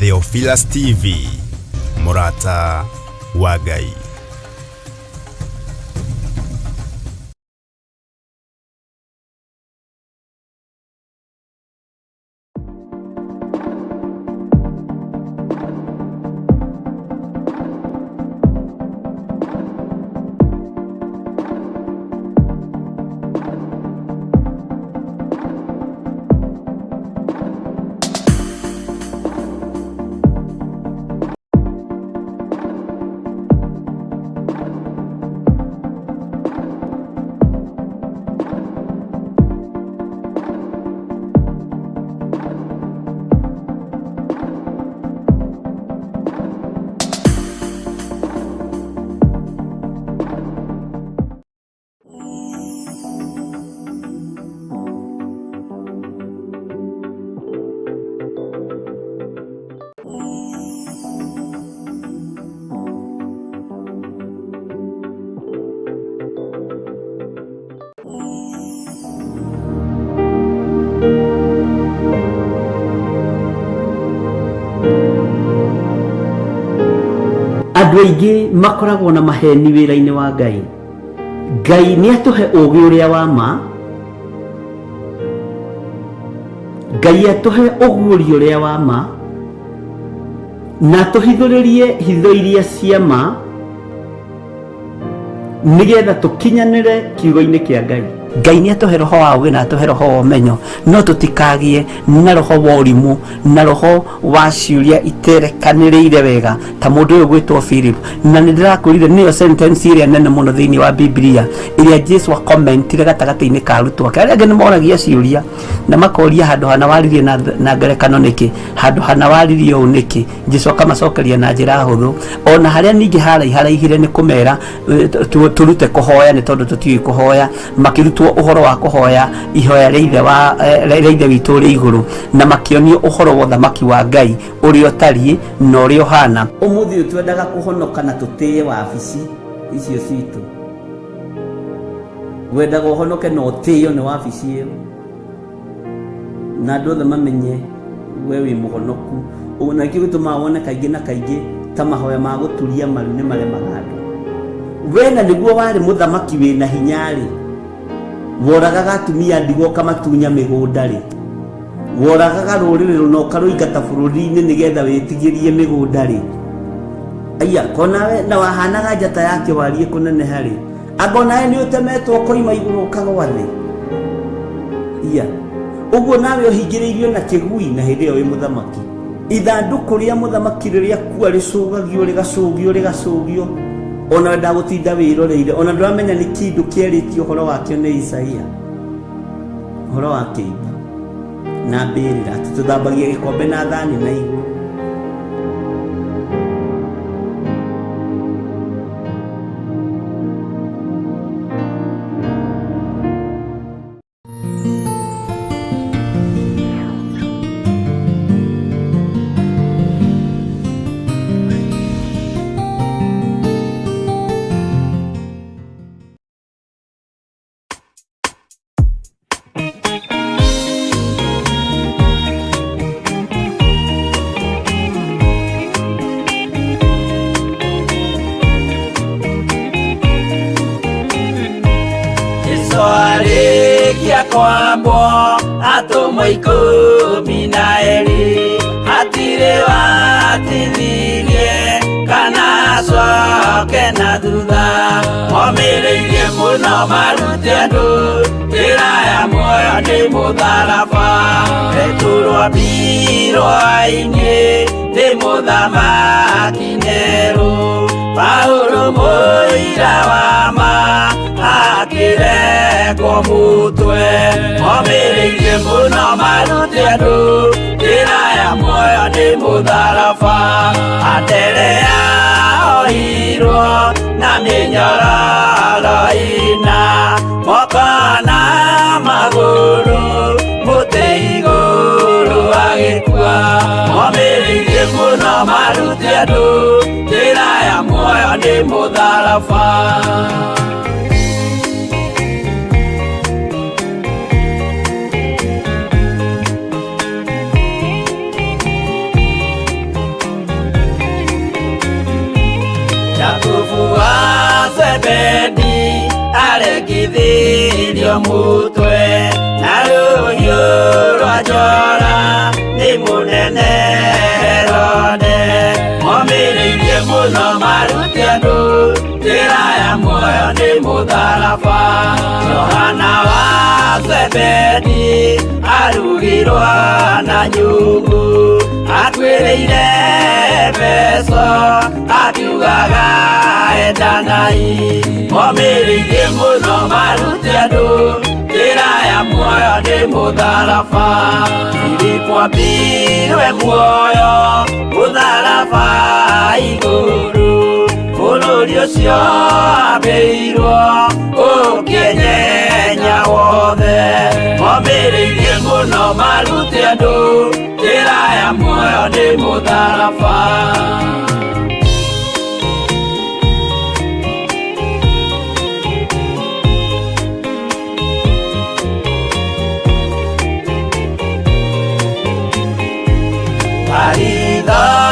Theophilus TV, mũrata wa Ngai. Andũ aingĩ makoragwo na maheni wĩra-inĩ wa Ngai. Ngai nĩ atũhe ũũgĩ ũrĩa wa ma, Ngai atũhe ũguũrio ũrĩa wa ma, na atũhithũrĩrie hitho iria cia ma, nĩgetha tũkinyanĩre kiugo-inĩ kĩa Ngai. Ngai nĩ atũhe roho wa ũũgĩ na atũhe roho wa ũmenyo, no tũtikagĩe na roho wa ũrimũ na roho wa ciũria iterekanĩrĩire wega ta mũndũ ũyũ gwĩtwo Philip. Na nĩ ndĩrakwĩrire nĩyo sentence ĩrĩa nene mũno thĩinĩ wa Biblia ĩrĩa Jesu akomentire gatagatĩ-inĩ ka arutwo ake. Arĩa angĩ nĩ moragia ciũria na makoria handũ hana waririe na ngerekano nĩkĩ, handũ hana waririe ũũ nĩkĩ. Jesu akamacokeria na njĩra hũthũ. Ona harĩa ningĩ haraiharaihire nĩ kũmera tũrute kũhoya nĩ tondũ tũtiũĩ kũhoya, makĩrutwo ũhoro wa kũhoya ihoya rĩa ithe wa rĩa ithe witũ ũrĩ igũrũ, na makĩonio ũhoro wa ũthamaki wa Ngai ũrĩa ũtariĩ na ũrĩa ũhana. Ũmũthĩ ũyũ twendaga kũhonoka na tũtĩe wabici icio citũ. Wendaga ũhonoke na ũtĩo nĩ wabici ĩyo, na andũ othe mamenye we wĩ mũhonoku. Ũguo na nĩkĩo gĩtũmaga wone kaingĩ na kaingĩ ta mahoya ma gũturia maru nĩ maremaga andũ. We na nĩguo warĩ mũthamaki wĩna hinya-rĩ, woragaga atumia ndigwa ũkamatunya mĩgũnda-rĩ, woragaga rũrĩrĩ rũna ũkarũingata bũrũri-inĩ nĩgetha wĩtigĩrie mĩgũnda-rĩ, aya konawe na wahanaga njata ya kĩwariĩ kũneneha-rĩ, anga onawe nĩ ũtemetwo ũkoima igũrũ ũkagwa thĩ? Iya ũguo nawe ũhingĩrĩirio na kĩgui na hĩndĩ ĩyo wĩ mũthamaki. Ithandũkũ rĩa mũthamaki rĩrĩa kua rĩcũgagio rĩgacũgio rĩgacũgio, ona wendaga gũtinda wĩroreire, ona ndũramenya nĩ kĩndũ kĩarĩtio ũhoro wakĩo nĩ Isaia, ũhoro wa kĩimba na mbĩrĩra, atĩ tũthambagia gĩkombe na thani na igũrũ. Jesu arĩkia kwambwo atũmwo 12 hatirĩ watithirie kana acoke na thutha, momĩrĩirie mũno marute andũ njĩra ya muoyo nĩ mũtharaba. Petero ambirwo-inĩ nĩ mũthamaki Nero, Paulo mũira wa ma akĩrekwo mũtwe, momĩrĩirie mũno marute andũ njĩra ya muoyo nĩ mũtharaba. Anderea ohirwo na mĩnyororo ĩna, moko na magũrũ mũtĩ igũrũ agĩkua, momĩrĩirie mũno marute andũ njĩra ya muoyo nĩ mũtharaba. Zebedi aregithirio mutwe na rũhiũ rwa njora nĩ mũnene Herode. Momĩrĩirie mũno marute andũ njĩra ya muoyo nĩ mũtharaba. Johana wa Zebedi arugirwo na nyungu, atuĩrĩire Efeso akiugaga endanai. Momĩrĩirie mũno marute andũ njĩra ya muoyo nĩ mũtharaba. Filipo ambirwe muoyo mũtharaba igũrũ, bũrũri ũcio ambĩirwo ũkĩnyenya wothe. Momĩrĩirie mũno marute andũ njĩra ya muoyo nĩ mũtharaba.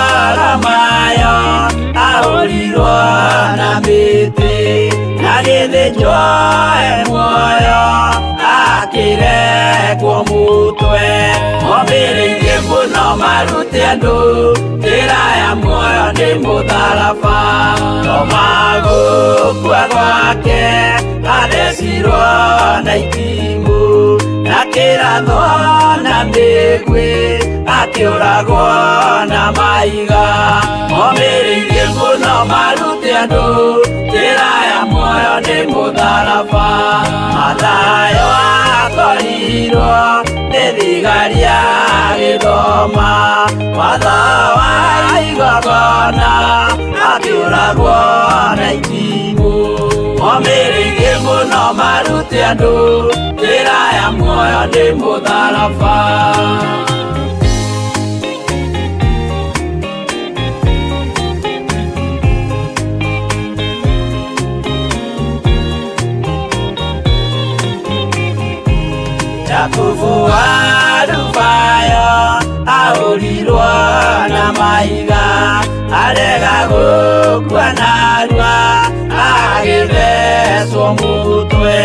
Baritholomayo ahũrirwo na mĩtĩ, na gĩthĩnjwo e muoyo akĩrekwo mũtwe. Momĩrĩirie mũno marute andũ njĩra ya muoyo nĩ mũtharaba. Toma gũkua gwake athecirwo na itimũ, na kĩrathwo na mĩguĩ akĩũragwo na maiga. Momĩrĩirie mũno marute andũ njĩra ya muoyo nĩ mũtharaba. Mathayo akorirwo nĩ thigari agĩthoma watho wa igongona, akĩũragwo na itimũ. Momĩrĩirie mũno marute andũ njĩra ya muoyo nĩ mũtharaba. Jakubu wa Alufayo ahũrirwo na mahiga, arega gũkua narua agĩthecwo mũtwe.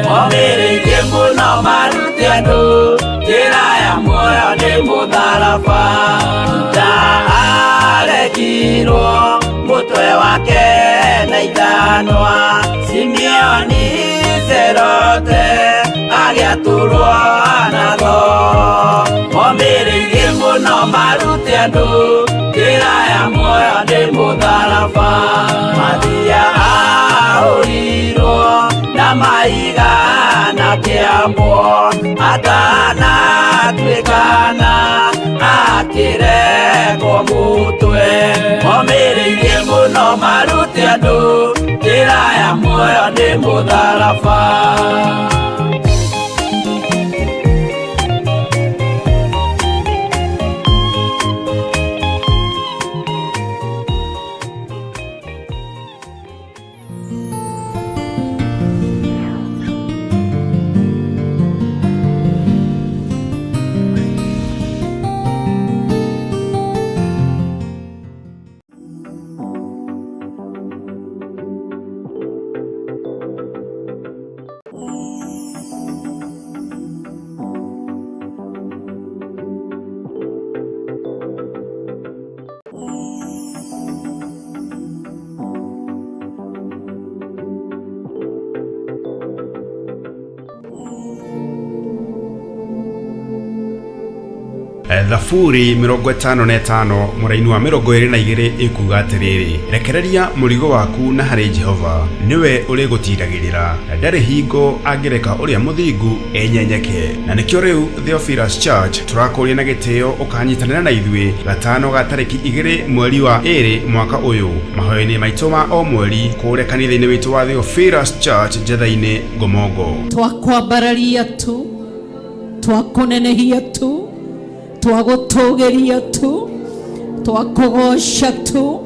Momĩrĩirie mũno marute andũ njĩra ya muoyo nĩ mũtharaba. Juda aregirwo mũtwe wake na ithanwa, Simeoni Zerote agĩatũrwo na thoo. Momĩrĩirie mũno marute andũ njĩra ya muoyo nĩ mũtharaba. Mathia ahũrirwo na mahiga na kĩambwo, atanatuĩkana akĩrekwo mũtwe. Momĩrĩirie mũno marute andũ njĩra ya muoyo nĩ mũtharaba. Thaburi 55 mũraini wa 22 ĩkuga atĩrĩrĩ, rekereria mũrigo waku na harĩ Jehova, nĩwe ũrĩgũtiragĩrĩra, na ndarĩ hingo angĩreka ũrĩa mũthingu enyenyeke. Na nĩkĩo rĩu Theophilus Church tũrakũria na gĩtĩo ũkanyitanĩra na ithuĩ gatano ga tarĩki 2 mweri wa 2 mwaka ũyũ mahoya-inĩ maitũ ma o mweri kũrĩa kanitha-inĩ witũ wa Theophilus Church Njetha-inĩ Ngomongo. Twakwambararia tu, twakũnenehia tu, twagũtũgĩria tu, twakũgoca tu,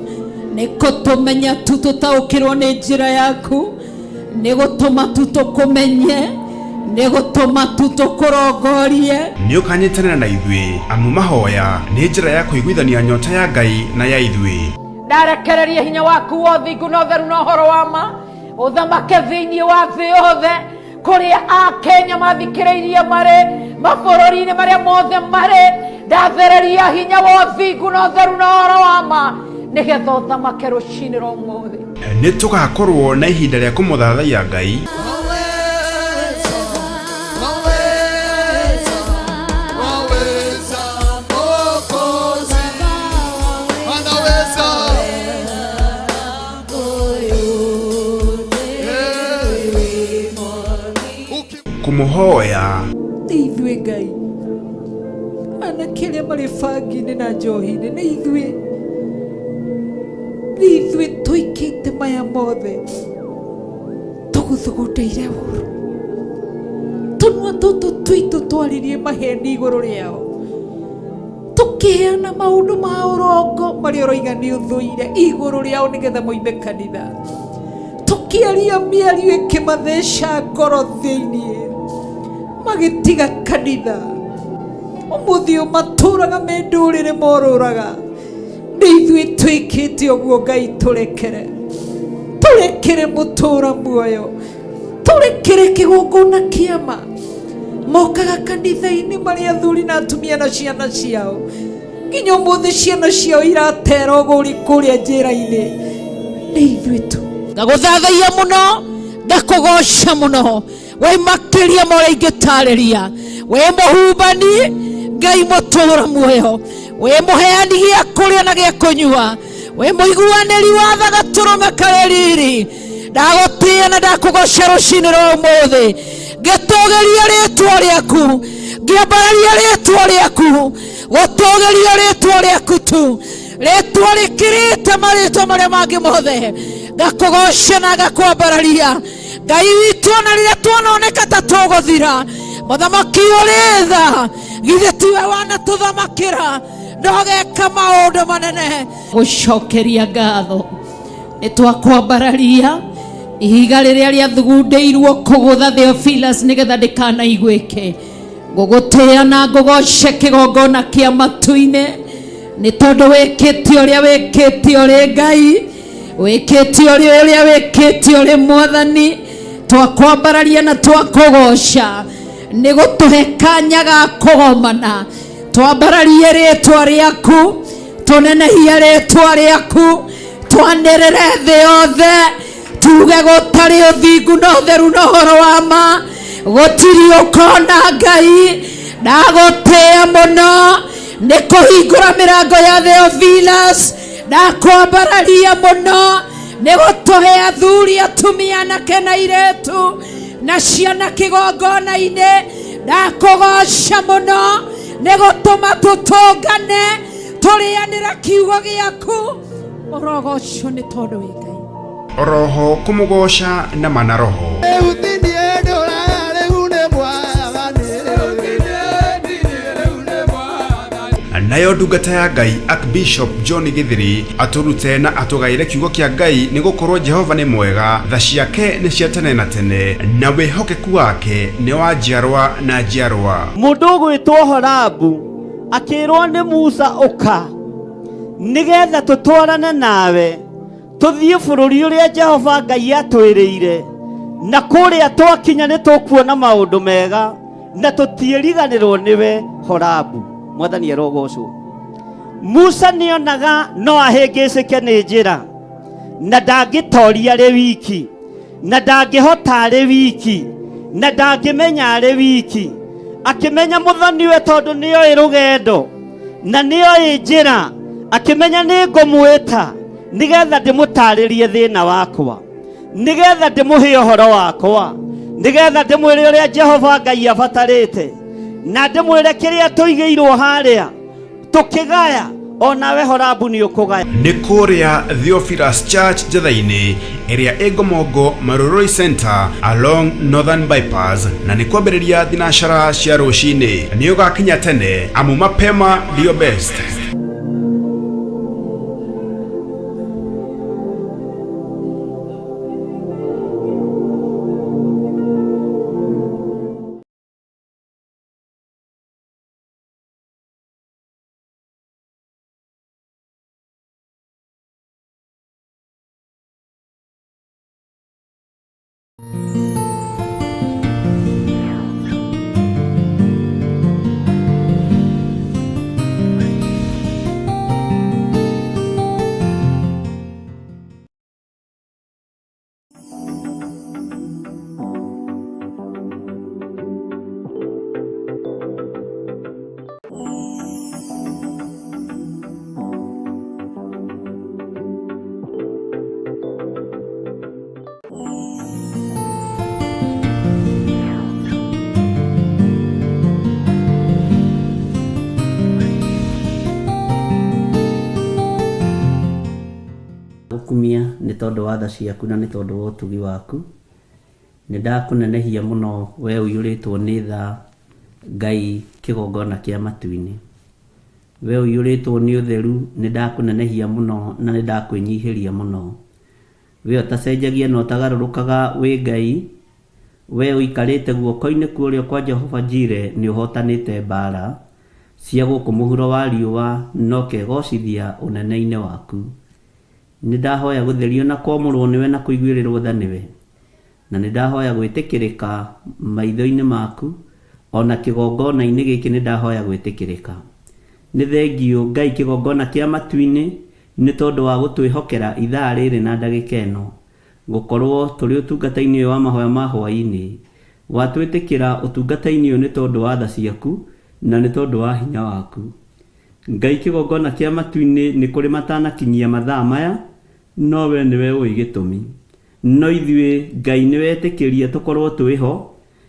nĩ kũtũmenya tu tũtaũkĩrwo nĩ njĩra yaku, nĩ gũtũma tu tũkũmenye, nĩ gũtũma tu tũkũrongorie. Nĩ ũkanyitanĩra na ithuĩ amu mahoya nĩ njĩra ya kũiguithania nyota ya Ngai na ya ithuĩ. Ndarekereria hinya waku wa ũthingu na ũtheru na ũhoro wa ma Ũthamake thĩinĩ wa thĩ yothe kũrĩa Akenya mathikĩrĩirie marĩ mabũrũri-inĩ marĩa mothe marĩ. Ndathereria hinya wa ũthingu na ũtheru na ũhoro wa ma nĩgetha ũthamake rũcinĩ rwa ũmũthĩ. Nĩ tũgakorwo na ihinda rĩa kũmũthathaiya Ngai. Kũmũhoya. Nĩ ithuĩ Ngai, anake arĩa marĩ bangi-inĩ na njohi-inĩ, nĩ ithuĩ, nĩ ithuĩ tũikĩte maya mothe, tũgũthugundĩire ũru, tũnua tũtũ twitũ twaririe maheni igũrũ rĩao, tũkĩheana maũndũ ma ũrongo marĩa ũroiga nĩ ũthũire igũrũ rĩao nĩgetha moime kanitha, tũkĩaria mĩario ĩkĩmatheca ngoro thĩinĩ, magĩtiga kanitha. Ũmũthĩ ũyũ matũraga me ndũrĩrĩ morũraga. Nĩ ithuĩ twĩkĩte ũguo Ngai, tũrekere, tũrekere mũtũra muoyo, tũrekere kĩgongona kĩama. Mokaga kanitha-inĩ marĩ athuri na atumia na ciana ciao, nginya ũmũthĩ ciana ciao iratera ũgũri kũrĩa njĩra-inĩ. Nĩ ithuĩ tu. Ngagũthathaiya mũno, ngakũgoca mũno, we makĩria ma ũrĩa ingĩtarĩria. We mũhumbani Ngai mũtũra muoyo, we mũheani gĩa kũrĩa na gĩa kũnyua, we mũiguanĩri wa tha gatũrũme karĩ riri. Ndagũtĩĩa na ndakũgoca rũcinĩ rwa ũmũthĩ, ngĩtũgĩria rĩtwa rĩaku, ngĩambararia rĩtwa rĩaku, gũtũgĩria rĩtwa rĩaku tu, rĩtwa rĩkĩrĩte marĩtwa marĩa mangĩ mothe. Ngakũgoca na ngakwambararia Ngai witũ, ona rĩrĩa tuononeka ta tũgũthira. Mũthamaki ũrĩ tha, githĩ tiwe wanatũthamakĩra na ũgeka maũndũ manene. Gũcokeria ngatho nĩ twakwambararia ihiga rĩrĩa rĩathugundĩirwo kũgũtha Theophilus nĩgetha ndĩkanaiguĩke. Ngũgũtĩĩa na ngũgoce kĩgongona kĩa matu-inĩ nĩ tondũ wĩkĩte ũrĩa wĩkĩte ũrĩ Ngai, wĩkĩte ũrĩa wĩkĩte ũrĩ Mwathani. Twakwambararia na twakũgoca nĩ gũtũhe kanya ga kũgomana. Twambararie rĩtwa rĩaku, tũnenehie rĩtwa rĩaku, twanĩrĩre thĩ yothe, tuge gũtarĩ ũthingu na ũtheru na ũhoro wa ma gũtirĩ ũkona Ngai. Ndagũtĩĩa mũno nĩ kũhingũra mĩrango ya Theophilus, ndakwambararia mũno nĩ gũtũhe athuri, atumia, anake na airĩtu na ciana kĩgongona-inĩ. Ndakũgoca mũno nĩ gũtũma tũtũngane tũrĩanĩra kiugo gĩaku. Ũrogocwo nĩ tondũ wĩ Ngai. Oroho kũmũgoca na mana roho. Nayo ndungata ya Ngai Archbishop John Githiri atũrute na atũgaĩre kiugo kĩa Ngai, nĩ gũkorwo Jehova nĩ mwega, tha ciake nĩ cia tene na tene, na wĩhokeku wake nĩ wa njiarwa na njiarwa. Mũndũ ũgwĩtwo Horabu akĩrwo nĩ Musa, ũka nĩgetha tũtwarane nawe tũthiĩ bũrũri ũrĩa Jehova Ngai atwĩrĩire, na kũrĩa twakinya nĩ tũkuona maũndũ mega na tũtiĩriganĩrwo nĩwe. Horabu, Mwathani arogocwo. Musa nĩonaga no ahĩngĩcĩke nĩ njĩra, na ndangĩtoria arĩ wiki, na ndangĩhota arĩ wiki, na ndangĩmenya arĩ wiki. Akĩmenya mũthoniwe tondũ nĩoĩ rũgendo na nĩoĩ njĩra, akĩmenya nĩ ngũmwĩta nĩgetha ndĩmũtarĩrie thĩna wakwa, nĩgetha ndĩmũhe ũhoro wakwa, nĩgetha ndĩmwĩre ũrĩa Jehova Ngai abatarĩte, na ndĩmwĩre kĩrĩa tũigĩirwo harĩa tũkĩgaya, onawe Horabu nĩ ũkũgaya. Nĩ kũrĩa Theophilus Church Njetha-inĩ ĩrĩa ĩ Ngomongo Marurui Center along Northern Bypass, na nĩ kwambĩrĩria thinacara cia rũcinĩ. Nĩ ũgakinya tene amu mapema ndio best. Nĩndagũkumia nĩ tondũ wa tha ciaku na nĩ tondũ wa ũtugi waku. Nĩndakũnenehia mũno we ũiyũrĩtwo nĩ tha, Ngai kĩgongona kĩa matu-inĩ. We ũiyũrĩtwo nĩ ũtheru, nĩndakũnenehia mũno na nĩndakwĩnyihĩria mũno. We ũtacenjagia na ũtagarũrũkaga wĩ Ngai, we ũikarĩte guoko-inĩ kwa ũrĩo kwa Jehova Jire, nĩũhootanĩte mbaara cia gũkũ mũhuro wa riũa na ũkegocithia ũnene-inĩ waku. Nĩndahoya gũtherio na kwamũrwo nĩwe na kũiguĩrĩrwo tha nĩwe, na nĩndahoya gwĩtĩkĩrĩka maitho-inĩ maku, o na kĩgongona-inĩ gĩkĩ nĩndahoya gwĩtĩkĩrĩka. Nĩ thengiũ Ngai kĩgongona kĩa matu-inĩ nĩ tondũ wa gũtwĩhokera ithaa rĩrĩ na ndagĩka ĩno gũkorwo tũrĩ ũtungata-inĩ ũyũ wa mahoya ma hwaĩ-inĩ. Watwĩtĩkĩra ũtungata-inĩ ũyũ nĩ tondũ wa tha ciaku na nĩ tondũ wa hinya waku. Ngai kĩgongona kĩa matu-inĩ nĩ kũrĩ matanakinyia mathaa maya, no we nĩwe ũĩ gĩtũmi. No ithuĩ Ngai nĩwetĩkĩria tũkorwo twĩho,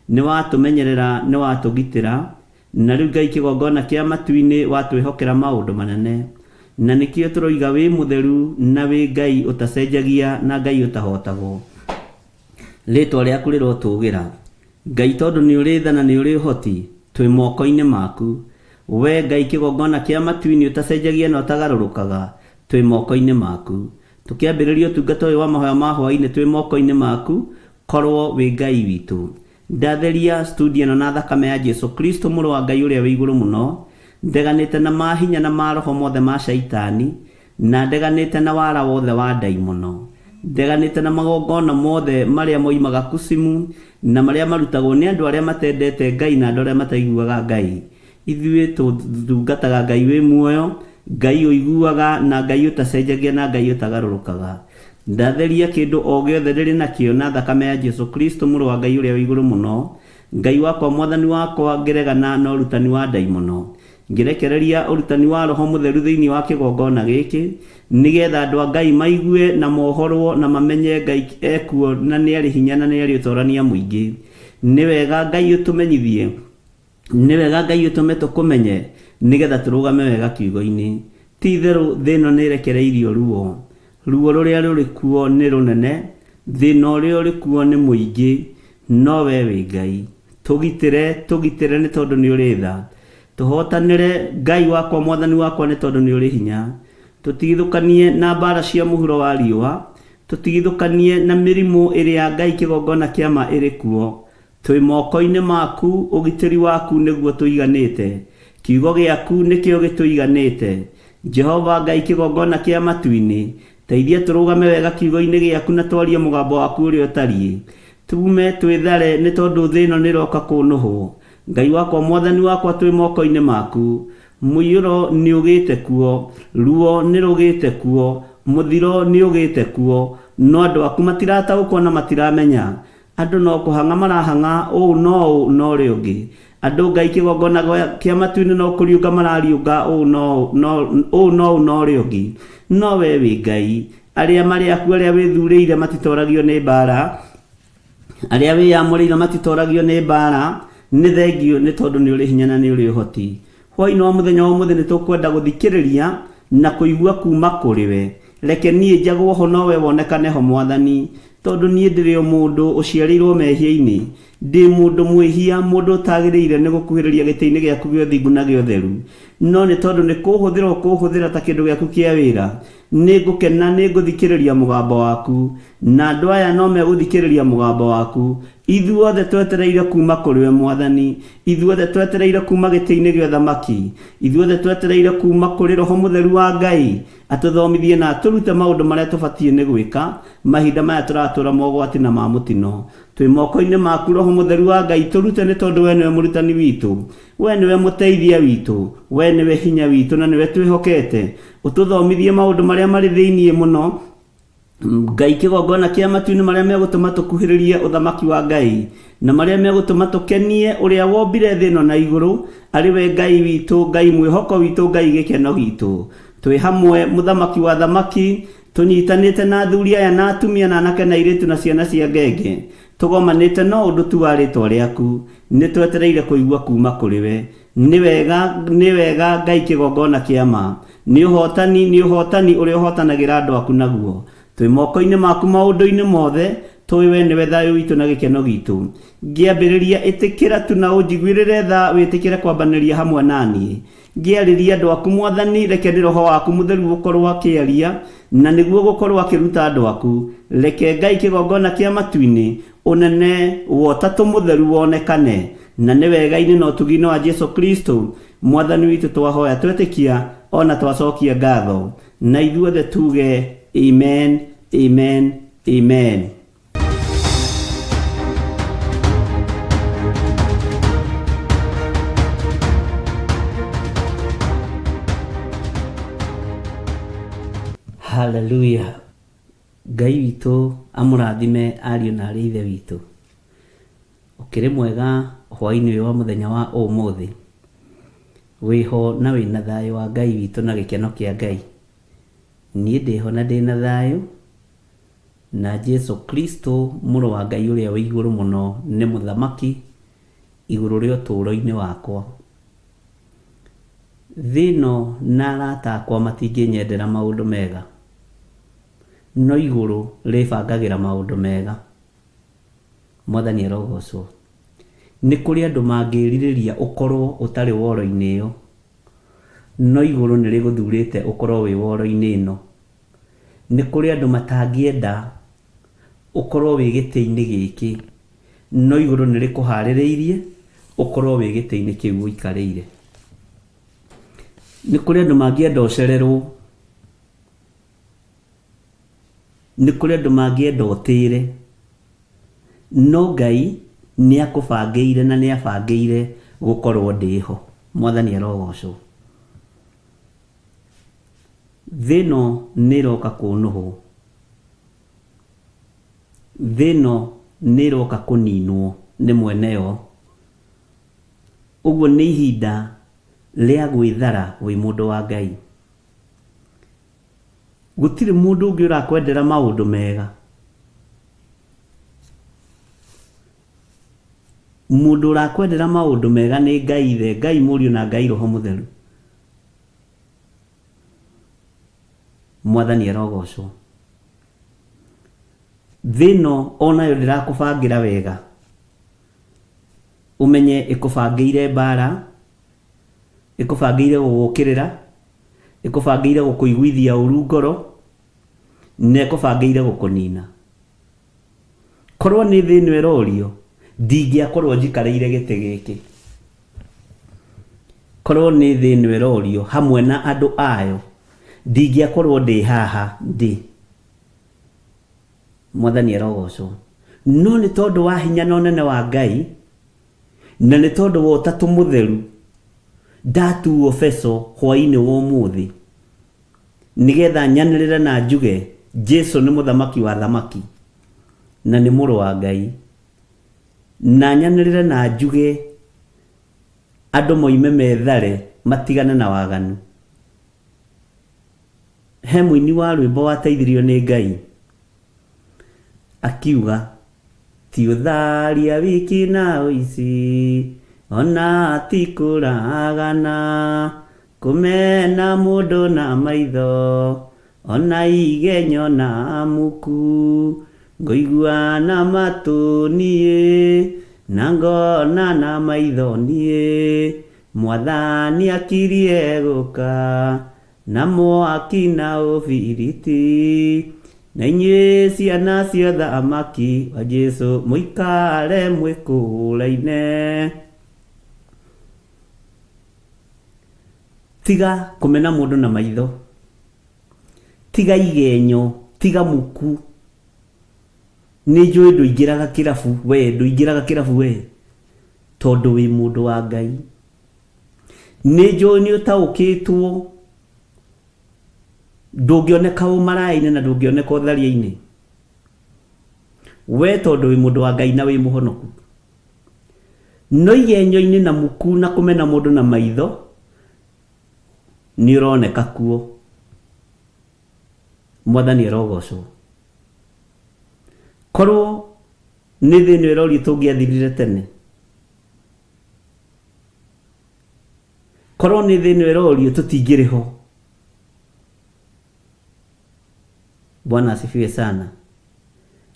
nĩwatũmenyerera, nĩwatũgitĩra, na rĩu Ngai kĩgongona kĩa matu-inĩ watwĩhokera maũndũ manene. Na nĩkĩo tũroiga wĩ mũtheru na wĩ Ngai ũtacenjagia na Ngai ũtahotagwo. Rĩtwa rĩaku rĩrotũgĩra. Ngai tondũ nĩ ũrĩ tha na nĩ ũrĩ ũhoti, twĩ moko-inĩ maku. We Ngai kĩgongona kĩa matu-inĩ ũtacenjagia na ũtagarũrũkaga, twĩ moko-inĩ maku. Tũkĩambĩrĩria ũtungata ũyũ wa mahoya ma hwaĩ-inĩ twĩ moko-inĩ maku, korwo wĩ Ngai witũ. Ndatheria studio ĩno na thakame ya Jesu Kristo mũrũ wa Ngai ũrĩa wĩ igũrũ mũno, ndeganĩte na mahinya na maroho mothe ma shaitani, na ndeganĩte na wara wothe wa ndaimono. Ndeganĩte na magongona mothe marĩa moimaga kusimu na marĩa marutagwo nĩ andũ arĩa matendete Ngai na andũ arĩa mataiguaga Ngai. Ithuĩ tũtungataga Ngai wĩ muoyo, Ngai ũiguaga na Ngai ũtacenjagia na Ngai ũtagarũrũkaga. Ndatheria kĩndũ o gĩothe ndĩrĩ nakĩo na thakame ya Jesu Kristo mũrũ wa Ngai ũrĩa wĩ igũrũ mũno. Ngai wakwa mwathani wakwa ngĩregana na ũrutani wa ndaimono. Ngĩrekereria ũrutani wa Roho Mũtheru thĩinĩ wa kĩgongona gĩkĩ, nĩgetha andũ a Ngai maigue na mohorwo na mamenye Ngai ekuo na nĩarĩ hinya na nĩarĩ ũtorania mũingĩ. Nĩ wega Ngai ũtũmenyithie, nĩ wega Ngai ũtũme tũkũmenye, nĩgetha tũrũgame wega kiugo-inĩ. Ti itherũ thĩ ĩno nĩĩrekereirio ruo. Ruo rũrĩa rũrĩ kuo nĩ rũnene, thĩna ũrĩa ũrĩ kuo nĩ mũingĩ, no we wĩ Ngai. Tũgitĩre, tũgitĩre nĩ tondũ nĩ ũrĩ tha. Tũhootanĩre, Ngai wakwa, Mwathani wakwa, nĩ tondũ nĩ ũrĩ hinya. Tũtigithũkanie na mbaara cia mũhuro wa riũa, tũtigithũkanie na mĩrimũ ĩrĩa Ngai kĩgongona kĩa ma ĩrĩ kuo. Twĩ moko-inĩ maku, ũgitĩri waku nĩguo tũiganĩte. Kiugo gĩaku nĩkĩo gĩtũiganĩte. Jehova Ngai kĩgongona kĩa matu-inĩ, teithia tũrũgame wega kiugo-inĩ gĩaku na twarie mũgambo waku ũrĩa ũtariĩ. Tuume twĩthare nĩ tondũ thĩ ĩno nĩĩroka kũnũhwo. Ngai wakwa Mwathani wakwa twĩ moko-inĩ maku. Mũiyũro nĩũgĩte kuo, ruo nĩrũgĩte kuo, mũthiro nĩũgĩte kuo, no andũ aku matirataũkwo na matiramenya. Andũ no kũhang'a marahang'a ũũ no ũũ na ũrĩa ũngĩ. Andũ Ngai kĩgongona kĩa matu-inĩ no kũriũnga marariũnga ũũ no no ũũ no ũũ na ũrĩa ũngĩ. No wee wĩ Ngai. Arĩa marĩ aku arĩa wĩthurĩire matitoragio nĩ mbaara. Arĩa wĩyamũrĩire matitoragio nĩ mbaara. Nĩ thengiũ nĩ tondũ nĩ ũrĩ hinya na nĩ ũrĩ ũhoti. Hwaĩ-inĩ wa mũthenya wa ũmũthĩ nĩ tũkwenda gũthikĩrĩria na kũigua kuuma kũrĩ we. Reke niĩ njagwo ho no we wonekane ho Mwathani, tondũ niĩ ndĩrĩ o mũndũ ũciarĩirwo mehia-inĩ. Ndĩ mũndũ mwĩhia, mũndũ ũtagĩrĩire nĩ gũkuhĩrĩria gĩtĩ-inĩ gĩaku gĩa ũthingu na gĩa ũtheru. No nĩ tondũ nĩ kũũhũthĩra ũkũũhũthĩra ta kĩndũ gĩaku kĩa wĩra, nĩ ngũkena nĩ ngũthikĩrĩria mũgambo waku, na andũ aya no megũthikĩrĩria mũgambo waku. Ithuothe twetereire kuuma kũrĩ we Mwathani. Ithuothe twetereire kuuma gĩtĩ-inĩ gĩa ũthamaki. Ithuothe twetereire kuuma kũrĩ Roho Mũtheru wa Ngai, atũthomithie na atũrute maũndũ marĩa tũbatiĩ nĩ gwĩka mahinda maya tũratũra mogwati na ma mũtino. Twĩ moko-inĩ maku Roho Mũtheru wa Ngai, tũrute nĩ tondũ we nĩwe mũrutani witũ. We nĩwe mũteithia witũ. We nĩwe hinya witũ na nĩwe twĩhokete. Ũtũthomithie maũndũ marĩa marĩ thĩinĩ mũno Ngai kĩgongona kĩa matu-inĩ marĩa megũtũma tũkuhĩrĩrie ũthamaki wa Ngai na marĩa megũtũma tũkenie ũrĩa wombire thĩ ĩno na igũrũ, arĩ we Ngai witũ, Ngai mwĩhoko witũ, Ngai gĩkeno gitũ. Twĩ hamwe mũthamaki wa thamaki, tũnyitanĩte na athuri aya na atumia na anake na airĩtu na ciana cia ngenge, tũgomanĩte no ũndũ tu wa rĩtwa rĩaku. Nĩ twetereire kũigua kuuma kũrĩ we. Nĩ wega, nĩ wega Ngai kĩgongona kĩa ma. Nĩ ũhotani, nĩ ũhotani ũrĩa ũhotanagĩra andũ aku naguo. Twĩ moko-inĩ maku maũndũ-inĩ mothe, tũĩ we nĩwe thayũ witũ na gĩkeno gitũ. Ngĩambĩrĩria ĩtĩkĩra tu na ũnjiguĩrĩre tha wĩtĩkĩre kwambanĩria hamwe na niĩ. Ngĩarĩria andũ aku Mwathani, reke nĩ Roho waku Mũtheru ũkorwo akĩaria, na nĩguo gũkorwo akĩruta andũ aku. Reke Ngai kĩgongona kĩa matu-inĩ, ũnene wa Ũtatũ Mũtheru wonekane, na nĩ wega-inĩ na ũtugi-inĩ wa Jesu Kristo, Mwathani witũ twahoya twetĩkia o na twacokia ngatho. Na ithuothe tuge amen, amen, amen. Hallelujah. Ngai witũ amũrathime ariũ na arĩ ithe witũ. Ũkĩrĩ mwega hwaĩ-inĩ ũyũ wa mũthenya wa ũmũthĩ. Wĩho na wĩna thayũ wa Ngai witũ na gĩkeno kĩa Ngai. Niĩ ndĩho na ndĩna thayũ na Jesu Kristo mũrũ wa Ngai ũrĩa wĩ igũrũ mũno nĩ mũthamaki igũrũ rĩa ũtũũro-inĩ wakwa. Thĩ ĩno na arata akwa matingĩnyendera maũndũ mega, no igũrũ rĩbangagĩra maũndũ mega. Mwathani arogocwo. Nĩ kũrĩ andũ mangĩrirĩria ũkorwo ũtarĩ woro-inĩ ĩyo, no igũrũ nĩ rĩgũthurĩte ũkorwo wĩ woro-inĩ ĩno. Nĩ kũrĩ andũ matangĩenda ũkorwo wĩ gĩtĩ-inĩ gĩkĩ, no igũrũ nĩ rĩkũharĩrĩirie ũkorwo wĩ gĩtĩ-inĩ kĩu ũikarĩire. Nĩ kũrĩ andũ mangĩenda ũcererwo, nĩ kũrĩ andũ mangĩenda ũtĩre, no Ngai nĩ akũbangĩire na nĩ abangĩire gũkorwo ndĩho. Mwathani arogocwo. Thĩ ĩno nĩ ĩroka kũnũhwo. Thĩ ĩno nĩ ĩroka kũninwo nĩ mwene yo. Ũguo nĩ ihinda rĩa gwĩthara wĩ mũndũ wa Ngai. Gũtirĩ mũndũ ũngĩ ũrakwendera maũndũ mega. Mũndũ ũrakwendera maũndũ mega nĩ Ngai Ithe, Ngai Mũriũ na Ngai Roho Mũtheru. Mwathani arogocwo. Thĩ ĩno onayo ndĩrakũbangĩra wega. Ũmenye ĩkũbangĩire mbara, ĩkũbangĩire gũgũkĩrĩra, ĩkũbangĩire gũkũiguithia ũru ngoro, na ĩkũbangĩire gũkũnina. Korwo nĩ thĩ ĩno ĩrorio, ndingĩakorwo njikarĩire gĩtĩ gĩkĩ. Korwo nĩ thĩ ĩno ĩrorio hamwe na andũ ayo, ndingĩakorwo ndĩ haha ndĩ. Mwathani arogocwo. No nĩ tondũ wa hinya na ũnene wa Ngai, na nĩ tondũ wa Ũtatũ Mũtheru, ndatuo beco hwaĩ-inĩ wa ũmũthĩ, nĩgetha nyanĩrĩre na njuge Jesu nĩ Mũthamaki wa athamaki, na nĩ Mũrũ wa Ngai. Na nyanĩrĩre na njuge andũ moime methare matigane na waganu. He mũini wa rwĩmbo wateithirio nĩ Ngai akiuga ti ũtharia wiki na ũici ona ti kũragana kũmena mũndũ na maitho ona igenyo na muku ngũigua na matũ niĩ na ngona na maitho niĩ Mwathani akirie gũka na mwaki na ũbiriti na inyuĩ ciana cia ũthamaki wa Jesu mũikare mwĩkũraine. Tiga kũmena mũndũ na maitho, tiga igenyo, tiga muku. Nĩ njũĩ ndũingĩraga kĩrabu we, ndũingĩraga kĩrabu we, tondũ wĩ mũndũ wa Ngai. Nĩ njũĩ nĩ ũtaũkĩtwo ndũngĩoneka ũmaraya-inĩ na ndũngĩoneka ũtharia-inĩ. We tondũ wĩ mũndũ wa Ngai na wĩ mũhonoku. No igenyo-inĩ na muku na kũmena mũndũ na maitho nĩ ũroneka kuo. Mwathani arogocwo. Korwo nĩ thĩ ĩno ĩrorio tũngĩathirire tene. Korwo nĩ thĩ ĩno ĩrorio tũtingĩrĩ ho. Bwana asifiwe sana.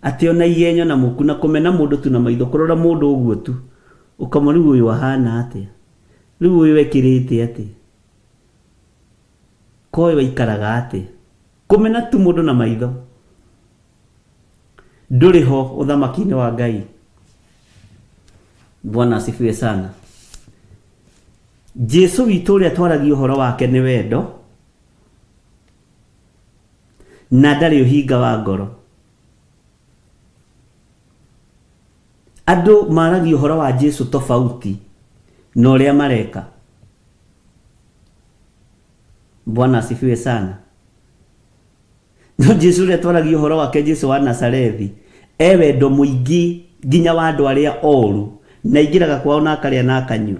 Atĩ ona igenyo na muku na kũmena mũndũ tu na maitho, kũrora mũndũ ũguo tu ũkamona rĩu ũyũ ahana atĩa, rĩu ũyũ ekĩrĩte atĩa, ko ũyũ aikaraga atĩa. Kũmena tu mũndũ na maitho ndũrĩ ho ũthamaki-inĩ wa Ngai. Bwana asifiwe sana. Jesu witũ ũrĩa twaragia ũhoro wake nĩ wendo na ndarĩ ũhinga wa ngoro. Andũ maragia ũhoro wa Jesu tofauti na ũrĩa mareka. Bwana asifiwe sana. No Jesu ũrĩa twaragia ũhoro wake, Jesu wa Nazarethi, e wendo mũingĩ nginya wa andũ arĩa oru, na aingĩraga kwao na akarĩa na akanyua.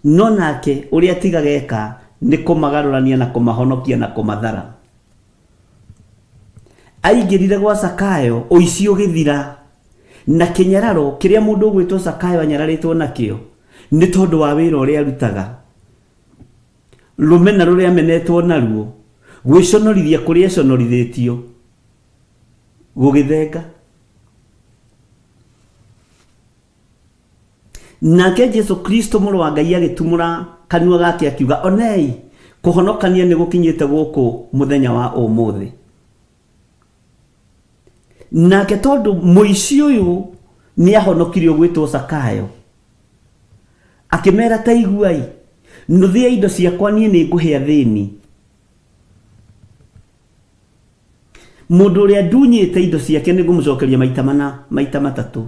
No nake ũrĩa tigaga eka nĩ kũmagarũrania na kũmahonokia na kũmathara. Aingĩrire gwa Zakayo, ũici ũgĩthira, na kĩnyararo kĩrĩa mũndũ ũgwĩtwo Zakayo anyararĩtwo nakĩo nĩ tondũ wa wĩra ũrĩa arutaga, rũmena rũrĩa amenetwo naruo, gwĩconorithia kũrĩa econorithĩtio gũgĩthenga. Nake Jesu Kristo mũrũ wa Ngai agĩtumũra kanua gake akiuga, onei, kũhonokania nĩ gũkinyĩte gũkũ mũthenya wa ũmũthĩ. Nake tondũ mũici ũyũ nĩ ahonokire ũgwĩtwo Zakayo, akĩmera, ta iguai, nuthu ya indo ciakwa niĩ nĩ ngũhe athĩni. Mũndũ ũrĩa ndunyĩte indo ciake nĩ ngũmũcokeria maita mana, maita matatũ.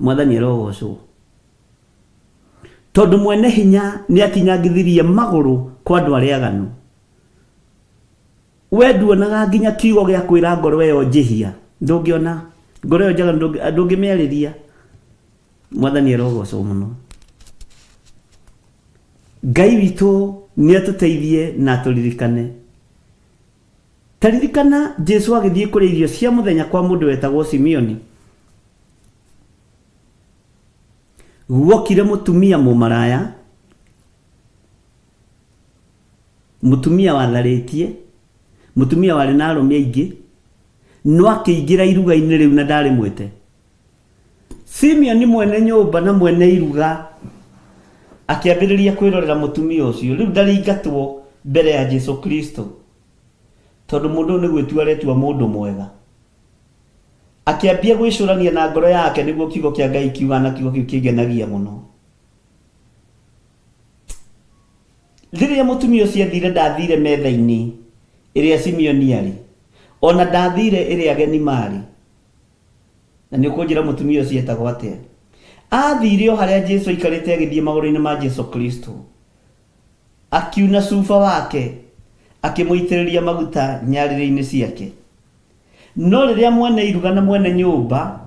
Mwathani arogocwo. Tondũ mwene hinya nĩ akinyangithirie magũrũ kwa andũ arĩa aganu. We nduonaga nginya kiugo gĩa kwĩra ngoro ĩyo njĩhia. Ndũngĩona ngoro ĩyo njaganu, ndũngĩmĩarĩria. Mwathani arogocwo mũno. Ngai witũ nĩ atũteithie na atũririkane. Ta ririkana Jesu agĩthiĩ kũrĩa irio cia mũthenya kwa mũndũ wetagwo Simeoni. Guokire mũtumia mũmaraya, mũtumia watharĩtie, mũtumia warĩ na arũme aingĩ, no akĩingĩra iruga-inĩ rĩu na ndarĩ mwĩte. Simeoni mwene nyũmba na mwene iruga akĩambĩrĩria kwĩrorera mũtumia ũcio. Rĩu ndaringatwo mbere ya Jesu Kristo, tondũ mũndũ ũyũ nĩ gwĩtua aretua mũndũ mwega. Akĩambia gwĩcũrania na ngoro yake, nĩguo kiugo kĩa Ngai kiuga, na kiugo kĩu kĩngenagia mũno. Rĩrĩa mũtumia ũcio athire, ndathire metha-inĩ ĩrĩa Simeoni arĩ, ona ndathire ĩrĩa ageni marĩ. Na nĩ ũkũnjĩra mũtumia ũcio etagwo atĩa? Athire o harĩa Jesu aikarĩte, agĩthiĩ magũrũ-inĩ ma Jesu Kristo, akiuna cuba wake, akĩmũitĩrĩria maguta nyarĩrĩ-inĩ ciake. No rĩrĩa mwene iruga na mwene nyũmba,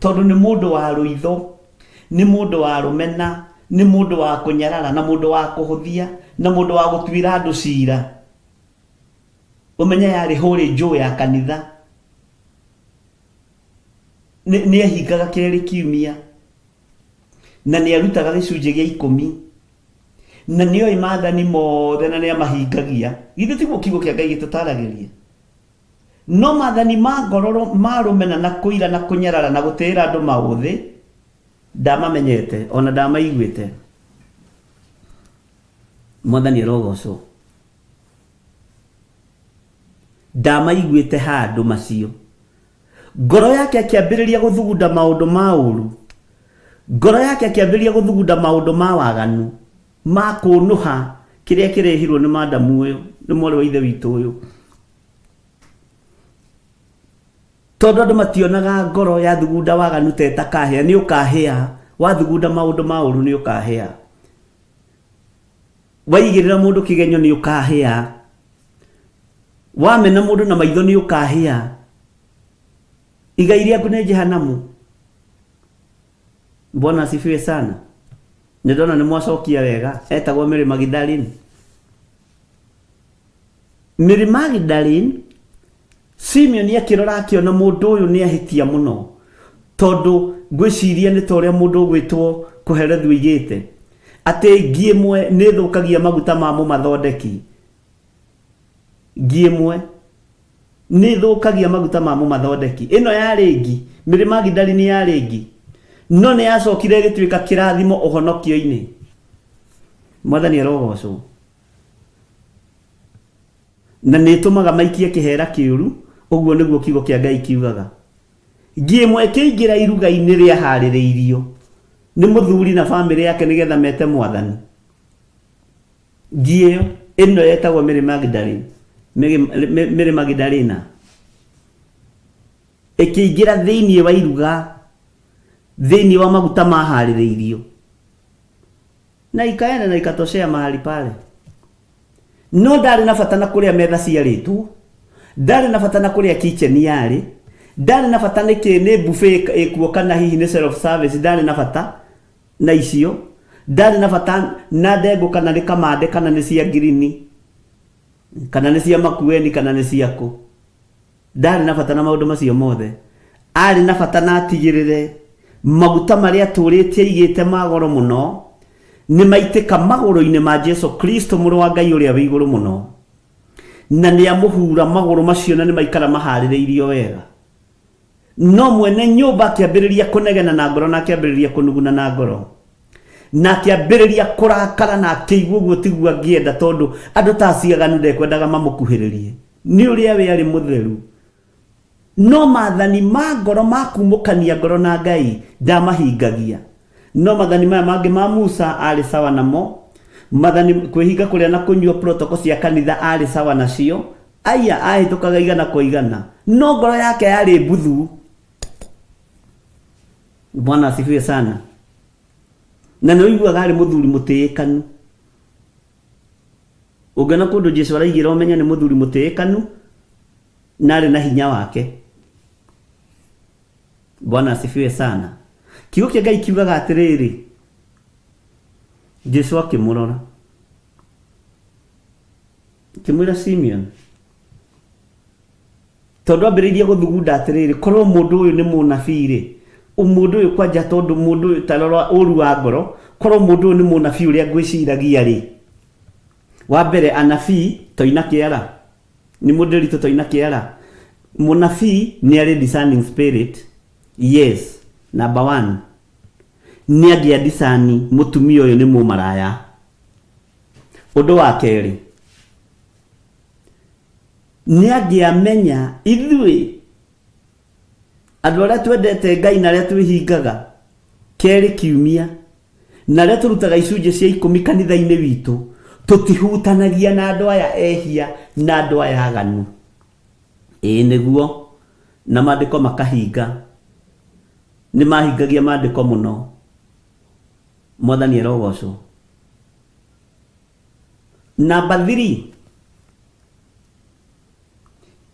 tondũ nĩ mũndũ wa rũitho, nĩ mũndũ wa rũmena, nĩ mũndũ wa kũnyarara, na mũndũ wa kũhũthia, na mũndũ wa gũtuĩra andũ cira, ũmenye yarĩ hũrĩ njũũ ya kanitha. Nĩ ehingaga kerĩ kiumia, na nĩ arutaga gĩcunjĩ gĩa ikũmi, na nĩ oĩ maathani mothe na nĩ amahingagia. Githĩ tiguo kiugo kĩa Ngai gĩtũtaragĩria? No maathani ma ngororo ma rũmena na kũira na kũnyarara na gũtĩĩra andũ maũthĩ ndamamenyete ona ndamaiguĩte. Mwathani arogocwo. Ndamaiguĩte handũ macio. Ngoro yake akĩambĩrĩria gũthugunda maũndũ ma ũru. Ngoro yake akĩambĩrĩria gũthugunda maũndũ ma waganu, ma kũnũha kĩrĩa kĩrehirwo nĩ madamu ũyũ, nĩ mwarĩ wa ithe witũ ũyũ. Tondũ andũ mationaga ngoro ya thugunda waganu ta ĩtakahĩa, nĩ ũkahĩa. Wathugunda maũndũ ma ũru nĩ ũkahĩa. Waigĩrĩra mũndũ kĩgenyo nĩ ũkahĩa. Wamena mũndũ na maitho nĩ ũkahĩa. Igai rĩaku nĩ jehanamu. Bwana asifiwe sana. Nĩ ndona nĩ mwacokia wega. Etagwo Mary Magdalene. Mary Magdalene, Simeon akĩrora akĩona mũndũ ũyũ nĩ ahĩtia mũno, tondũ ngwĩciria nĩ ta ũrĩa mũndũ ũgwĩtwo Kohelethu oigĩte atĩ ngi ĩmwe nĩ ĩthũkagia maguta ma mũmathondeki. Ngi ĩmwe nĩ ĩthũkagia maguta ma mũmathondeki. Ĩno yarĩ ngi, Mary Magdalene yarĩ ngi, no nĩ yacokire ĩgĩtuĩka kĩrathimo ũhonokio-inĩ. Mwathani arogocwo. Na nĩ ĩtũmaga maikie kĩhera kĩũru, ũguo nĩguo kiugo kĩa Ngai kiugaga. Ngi ĩmwe ĩkĩingĩra iruga-inĩ rĩaharĩrĩirio nĩ mũthuri na famĩlĩ yake nĩgetha mete Mwathani. Ngi ĩyo, ĩno yetagwo Mary Magdalene, Mary, Mary Magdalena, ĩkĩingĩra thĩinĩ wa iruga, thĩinĩ wa maguta maharĩrĩirio, na ikaenda na ikatoshea mahali pale. No ndarĩ na bata na kũrĩa metha ciarĩtwo, ndarĩ na bata na kũrĩa kitchen yarĩ, ndarĩ na bata nĩkĩ nĩ buffet ĩkuo kana hihi nĩ self service, ndarĩ na bata na icio, ndarĩ na bata na ndengũ kana nĩ kamande kana nĩ cia ngirini kana nĩ cia makueni kana nĩ cia kũ. Ndarĩ na bata na maũndũ macio mothe. Arĩ na bata na atigĩrĩre maguta marĩa atũrĩte aigĩte ma goro mũno nĩ maitĩka magũrũ-inĩ ma Jesu Kristo mũrũ wa Ngai ũrĩa wĩ igũrũ mũno, na nĩ amũhura magũrũ macio na nĩ maikara maharĩrĩirio wega. No mwene nyũmba akĩambĩrĩria kũnegena na ngoro na akĩambĩrĩria kũnuguna na ngoro na akĩambĩrĩria kũrakara na akĩigua ũguo tiguo angĩenda, tondũ andũ ta acio aganu ndekwendaga mamũkuhĩrĩrie nĩ ũrĩa we arĩ mũtheru. No maathani ma ngoro ma kumũkania ngoro na Ngai ndamahingagia. No maathani maya mangĩ ma Musa arĩ sawa namo, maathani kwĩhinga kũrĩa na kũnyua, protocol cia kanitha arĩ sawa nacio, aya ahĩtũkaga igana kwa igana, no ngoro yake yarĩ mbuthu. Bwana asifiwe sana. Na nĩ ũiguaga arĩ mũthuri mũtĩĩkanu. Ũngĩona kũndũ Jesu araigĩra ũmenye nĩ mũthuri mũtĩĩkanu na arĩ na hinya wake. Bwana asifiwe sana. Kiugo kĩa Ngai kiugaga atĩrĩrĩ, Jesu akĩmũrora akĩmwĩra Simeon, tondũ ambĩrĩirie gũthugunda atĩrĩrĩ, korwo mũndũ ũyũ nĩ mũnabii rĩ, mũndũ ũyũ kwanja, tondũ mũndũ ũyũ ta rora ũru wa ngoro, korwo mũndũ ũyũ nĩ mũnabii ũrĩa ngwĩciragia rĩ, wa mbere anabii toina kĩara, nĩ mũndĩritũ toina kĩara, mũnabii nĩ arĩ discerning spirit, yes, number one, nĩ angĩa discern mũtumia ũyũ nĩ mũmaraya. Ũndũ wa kerĩ, nĩ angĩamenya ithuĩ andũ arĩa twendete Ngai na arĩa twĩhingaga kerĩ kiumia na arĩa tũrutaga icunjĩ cia ikũmi kanitha-inĩ witũ, tũtihutanagia na andũ aya ehia na andũ aya aganu. Ĩĩ nĩguo, na maandĩko makahinga. Nĩ mahingagia maandĩko mũno. Mwathani arogocwo. Namba 3,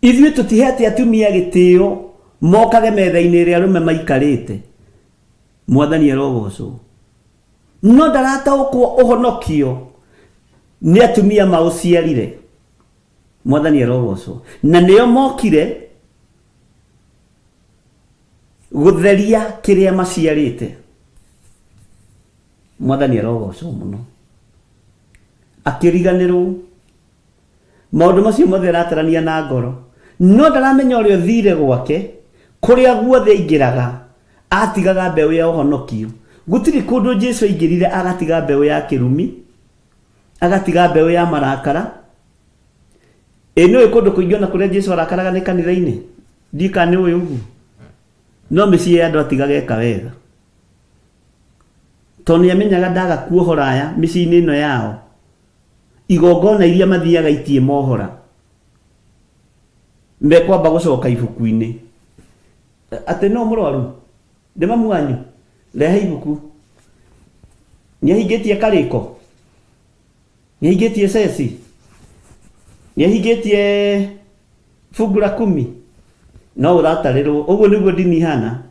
ithuĩ tũtihete atumia gĩtĩo mokage metha-inĩ ĩrĩa arũme maikarĩte. Mwathani arogocwo. No ndarataũkwo ũhonokio nĩ atumia maũciarire. Mwathani arogocwo. Na nĩo mokire gũtheria kĩrĩa maciarĩte. Mwathani arogocwo mũno. Akĩriganĩrwo maũndũ macio mothe aratarania na ngoro, no ndaramenya ũrĩa ũthire gwake, kũrĩa guothe aingĩraga atigaga mbeũ ya ũhonokio. Gũtirĩ kũndũ Jesu aingĩrire agatiga mbeũ ya kĩrumi, agatiga mbeũ ya marakara. Ĩ nĩũĩ kũndũ kũingĩ ona kũrĩa Jesu arakaraga nĩ kanitha-inĩ? Ndiũĩ kana nĩũĩ ũguo. No mĩciĩ ya andũ atigaga eka wega, tondũ nĩamenyaga ndaga kuohora aya mĩciĩ-inĩ ĩno yao, igongona iria mathiaga itiĩ mohora, mekwamba gũcoka ibuku-inĩ atĩ no mũrwaru nĩ mamu wanyu, rehe ibuku, nĩahingĩtie karĩko, nĩahingĩtie ceci, nĩahingĩtie fungu la kumi, no ũratarĩrwo. Ũguo nĩguo ndini ihana.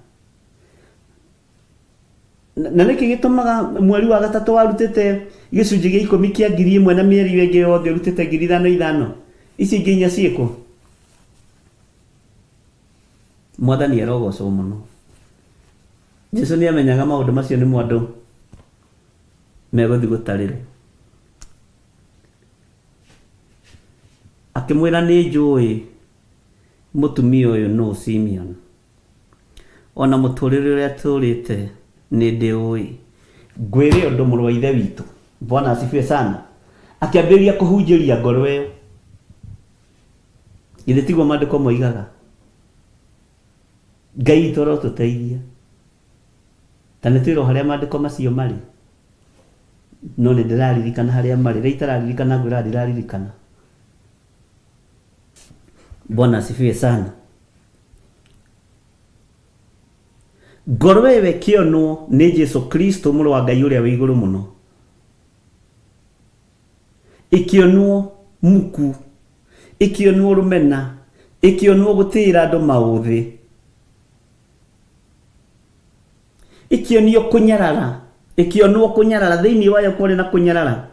Na nĩkĩ gĩtũmaga mweri wa gatatũ warutĩte gĩcunjĩ gĩa ikũmi kĩa 1000 na mĩeri ĩyo ĩngĩ yothe ũrutĩte 5000 ithano, ici ingĩ inya ciĩkũ? Mwathani arogocwo mũno. Jesu nĩ amenyaga maũndũ macio nĩmo andũ megũthiĩ gũtarĩrwo. Akĩmwĩra nĩ njũĩ mũtumia ũyũ nũ Simeon. Ona mũtũrĩre ũrĩa atũrĩte nĩ ndĩũĩ. Ngwĩre ũndũ mũrũ wa ithe witũ. Bwana asifiwe sana. Akĩambĩrĩria kũhunjĩria ngoro ĩyo. Githĩ tiguo maandĩko moigaga? Ngai witũ arotũteithia. Ta nĩ twĩrwo harĩa maandĩko macio marĩ. No nĩ ndĩraririkana harĩa marĩ. Rĩrĩa itararirikana ngwĩraga ndiraririkana. Bwana asifiwe sana. Ngoro ĩyo ĩkĩonwo nĩ Jesu Kristo mũrũ wa Ngai ũrĩa wĩ igũrũ mũno. Ĩkĩonwo muku, ĩkĩonwo rũmena, ĩkĩonwo gũtĩĩra andũ maũthĩ, ĩkĩonio kũnyarara, ĩkĩonwo kũnyarara, thĩinĩ wayo kwarĩ na kũnyarara,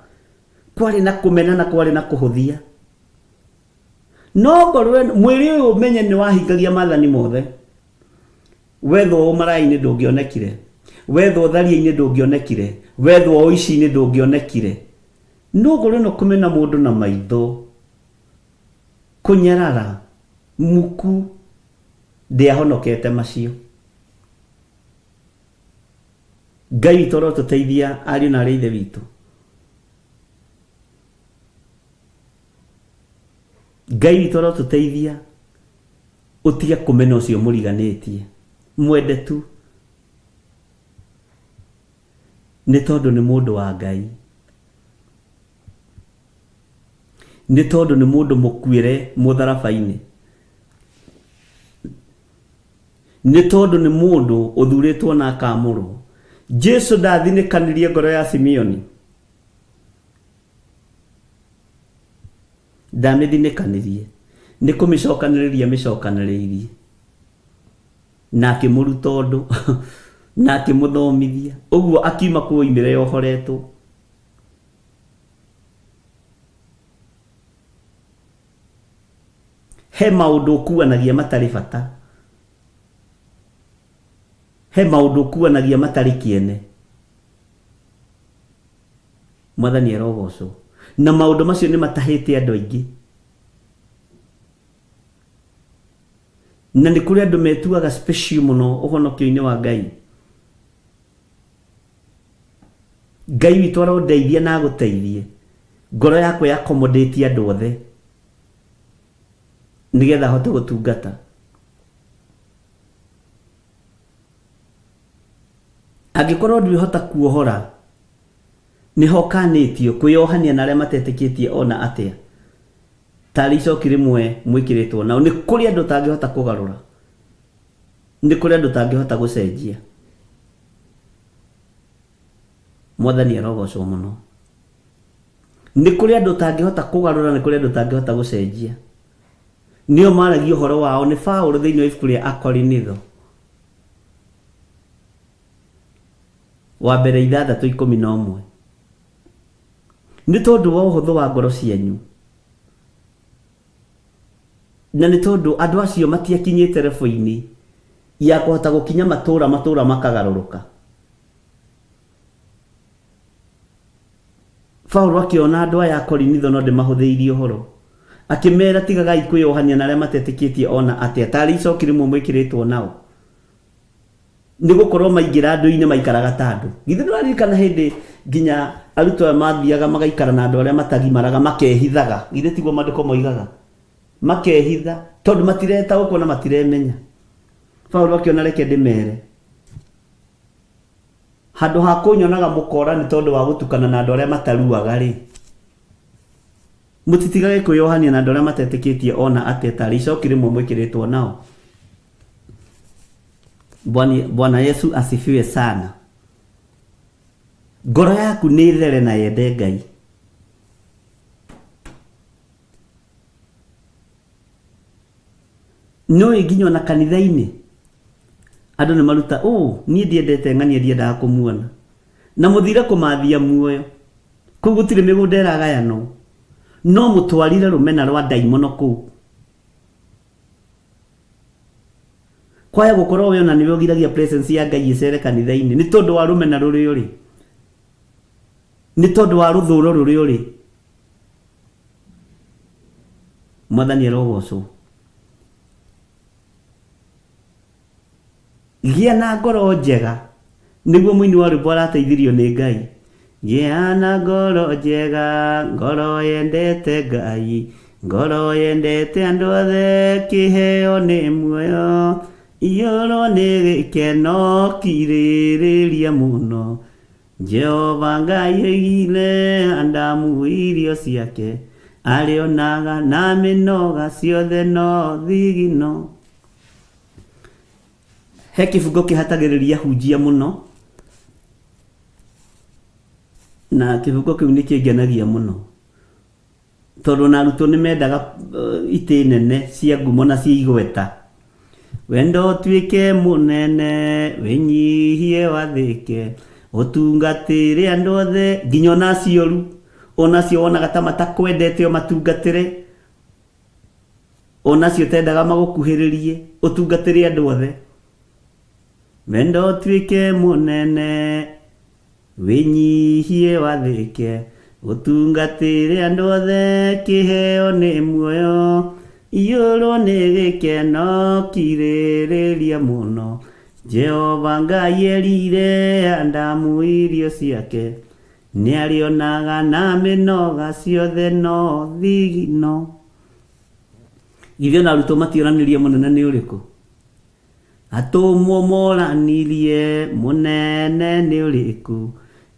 kwarĩ na kũmena na kwarĩ na kũhũthia. No ngorwo mwĩrĩ ũyũ ũmenye nĩ wahingagia maathani mothe. Wethwo ũmaraĩ-inĩ ndũngĩonekire, wethwo ũtharia-inĩ ndũngĩonekire, wethwo ũici-inĩ ndũngĩonekire. No ngorwo ĩno kũmena mũndũ na maitho, kũnyarara, muku, ndĩahonokete macio. Ngai witũ arotũteithia ariũ na arĩ a ithe witũ. Ngai witũ arotũteithia ũtige kũmena ũcio mũriganĩtie. Mwende tu nĩ tondũ nĩ mũndũ wa Ngai. Nĩ tondũ nĩ mũndũ mũkuĩre mũtharaba-inĩ. Nĩ tondũ nĩ mũndũ ũthurĩtwo na akamũrwo. Jesu ndathinĩkanirie ngoro ya Simeoni. Ndamĩthinĩkanirie, nĩ kũmĩcokanĩrĩria amĩcokanĩrĩirie, na akĩmũruta ũndũ, na akĩmũthomithia. Ũguo akiuma kũu oimire yohoretwo. He maũndũ ũkuanagia matarĩ bata. He maũndũ ũkuanagia matarĩ kĩene. Mwathani arogocwo. Na maũndũ macio nĩ matahĩte andũ aingĩ. Na nĩ kũrĩ andũ metuaga special mũno ũhonokio-inĩ wa Ngai. Ngai witũ arondeithia na agũteithie. Ngoro yakwa ya accommodate andũ othe. Nĩgetha hote gũtungata. Angĩkorwo ndwĩhota kuohora, nĩho ũkanĩtio kwĩyohania na arĩa matetĩkĩtie o na atĩa, tarĩ icoki rĩmwe mwĩkĩrĩtwo nao. Nĩ kũrĩ andũ ũtangĩhota kũgarũra, nĩ kũrĩ andũ ũtangĩhota gũcenjia. Mwathani arogocwo mũno. Nĩ kũrĩ andũ ũtangĩhota kũgarũra, nĩ kũrĩ andũ ũtangĩhota gũcenjia. Nĩo maragia ũhoro wao nĩ Paũlũ thĩinĩ wa ibuku rĩa Akorinitho. Wa mbere 6:11. Nĩ tondũ wa ũhũthũ wa ngoro cianyu, na nĩ tondũ andũ acio matiakinyĩte rebo-inĩ ya kũhota gũkinya matũũra matũũra makagarũrũka. Paulo akĩona andũ aya a Korinitho no ndĩmahũthĩirie ũhoro. Akĩmeera, Tigagai kwĩyohania na arĩa matetĩkĩtie o na atĩa, taarĩ icoki rĩmwe mwĩkĩrĩtwo nao. Nĩ gũkorwo maingĩra andũ-inĩ maikaraga ta andũ. Githĩ ndũraririkana hĩndĩ nginya arutwo aya mathiaga magaikara na andũ arĩa matagimaraga makehithaga? Githĩ tiguo maandĩko moigaga? Makehitha tondũ matiretaũkwo na matiremenya. Paulo akĩona reke ndĩmere. Handũ ha kũnyonaga mũkoora nĩ tondũ wa gũtukana na andũ arĩa mataruaga-rĩ, mũtitigage kwĩyohania na andũ arĩa matetĩkĩtie o na atĩa taarĩ icoki rĩmwe mwĩkĩrĩtwo nao. Bwana Yesu asifiwe sana. Ngoro yaku nĩ ĩthere na yende Ngai. Nĩũĩ nginya ona kanitha-inĩ andũ nĩ maruta ũũ niĩ ndiendete ng'ania ndiendaga kũmuona na mũthire kũmathia muoyo kũu gũtirĩ mĩgũnda ĩragayanwo no mũtwarire rũmena rwa ndaimono kũu kwaya gũkorwo we ona nĩwe ũgiragia presence ya Ngai ĩcere kanitha-inĩ nĩ tondũ wa rũmena rũrĩa ũrĩ nĩ tondũ wa rũthũro rũrĩa ũrĩ. Mwathani arogocwo. Gĩa na ngoro njega, nĩguo mũini wa rwĩmbo arateithirio nĩ Ngai. Gĩa na ngoro njega, ngoro yendete Ngai, ngoro yendete andũ othe, kĩheo nĩ muoyo, iyũrwo nĩ gĩkeno, kirĩrĩria mũno. Jehova Ngai oigire Adamu irio ciake, arĩonaga na mĩnoga ciothe no thigino. He kĩbungo kĩhatagĩrĩria hunjia mũno, na kĩbungo kĩu nĩ kĩngenagia mũno, tondũ ona arutwo nĩ mendaga itĩ nene cia ngumo na cia igweta. Wendo ũtuĩke mũnene, wĩnyihie wathĩke, ũtungatĩre andũ othe, nginya ona acio oru, ona acio wonaga ta matakwendete ũmatungatĩre, Ona acio ũtendaga magũkuhĩrĩrie, ũtungatĩre andũ othe. Wendo ũtuĩke mũnene, wĩnyihie wathĩke, ũtungatĩre andũ othe, kĩheo nĩ muoyo, iyũrwo nĩ gĩkeno, kirĩrĩria mũno. Jehova Ngai erire Adamu irio ciake, nĩarĩonaga na mĩnoga ciothe no thigino. Githĩ ona arutwo mationanirie mũnene nĩ ũrĩkũ? Atũmwo moranirie mũnene nĩ ũrĩkũ?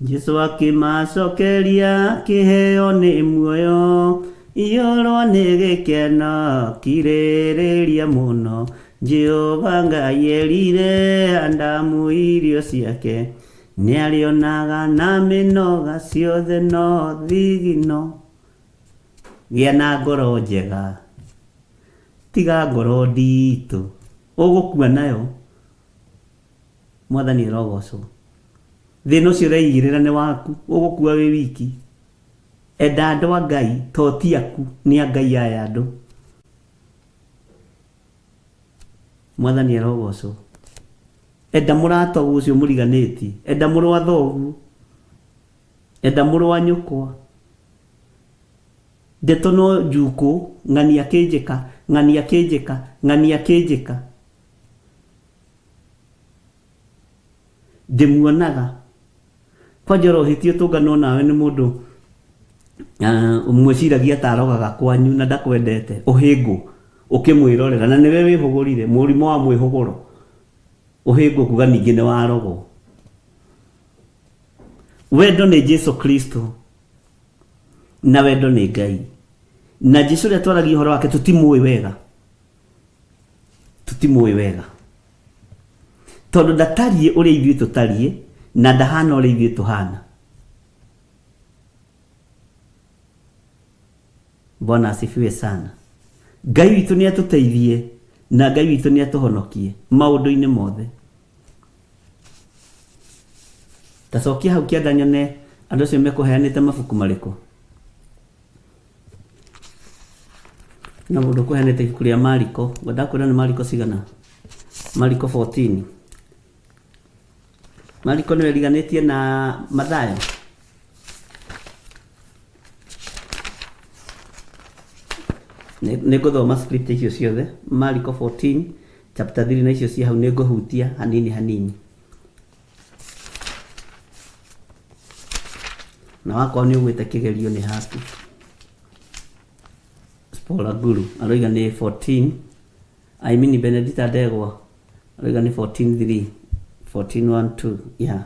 Jesu akĩmacokeria kĩheo nĩ muoyo, iyũrwo nĩ gĩkeno, kirĩrĩria mũno. Jehova Ngai erire Adamu irio ciake, nĩarĩonaga na mĩnoga ciothe no thigino. Gĩa na ngoro njega, tiga ngoro nditũ, ũgũkua nayo. Mwathani arogocwo. Thĩna ũcio ũreigĩrĩra nĩ waku, ũgũkua wĩ wiki. Enda andũ a Ngai, to ti aku, nĩ a Ngai aya andũ. Mwathani arogocwo. Enda mũrataguo ũcio mũriganĩtie, enda mũrũ wa thoguo. Enda mũrũ wa nyũkwa. Ndeto no njukũ, ng'ani akĩnjĩka, ng'ani akĩnjĩka, ng'ani akĩnjĩka. Ndĩmuonaga. Kwanja ũrohĩtia ũtũnganwo nawe nĩ mũndũ ũmwĩciragia ta arogaga kwanyu na ndakwendete, ũhĩngwo ũkĩmwĩrorera na nĩwe wĩhũgũrire, mũrimũ wa mwĩhũgũro. Ũhĩngwo kuga ningĩ nĩ warogwo. Wendo nĩ Jesu Kristo na wendo nĩ Ngai. Na Jesu ũrĩa twaragia ũhoro wake tũtimũĩ wega, tũtimũĩ wega tondũ ndatariĩ ũrĩa ithuĩ tũtariĩ na ndahana ũrĩa ithuĩ tũhana. Bwana asifiwe sana. Ngai witũ nĩ atũteithie na Ngai witũ nĩ atũhonokie maũndũ-inĩ mothe. Ta cokia hau kĩanda nyone andũ acio mekũheanĩte mabuku marĩkũ. Na mũndũ ũkũheanĩte ibuku rĩa Mariko, ngwenda kwĩra nĩ Mariko cigana? Mariko 14. Mariko nĩwe ĩriganĩtie na Mathayo? Nĩ ngũthoma script icio ciothe, Mariko 14 chapter 3 na icio cia hau nĩ ngũhutia hanini hanini. Na wakorwo nĩ ũgwĩte kĩgerio nĩ haku. Spola Guru aroiga nĩ 14, I mean Benedita Ndegwa aroiga nĩ 14 3, 14 1 2, yeah.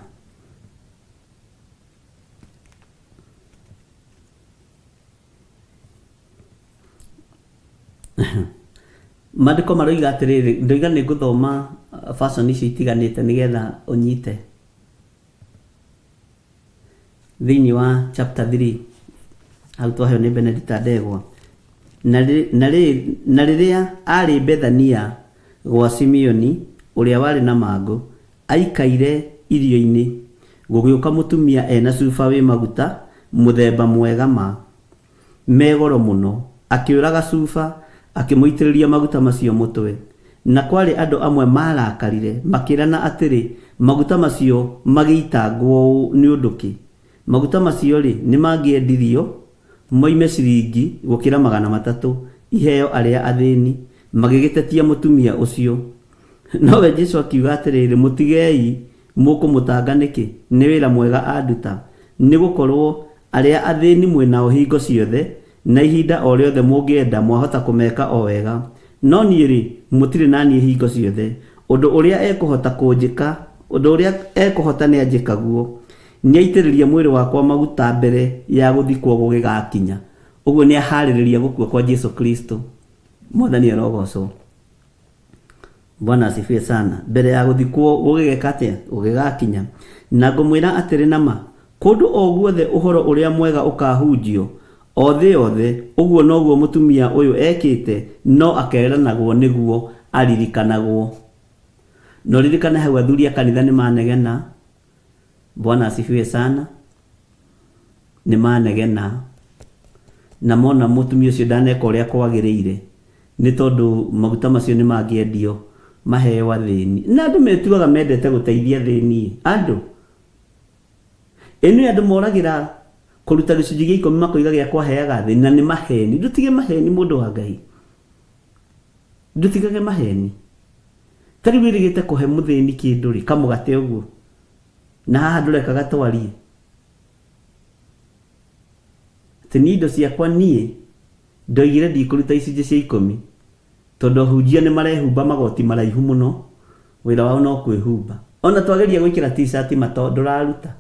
Maandĩko maroiga atĩrĩrĩ, ndoiga nĩ ngũthoma version icio itiganĩte nĩgetha ũnyite. Thĩinĩ wa chapter 3 hau twaheo nĩ Benedita Ndegwa. Na rĩrĩa aarĩ Bethania gwa Simeoni ũrĩa warĩ na mangũ, Aikaire irio-inĩ, gũgĩũka mũtumia e na cuba wĩ maguta mũthemba mwega ma, me goro mũno, akĩũraga cuba, akĩmũitĩrĩria maguta macio mũtwe. Na kwarĩ andũ amwe maarakarire, makĩĩrana atĩrĩ, Maguta macio magĩitangwo ũũ nĩ ũndũ kĩ? Maguta macio-rĩ, nĩmangĩendirio moime ciringi gũkĩra 300, iheo arĩa athĩni, magĩgĩtetia mũtumia ũcio. Nowe Jesu akiuga atĩrĩrĩ, mũtigei, mũkũmũtanga nĩkĩ? Nĩ wĩra mwega anduta. Nĩ gũkorwo arĩa athĩni mwĩ nao hingo ciothe, na ihinda o rĩothe mũngĩenda mwahota kũmeka o wega. No niĩ-rĩ, mũtirĩ na niĩ hingo ciothe. Ũndũ ũrĩa ekũhota kũnjĩka, ũndũ ũrĩa ekũhota nĩanjĩka guo. Nĩaitĩrĩria mwĩrĩ wakwa maguta mbere ya gũthikwo gũgĩgakinya. Ũguo nĩaharĩrĩria gũkua kwa Jesu Kristo. Mwathani arogocwo. Bwana asifiwe sana. Mbere ya gũthikwo gũgĩgeka atĩa? Gũgĩgakinya. Na ngũmwĩra atĩrĩ na ma, kũndũ o guothe ũhoro ũrĩa mwega ũkahunjio, o thĩ yothe, ũguo noguo mũtumia ũyũ ekĩte, no akeranagwo nĩguo aririkanagwo. Na ũririkane hau athuri a kanitha nĩ manegena. Bwana asifiwe sana. Nĩ manegena. Na mona mũtumia ũcio ndaneka ũrĩa kwagĩrĩire, nĩ tondũ maguta macio nĩ mangĩendio maheo athĩni. Na andũ metuaga mendete gũteithia athĩni. Andũ. Ĩno andũ moragĩra kũruta gĩcunjĩ gĩa ikũmi makoiga gĩa kwaheaga athĩni, na nĩ maheni. Ndũtige maheni mũndũ wa Ngai. Ndũtigage maheni. Ta rĩu wĩrĩgĩte kũhe mũthĩni kĩndũ rĩ, kamũgate ũguo. Na haha ndũrekaga twarie. Atĩ niĩ indo ciakwa niĩ ndoigire ndikũruta icunjĩ cia ikũmi tondũ ahunjia nĩ marehumba magoti maraihu mũno, wĩra wao no kwĩhumba. Ona twageria gwĩkĩra t-shirt mato ndũraruta.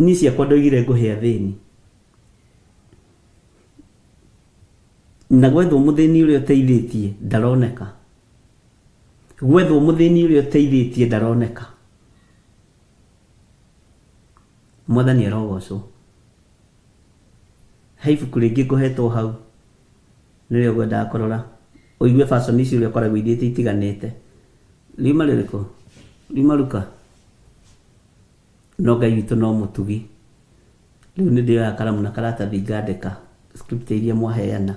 Niĩ ciakwa ndoigire ngũhe athĩni. Na gwethwo mũthĩni ũrĩa ũteithĩtie ndaroneka. Gwethwo mũthĩni ũrĩa ũteithĩtie ndaroneka. Mwathani arogocwo. He ibuku rĩngĩ ngũhetwo hau nĩrĩo ngwendaga kũrora ũigue version ici ũrĩa ũkoragwo ithiĩte itiganĩte. Riuma rĩrĩkũ? Riuma Luka? No Ngai witũ no mũtugi. Rĩu nĩ ndĩoya karamu na karatathi ngandĩka scripture iria mwaheana,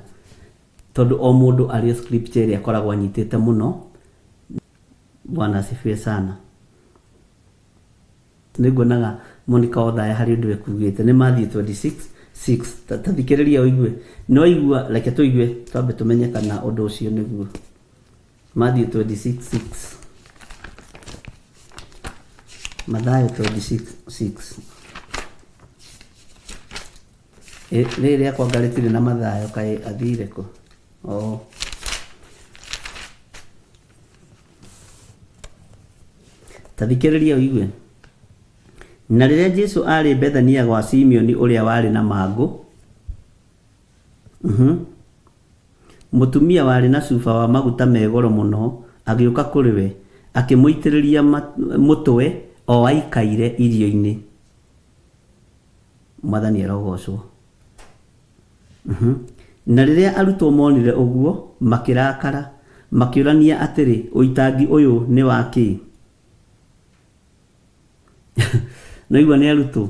tondũ o mũndũ arĩ o scripture ĩrĩa akoragwo anyitĩte mũno. Bwana asifiwe sana. Nĩ nguonaga Monica Othaya harĩ ũndũ ekugĩte nĩ Matthew 26:6. Ta thikĩrĩria ũigue. Nĩ waigua, reke tũigue twambe tũmenye kana ũndũ ũcio nĩguo. Matthew 26:6. Mathayo 26:6. Rĩrĩ rĩakwa anga rĩtirĩ na Mathayo kaĩ athire kũ? Oh. Ta thikĩrĩria ũigue. Na rĩrĩa Jesu aarĩ Bethania gwa Simeoni ũrĩa warĩ na mangũ, mũtumia warĩ na cuba wa maguta me goro mũno agĩũka kũrĩ we, akĩmũitĩrĩria mũtwe o aikaire irio-inĩ. Mwathani arogocwo. Na rĩrĩa arutwo monire ũguo, makĩrakara, makĩũrania atĩrĩ, ũitangi ũyũ nĩ wa kĩ? Nĩwaigua nĩ arutwo?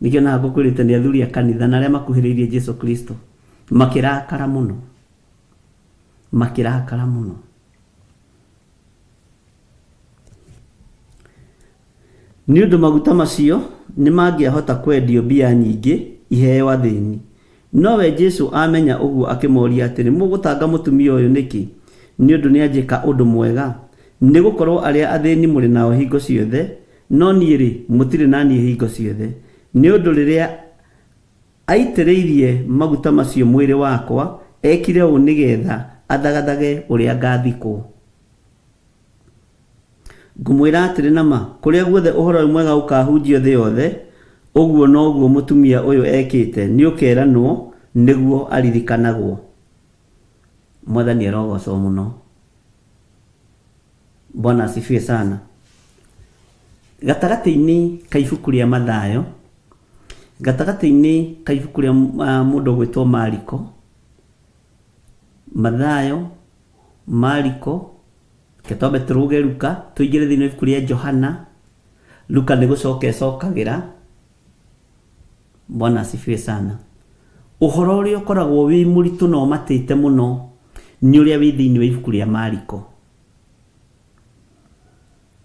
Nĩkĩo naha ngũkwĩrĩte nĩ athuri a kanitha na arĩa makuhĩrĩirie Jesu Kristo. Makĩrakara mũno. Makĩrakara mũno. Nĩ ũndũ maguta macio nĩmangĩahota kwendio mbia nyingĩ iheo athĩni. Nowe Jesu aamenya ũguo akĩmoria atĩrĩ, Mũgũtanga mũtumia ũyũ nĩkĩ, nĩ ũndũ nĩanjĩka ũndũ mwega? Nĩ gũkorũo arĩa athĩni mũrĩ nao hingo ciothe, no niĩ-rĩ, mũtirĩ na niĩ hingo ciothe. Nĩ ũndũ rĩrĩa aitĩrĩirie maguta macio mwĩrĩ wakwa, ekire ũũ nĩ getha athagathage ũrĩa ngathikwo. Ngũmwĩra atĩrĩ na ma, kũrĩa guothe ũhoro ũyũ mwega ũkaahunjio thĩ yothe, ũguo noguo mũtumia ũyũ ekĩte nĩũkeeranwo nĩguo aririkanagwo. Mwathani arogocwo mũno. Bwana asifiwe sana. Gatagatĩ-inĩ ka ibuku rĩa Mathayo, gatagatĩ-inĩ ka ibuku rĩa mũndũ ũgwĩtwo Mariko, Mathayo, Mariko, Reke twambe tũrũge Luka, tũingĩre thĩinĩ wa ibuku rĩa Johana. Luka nĩ gũcoka ĩcokagĩra. Bwana asifiwe sana. Ũhoro ũrĩa ũkoragwo wĩ mũritũ na ũmatĩte mũno nĩ ũrĩa wĩ thĩinĩ wa ibuku rĩa Mariko.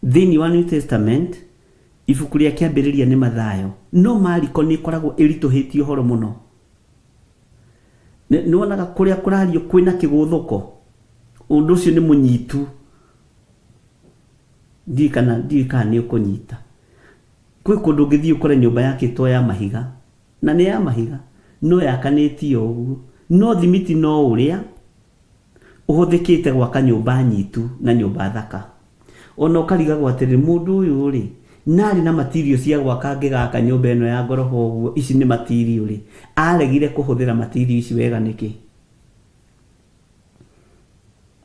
Thĩinĩ wa New Testament, ibuku rĩa kĩambĩrĩria nĩ Mathayo, no Mariko nĩ ĩkoragwo ĩritũhĩtie ũhoro mũno. Nĩ wonaga kũrĩa kũrario kwĩna kĩgũthũko, ũndũ ũcio nĩ mũnyitu. Ndiũĩ kana ndiũĩ kana nĩ ũkũnyita. Kwĩ kũndũ ũngĩthiĩ ũkore nyũmba yakĩtwo ya mahiga, na nĩ ya mahiga, no yakanĩtio ũguo, no thimiti no ũrĩa ũhũthĩkĩte gwaka nyũmba nyitu na nyũmba thaka. Ona ũkarigagwo atĩrĩrĩ, mũndũ ũyũ rĩ, na arĩ na material cia gwaka angĩgaka nyũmba ĩno ya ngoroba ũguo, ici nĩ material rĩ, aregire kũhũthĩra material ici wega nĩkĩ?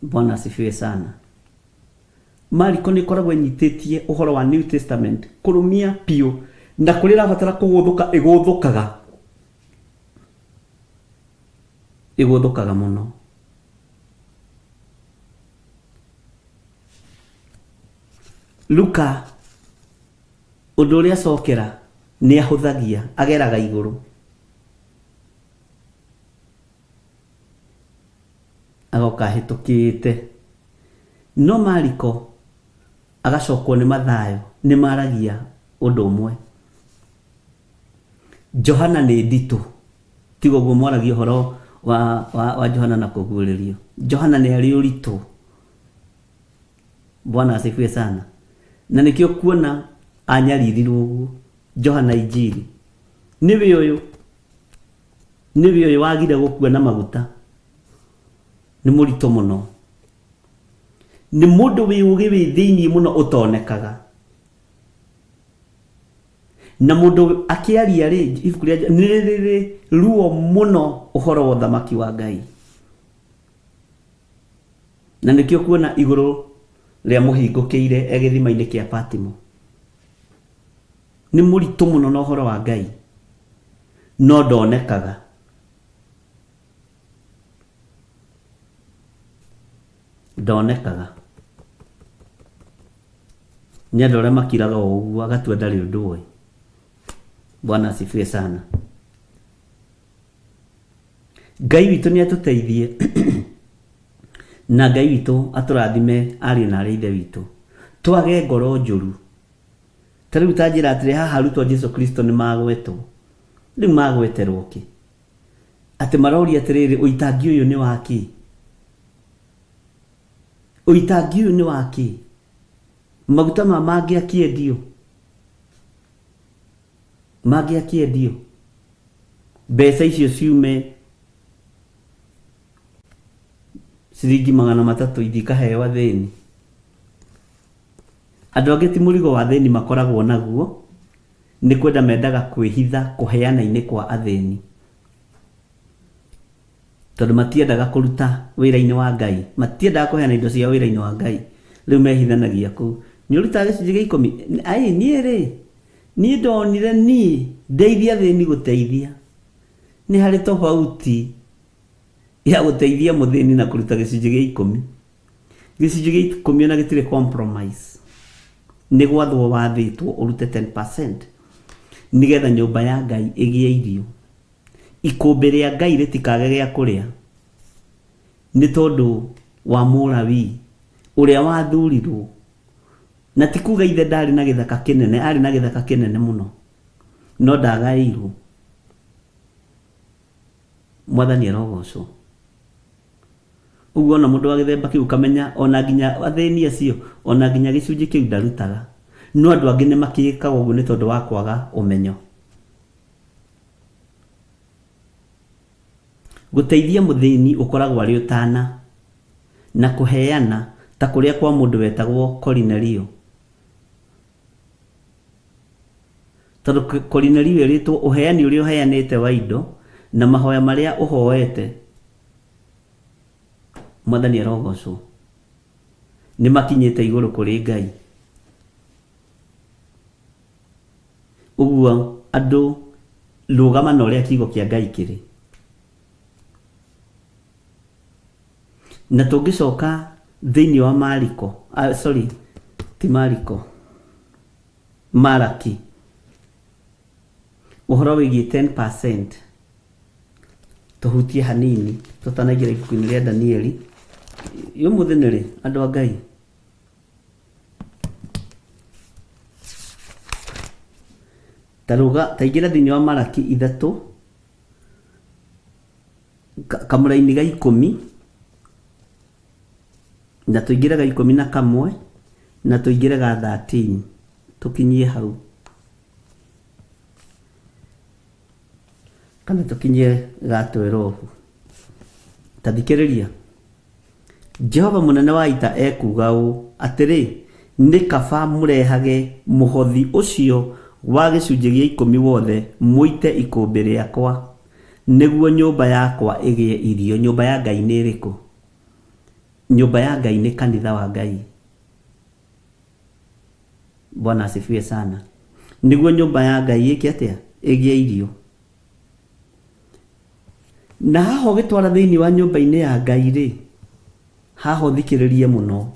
Bwana asifiwe sana. Mariko nĩ ĩkoragwo ĩnyitĩtie ũhoro wa New Testament kũrũmia biũ, na kũrĩa ĩrabatara kũgũthũka ĩgũthũkaga, ĩgũthũkaga mũno. Luka ũndũ ũrĩa acokera nĩ ahũthagia, ageraga igũrũ. Agoka ahĩtũkĩte. No Mariko agacokwo nĩ Mathayo nĩ maragia ũndũ ũmwe. Johana nĩ nditũ. Tiga ũguo mwaragia ũhoro wa, wa, wa Johana na kũguũrĩrio. Johana nĩ arĩ ũritũ. Bwana asifiwe sana. Na nĩkĩo kuona anyaririrwo ũguo. Johana Injiri. Nĩwe ũyũ. Nĩwe ũyũ wagire gũkua na maguta. Nĩ mũritũ mũno. Nĩ mũndũ wĩ ũgĩ wĩ thĩinĩ mũno ũtonekaga. Na mũndũ akĩaria rĩ, ibuku rĩa nĩ rĩrĩ ruo mũno ũhoro wa ũthamaki wa Ngai. Na nĩkĩo kuona igũrũ rĩa mũhingũkĩire e gĩthima-inĩ kĩa Patimo. Nĩ mũritũ mũno na ũhoro wa Ngai, no ndonekaga. Ndonekaga. Nĩ andũ arĩa makiraga o ũguo agatua ndarĩ ũndũ oĩ. Bwana asifiwe sana. Ngai witũ nĩ atũteithie na Ngai witũ atũrathime ariũ na arĩ ithe witũ. Twage ngoro njũru. Ta rĩu ta njĩra atĩrĩ haha arutwo a Jesu Kristo nĩ magwetwo. Rĩu magweterwo kĩ? Atĩ maroria atĩrĩrĩ, ũitangi ũyũ nĩ wa kĩ? Ũitangi ũyũ nĩ wa kĩ? Maguta ma mangĩakĩendio? Mangĩakĩendio? Mbeca icio ciume ciringi 300 ithiĩ ikaheo athĩni. Andũ angĩ ti mũrigo wa athĩni makoragwo naguo, nĩ kwenda mendaga kwĩhitha kũheana-inĩ kwa athĩni. Tondũ matiendaga kũruta wĩra-inĩ wa Ngai, matiendaga kũheana indo ciao wĩra-inĩ wa Ngai, rĩu mehithanagia kũu. Nĩ ũrutaga gĩcunjĩ gĩa ikũmi? Ai, niĩ rĩ, niĩ ndonire niĩ ndeithie athĩni gũteithia. Nĩ harĩ tofauti ya gũteithia mũthĩni na kũruta gĩcunjĩ gĩa ikũmi. Gĩcunjĩ gĩa ikũmi ona gĩtirĩ compromise. Nĩ gwathwo wathĩtwo ũrute 10% nĩgetha nyũmba ya Ngai ĩgĩe irio. Ikũmbĩ rĩa Ngai rĩtikage gĩa kũrĩa nĩ tondũ wa Mũlawii ũrĩa wathurirwo. Na ti kuga ithe ndarĩ na gĩthaka kĩnene, arĩ na gĩthaka kĩnene mũno, no ndagaĩirwo. Mwathani arogocwo. Ũguo ona mũndũ wa gĩthemba kĩu ũkamenya ona nginya athĩni acio, ona nginya gĩcunjĩ kĩu ndarutaga. No andũ angĩ nĩ makĩkaga ũguo nĩ tondũ wa kwaga ũmenyo. Gũteithia mũthĩni ũkoragwo arĩ ũtana, na kũheana, ta kũrĩa kwa mũndũ wetagwo Korinelio. Tondũ Korinelio erĩtwo ũheani ũrĩa ũheanĩte wa indo na mahoya marĩa ũhoete, Mwathani arogocwo, nĩ makinyĩte igũrũ kũrĩ Ngai. Ũguo andũ rũgama na ũrĩa kiugo kĩa Ngai kĩrĩ. Na tũngĩcoka thĩinĩ wa Mariko, ah, sorry, ti Mariko, Maraki, ũhoro wĩgiĩ 10% tũhutie hanini tũtanaingĩra ibuku-inĩ rĩa Danieli. Ũmũthĩ nĩ rĩ, andũ a Ngai? Ta ruga, ta ingĩra thĩinĩ wa Maraki ithatũ, Kamũraini ga ikũmi na tũingĩre ga 11 na tũingĩre ga 13 tũkinyie hau kana tũkinyie ga 12. Ta thikĩrĩria, Jehova mũnene wa ita ekuuga ũũ, Atĩrĩ, nĩ kaba mũrehage mũhothi ũcio wa gĩcunjĩ gĩa ikũmi wothe mũite ikũmbĩ rĩakwa, nĩguo nyũmba yakwa ĩgĩe irio. Nyũmba ya Ngai nĩ ĩrĩkũ? Nyũmba ya Ngai nĩ kanitha wa Ngai. Bwana asifiwe sana. Nĩguo nyũmba ya Ngai ĩke atĩa? Ĩgĩe irio. Na haha ũgĩtwara thĩinĩ wa nyũmba-inĩ ya Ngai rĩ, haha ũthikĩrĩrie mũno.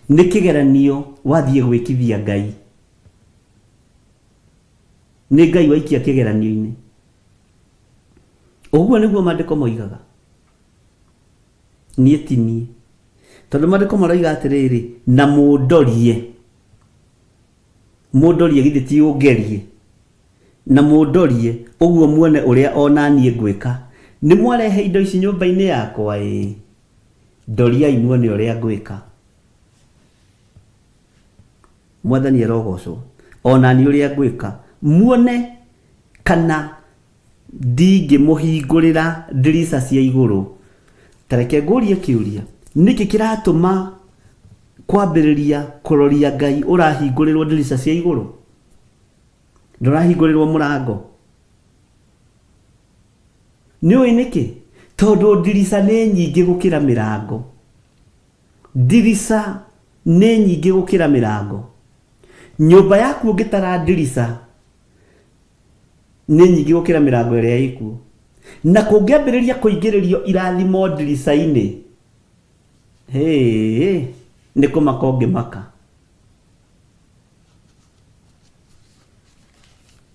Nĩ kĩgeranio wathiĩ gwĩkithia Ngai. Nĩ Ngai waikia kĩgeranio-inĩ. Ũguo nĩguo maandĩko moigaga. Niĩ ti niĩ. Tondũ maandĩko maroiga atĩrĩrĩ, na mũndorie. Mũndorie githĩ ti ũngerie, na mũndorie ũguo muone ũrĩa o na niĩ ngwĩka. Nĩ mwarehe indo ici nyũmba-inĩ yakwa? Ĩĩ, ndoriai muone ũrĩa ngwĩka. Mwathani arogocwo. O na niĩ ũrĩa ngwĩka, muone kana ndingĩmũhingũrĩra ndirica cia igũrũ. Ta reke ngũrie kĩũria, nĩkĩ kĩratũma kwambĩrĩria kũroria Ngai ũrahingũrĩrwo ndirica cia igũrũ? Ndũrahingũrĩrwo mũrango. Nĩ ũĩ nĩkĩ? Tondũ ndirica nĩ nyingĩ gũkĩra mĩrango. Ndirica nĩ nyingĩ gũkĩra mĩrango. Nyũmba yaku ũngĩtara ndirica nĩ nyingĩ gũkĩra mĩrango ĩrĩa ĩkuo. Na kũngĩambĩrĩria kũingĩrĩrio irathimo ndirica-inĩ, hĩĩ, nĩ kũmaka ũngĩmaka.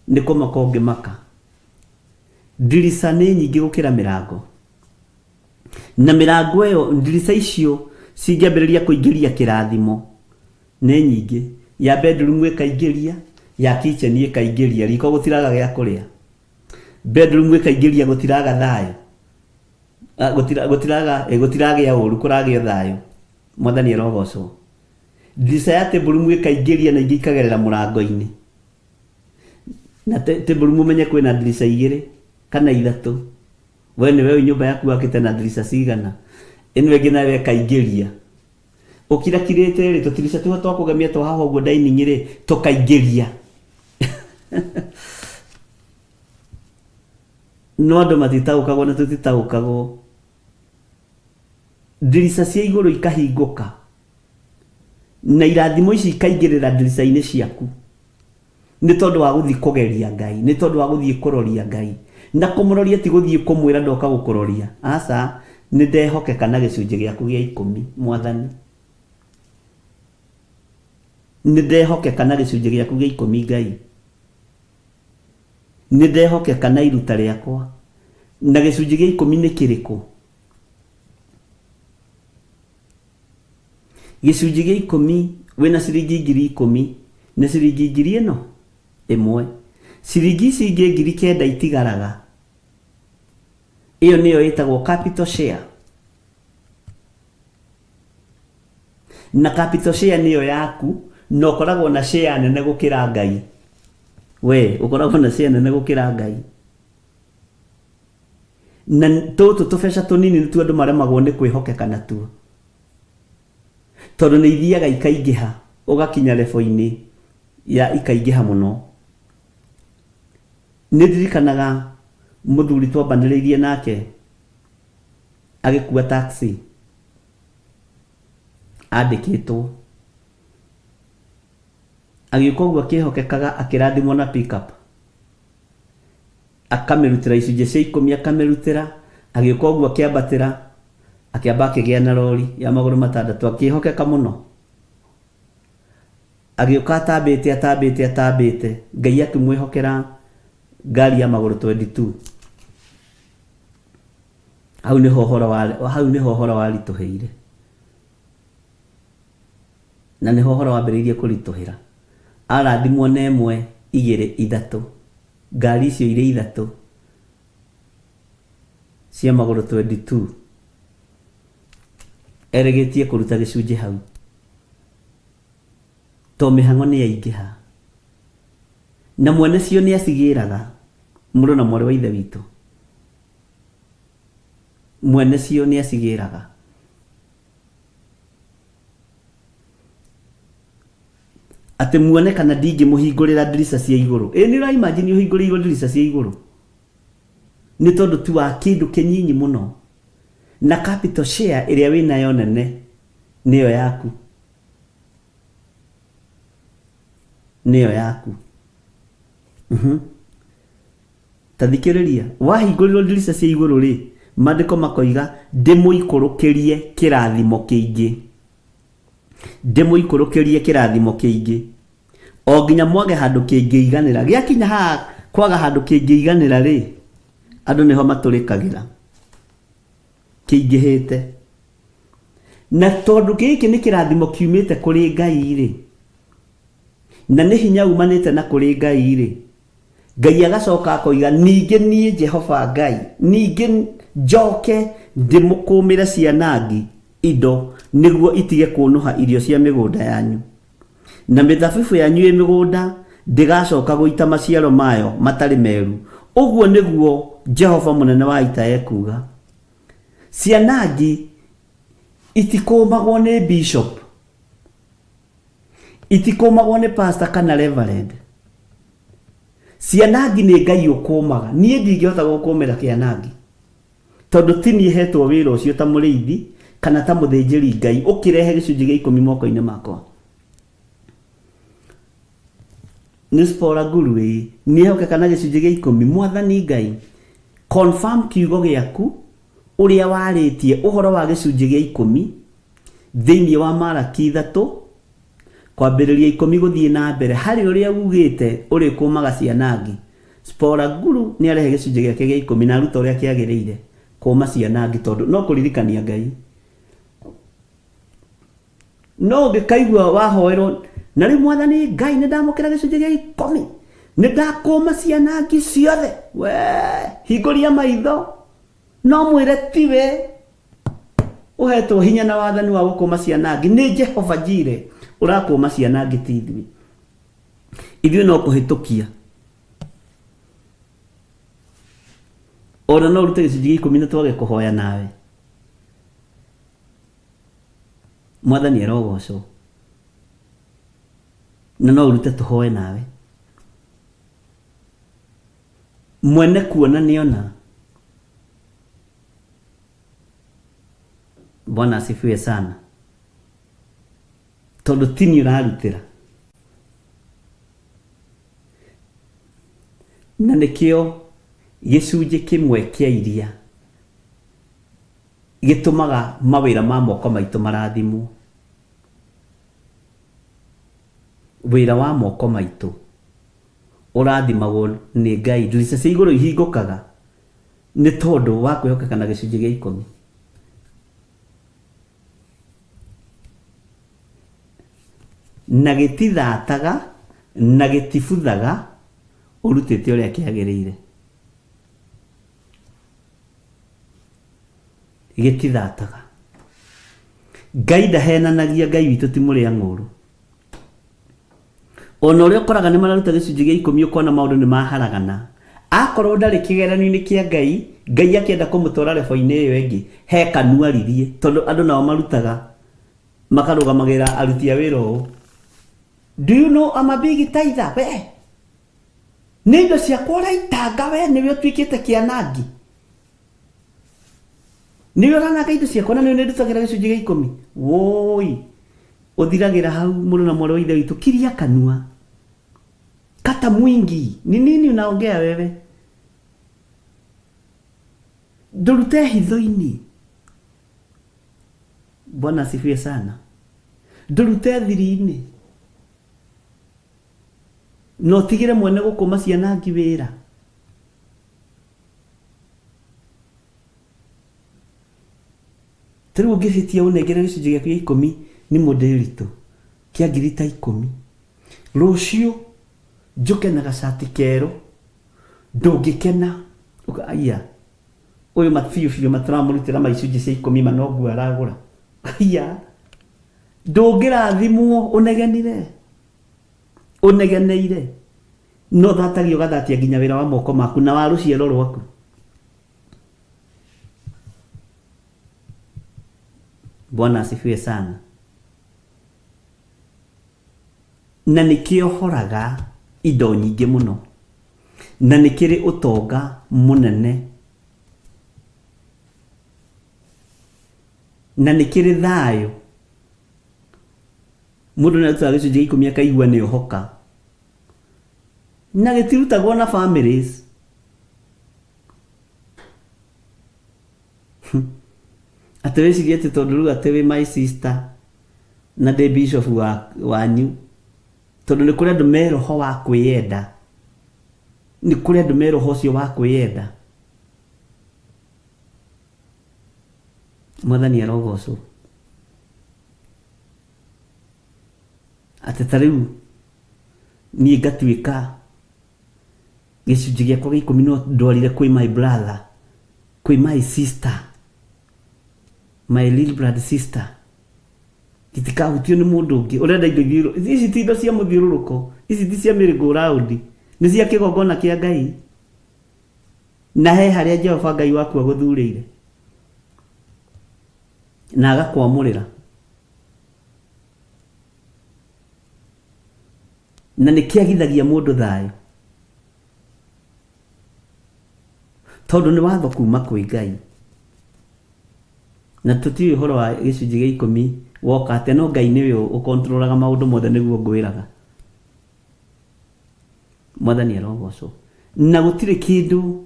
Nĩ kũmaka ũngĩmaka. Ndirica nĩ nyingĩ gũkĩra mĩrango. Na mĩrango ĩyo, ndirica icio cingĩambĩrĩria kũingĩria kĩrathimo, Nĩ nyingĩ. Ya bedroom ĩkaingĩria, ya kitchen ĩkaingĩria, riko gũtiraga gĩa kũrĩa. Bedroom ĩkaingĩria gũtiraga thayũ. Ah, gũtira, gũtiraga, eh, gũtiragĩa ũru, kũragĩa thayũ. Mwathani arogocwo. Ndirica ya table room ĩkaingĩria na ingĩ ikagerera mũrango-inĩ. Na table room ũmenye kwĩna ndirica igĩrĩ kana ithatũ. We nĩwe ũĩ nyũmba yaku wakĩte na ndirica cigana. Ĩno ĩngĩ nayo ĩkaingĩria. Ũkirakirĩte rĩ, tũtirica tũu twa kũgemia twa haha ũguo dining rĩ, tũkaingĩria. No andũ matitaũkagwo na tũtitaũkagwo. Ndirica cia igũrũ ikahingũka na irathimo ici ikaingĩrĩra ndirica-inĩ ciaku. Nĩ tondũ wa gũthiĩ kũgeria Ngai, nĩ tondũ wa gũthiĩ kũroria Ngai. Na kũmũroria ti gũthiĩ kũmwĩra ndoka gũkũroria, aca, nĩ ndehokeka na gĩcunjĩ gĩaku gĩa ikũmi, Mwathani. Nĩ ndehokeka na gĩcunjĩ gĩaku gĩa ikũmi, Ngai. Nĩ ndehokeka na iruta rĩakwa. Na gĩcunjĩ gĩa ikũmi nĩ kĩrĩkũ? Gĩcunjĩ gĩa ikũmi wĩna ciringi 10,000 nĩ ciringi ngiri ĩno ĩmwe. Ciringi ici ingĩ 9,000 itigaraga, ĩyo nĩyo ĩtagwo capital share. Na capital share nĩyo yaku na ũkoragwo na share nene gũkĩra Ngai. We ũkoragwo na share nene gũkĩra Ngai. Na tũtũ tũbeca tũnini nĩtuo andũ maremagwo nĩ kwĩhokeka natuo. Tondũ nĩ ithiaga ikaingĩha, ũgakinya level-inĩ ya ikaingĩha mũno. Nĩ ndirikanaga mũthuri twambanĩrĩirie nake agĩkua taxi andĩkĩtwo. Agĩũka ũguo akĩhokekaga akĩrathimwo na pick up. Akamĩrutĩra icunjĩ cia ikũmi akamĩrutĩra, agĩũka ũguo akĩambatĩra, akĩamba akĩgĩa na rori ya magũrũ matandatũ, akĩhokeka mũno. Agĩũka atambĩte atambĩte atambĩte, Ngai akĩmwĩhokera ngari ya magũrũ 22. Hau nĩho ũhoro wa, hau nĩho ũhoro waritũhĩire. Na nĩho ũhoro wambĩrĩirie kũritũhĩra. Arathimwo na ĩmwe, igĩrĩ, ithatũ. Ngari icio irĩ ithatũ. Cia magũrũ 22 erĩgĩtie kũruta gĩcunjĩ hau to mĩhang'o nĩ yaingĩha na mwene cio nĩ acigĩraga mũrũ na mwarĩ wa ithe witũ mwene cio nĩ acigĩraga atĩ muone kana ndingĩmũhingũrĩra ndirica cia igũrũ ĩ nĩ ũra imagine ũhingũrĩirwo ndirica cia igũrũ nĩ tondũ tu wa kĩndũ kĩnyinyi mũno na capital share ĩrĩa wĩnayo nene nĩyo yaku nĩyo yaku Ta thikĩrĩria, wahingũrĩrwo ndirica cia igũrũ rĩ, maandĩko makoiga ndĩmũikũrũkĩrie kĩrathimo kĩingĩ. Ndĩmũikũrũkĩrie kĩrathimo kĩingĩ. O nginya mwage handũ kĩngĩiganĩra. Gĩakinya haha kwaga handũ kĩngĩiganĩra rĩ, andũ nĩho matũrĩkagĩra. Kĩingĩhĩte. Na tondũ gĩkĩ nĩ kĩrathimo kiumĩte kũrĩ Ngai rĩ, na nĩ hinya umanĩte na kũrĩ Ngai rĩ, Ngai agacoka akoiga, ningĩ niĩ Jehova Ngai, ningĩ njoke ndĩmũkũmĩre cianangi indo nĩguo itige kũnũha irio cia mĩgũnda yanyu, na mĩthabibũ yanyu ĩ mĩgũnda ndĩgacoka gũita maciaro mayo matarĩ meru, ũguo nĩguo Jehova mũnene wa ita ekuuga. Cianangi itikũmagwo nĩ bishop, itikũmagwo nĩ pastor kana reverend. Cianangi nĩ Ngai ũkũmaga. Niĩ ndingĩhota gũkũmĩra kĩanangi tondũ ti niĩ hetwo wĩra ũcio ta mũrĩithi kana ta mũthĩnjĩri Ngai ũkĩrehe gĩcunjĩ gĩa ikũmi moko-inĩ makwa. Nĩ Spora Guru ĩĩ nĩehokeka na gĩcunjĩ gĩa ikũmi. Mwathani Ngai confirm kiugo gĩaku ũrĩa warĩtie ũhoro wa gĩcunjĩ gĩa ikũmi thĩinĩ wa Malaki ithatũ kwambĩrĩria ikũmi gũthiĩ na mbere harĩ ũrĩa ugĩte ũrĩkũmaga cianangi. Spora Guru nĩarehe gĩcunjĩ gĩake gĩa ikũmi na aruta ũrĩa kĩagĩrĩire kũma cianangi tondũ no kũririkania Ngai. No ũngĩkaigua wahoerwo na rĩu Mwathani Ngai nĩ ndamũkĩra gĩcunjĩ gĩa ikũmi nĩ ndakũma cianangi ciothe we hingũria maitho no mwĩre tiwe ũhetwo hinya na wathani wa gũkũma cianangi nĩ Jehova Jire ũrakũma cianangi ti ithuĩ ithuĩ no kũhĩtũkia ona no ũrute gĩcunjĩ gĩa ikũmi na twage kũhoya nawe Mwathani arogocwo na no ũrute tũhoe nawe mwene kuona nĩona Bwana asifiwe sana tondũ ti niĩ ũrarutĩra na nĩkĩo gĩcunjĩ kĩmwe kĩa iria gĩtũmaga mawĩra ma moko maitũ marathimwo. Wĩra wa moko maitũ ũrathimagwo nĩ Ngai. Ndirica cia igũrũ ihingũkaga nĩ tondũ wa kwĩhokeka na gĩcunjĩ gĩa ikũmi. Na gĩtithataga na gĩtibuthaga ũrutĩte ũrĩa kĩagĩrĩire. Gĩtithataga. Ngai ndahenanagia, Ngai witũ ti mũrĩa ng'ũrũ. Ona ũrĩa ũkoraga nĩ mararuta gĩcunjĩ gĩa ikũmi ũkona maũndũ nĩ maharagana. Akorwo ndarĩ kĩgeranio-inĩ kĩa Ngai, Ngai akĩenda kũmũtwara level-inĩ ĩyo ĩngĩ, he kanua aririe, tondũ andũ nao marutaga makarũgamagĩrĩra aruti a wĩra ũũ. Do you know I'm a big tither? We! Nĩ indo ciakwa ũraitanga we nĩwe ũtuĩkĩte kĩanangi. Nĩwe ũrananga indo ciakwa na nĩwe nĩndutagĩra gĩcunjĩ gĩa ikũmi. Woi! Ũthiragĩra hau mũrũ na mwarĩ wa ithe witũ kiria kanua. Kata mwingi. Ni nini unaongea wewe? Ndũrute hitho-inĩ. Bwana asifiwe sana. Ndũrute thiri-inĩ. Na ũtigĩre mwene gũkũma ciana ngi wĩra. Ta rĩu ũngĩhĩtia ũnengere gĩcunjĩ gĩaku gĩa ikũmi nĩ mũndĩritũ kĩa ngiri ta ikũmi. Rũciũ njũke na gacati kerũ ndũngĩkena. Ũka aiya. Ũyũ ma biũ biũ matiramũrutĩra ma icunjĩ cia ikũmi ma no nguo aragũra. Haiya. Ndũngĩrathimwo ũnegenire. Ũnegeneire. No thatagia ũgathatia nginya wĩra wa moko maku na wa rũciaro rwaku. Bwana asifiwe sana. Na nĩ kĩohoraga indo nyingĩ mũno, na nĩ kĩrĩ ũtonga mũnene, na nĩ kĩrĩ thayũ. Mũndũ nĩ arutaga gĩcunjĩ gĩa ikũmi akaigua nĩ ohoka, na gĩtirutagwo na families. Atĩ wĩcirie atĩ tondũ rĩu atĩ wĩ my sister na ndĩ bishop wa, wanyu tondũ nĩ kũrĩ andũ me roho wa kwĩyenda nĩ kũrĩ andũ me roho ũcio wa kwĩyenda mwathani arogocwo atĩ ta rĩu niĩ ngatuĩka gĩcunjĩ gĩakwa gĩa ikũmi no ndwarire kwĩ my brother kwĩ my sister my little blood sister gĩtikahutio nĩ mũndũ ũngĩ ũrenda indo ithiũrũ ici ti indo cia mũthiũrũrũko ici ti cia merry go round nĩ cia kĩgongona kĩa Ngai na he harĩa Jehova Ngai waku agũthurĩire na agakwamũrĩra na nĩ kĩagithagia mũndũ thayũ tondũ nĩ watho kuma kwĩ Ngai na tũtiũĩ ũhoro wa gĩcunjĩ gĩa ikũmi woka atĩa no Ngai nĩwe ũkontrolaga maũndũ mothe nĩguo ngwĩraga mwathani arogocwo na gũtirĩ kĩndũ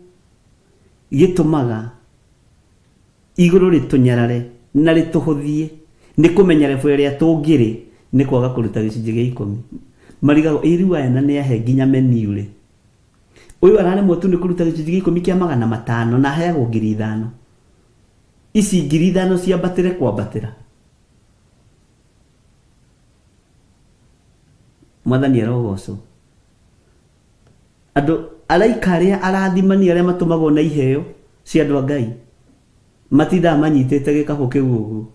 gĩtũmaga Igũrũ rĩtũnyarare na rĩtũhũthie nĩ kũmenya level ĩrĩa tũngĩrĩ nĩ kwaga kũruta gĩcunjĩ gĩa ikũmi. Marigagwo, ĩ rĩu aya na nĩ ahe nginya menu rĩ? Ũyũ araremwo tu nĩ kũruta gĩcunjĩ gĩa ikũmi kĩa 500 na aheagwo 5,000. Ici 5,000 ciambatĩre kwambatĩra. Mwathani arogocwo. Andũ araika arĩa arathimani arĩa matũmagwo na iheo cia andũ a Ngai matindaga manyitĩte gĩkabũ kĩu ũguo.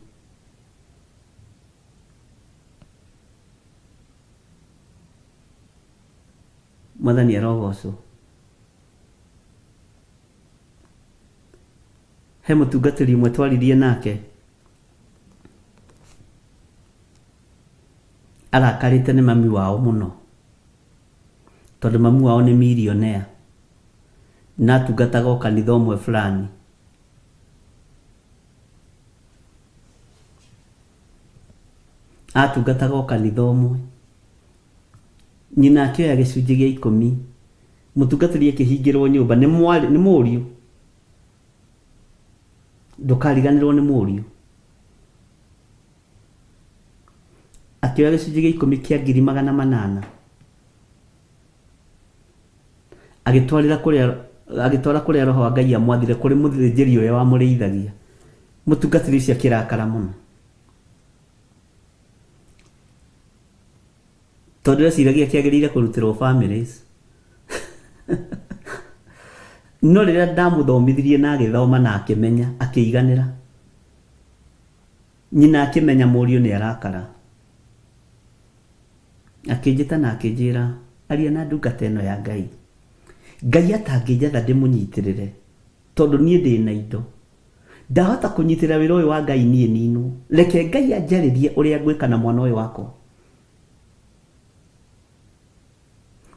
Mwathani arogocwo. He mũtungatĩri ũmwe twaririe nake arakarĩte nĩ mami wao mũno. Tondũ mamu wao nĩ millionaire na atungataga o kanitha ũmwe fulani. Atungataga o kanitha ũmwe. Nyina akĩoya gĩcunjĩ gĩa ikũmi, mũtungatĩri akĩhingĩrwo nyũmba nĩ mwarĩ, nĩ mũriũ. Ndũkariganĩrwo nĩ mũriũ. Akĩoya gĩcunjĩ gĩa ikũmi kĩa 800,000 agĩtwarĩra kũrĩa agĩtwara kũrĩa roho wa Ngai amwathire kũrĩ mũthĩnjĩri ũrĩa wamũrĩithagia. Mũtungatĩri ũcio akĩrakara mũno tondũ eciragia kĩagĩrĩire kũrutĩrwo families. No rĩrĩa ndamũthomithirie na agĩthoma na akĩmenya akĩiganĩra. Nyina akĩmenya mũriũ nĩ arakara. Akĩnjĩta na akĩnjĩra, Aria na ndungata ĩno ya Ngai. Ngai atangĩnjatha ndĩmũnyitĩrĩre, tondũ niĩ ndĩ na indo. Ndahota kũnyitĩrĩra wĩra ũyũ wa Ngai niĩ ninwo. Reke Ngai anjarĩrie ũrĩa ngwĩka na mwana ũyũ wakwa.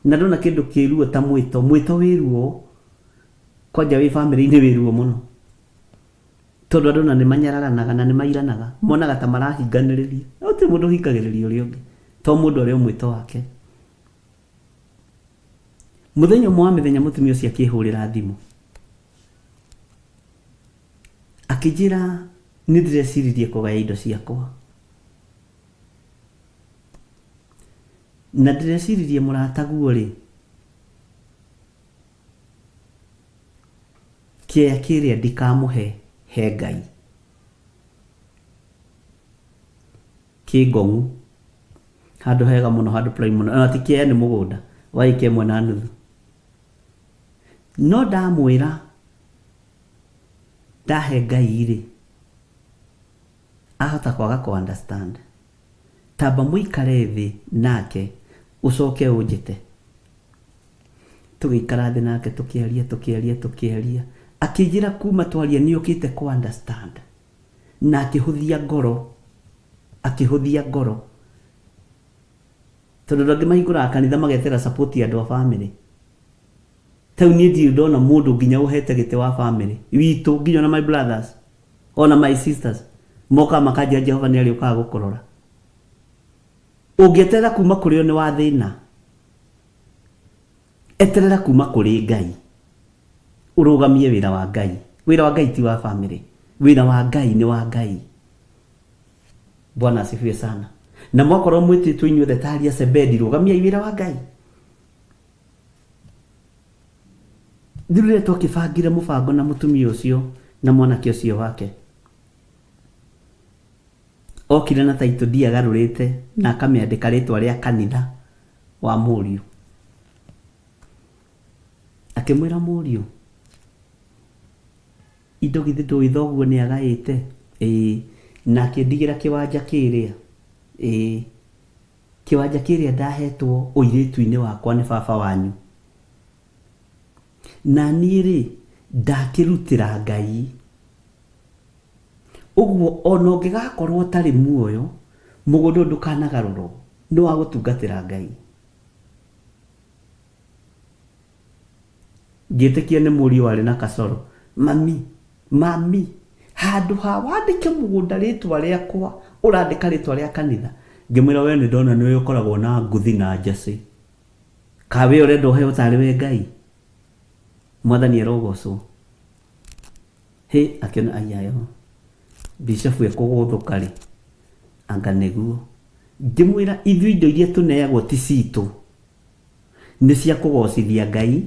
Na ndona kĩndũ kĩ ruo ta mwĩto, mwĩto wĩ ruo, kwanja wĩ bamĩrĩ-inĩ wĩ ruo mũno. Tondũ andũ ona nĩ manyararanaga na nĩ mairanaga, monaga ta marahinganĩrĩria. No gũtirĩ mũndũ ũhingagĩrĩria ũrĩa ũngĩ, to mũndũ arĩ o mwĩto wake. Mũthenya ũmwe wa mĩthenya mũtumia ũcio akĩhũrĩra thimũ, akĩnjĩra nĩ ndĩreciririe kũgaya indo ciakwa. Na ndĩreciririe mũrataguo rĩ, Kĩea kĩrĩa ndikamũhe he Ngai. Kĩ ngong'u. Handũ hega mũno, handũ prime mũno. Ona ti kĩea nĩ mũgũnda wa ĩka ĩmwe na nuthu. No ndamwĩra Ndahe Ngai rĩ, ahota kwaga kũ understand. Tamba mũikare thĩ nake ũcoke ũnjĩte. Tũgĩikara thĩ nake tũkĩaria tũkĩaria tũkĩaria, akĩnjĩra kuma twaria nĩ okĩte kũ understand na akĩhũthia ngoro, akĩhũthia ngoro. Tondũ andũ angĩ mahingũraga kanitha magetera support ya andũ a famĩlĩ. Ta rĩu niĩ ndirĩ ndona mũndũ nginya ũhete gĩtĩ wa famĩlĩ witũ, nginya ona my brothers, ona my sisters, mokaga makanjĩra Jehova nĩ arĩũkaga gũkũrora. Ũngĩeterera kuma kũrĩ o nĩ wa thĩna. Eterera kuma kũrĩ Ngai. Ũrũgamie wĩra wa Ngai. Wĩra wa Ngai ti wa famĩlĩ. Wĩra wa Ngai nĩ wa Ngai. Bwana asifiwe sana. Na mwakorwo mwĩtĩtwo inyuothe ta aria Sebedi, rũgamiai wĩra wa Ngai. Rĩu rĩrĩa twakĩbangire mũbango na mũtumia ũcio na mwanake ũcio wake, okire na title deed agarũrĩte na akamĩandĩka rĩtwa rĩa kanitha wa mũriũ. Akĩmwĩra mũriũ, indo githĩ ndũĩ thoguo nĩ agaĩte? Ĩĩ. Na akĩndigĩra kĩwanja kĩrĩa? Ĩĩ. Kĩwanja kĩrĩa ndahetwo ũirĩtu-inĩ wakwa nĩ baba wanyu, na niĩ-rĩ, ndakĩrutĩra Ngai. Ũguo o na ũngĩgakorwo ũtarĩ muoyo, mũgũnda ũyũ ndũkanagarũrwo, nĩ wa gũtungatĩra Ngai. Ngĩtĩkia nĩ mũriũ warĩ na kacoro. Mami, mami, handũ ha wandĩke mũgũnda rĩtwa rĩakwa, ũrandĩka rĩtwa rĩa kanitha. Ngĩmwĩra we nĩ ndona nĩwe ũkoragwo na nguthi na njacĩ. Ka we ũrenda ũheo tarĩ we Ngai? Mwathani arogocwo. Hĩ, akĩona aiyayo, bishofu ekũgũthũka rĩ, anga nĩguo. Ngĩmwĩra ithuĩ indo iria tũneagwo ti citũ. Nĩ cia kũgocithia Ngai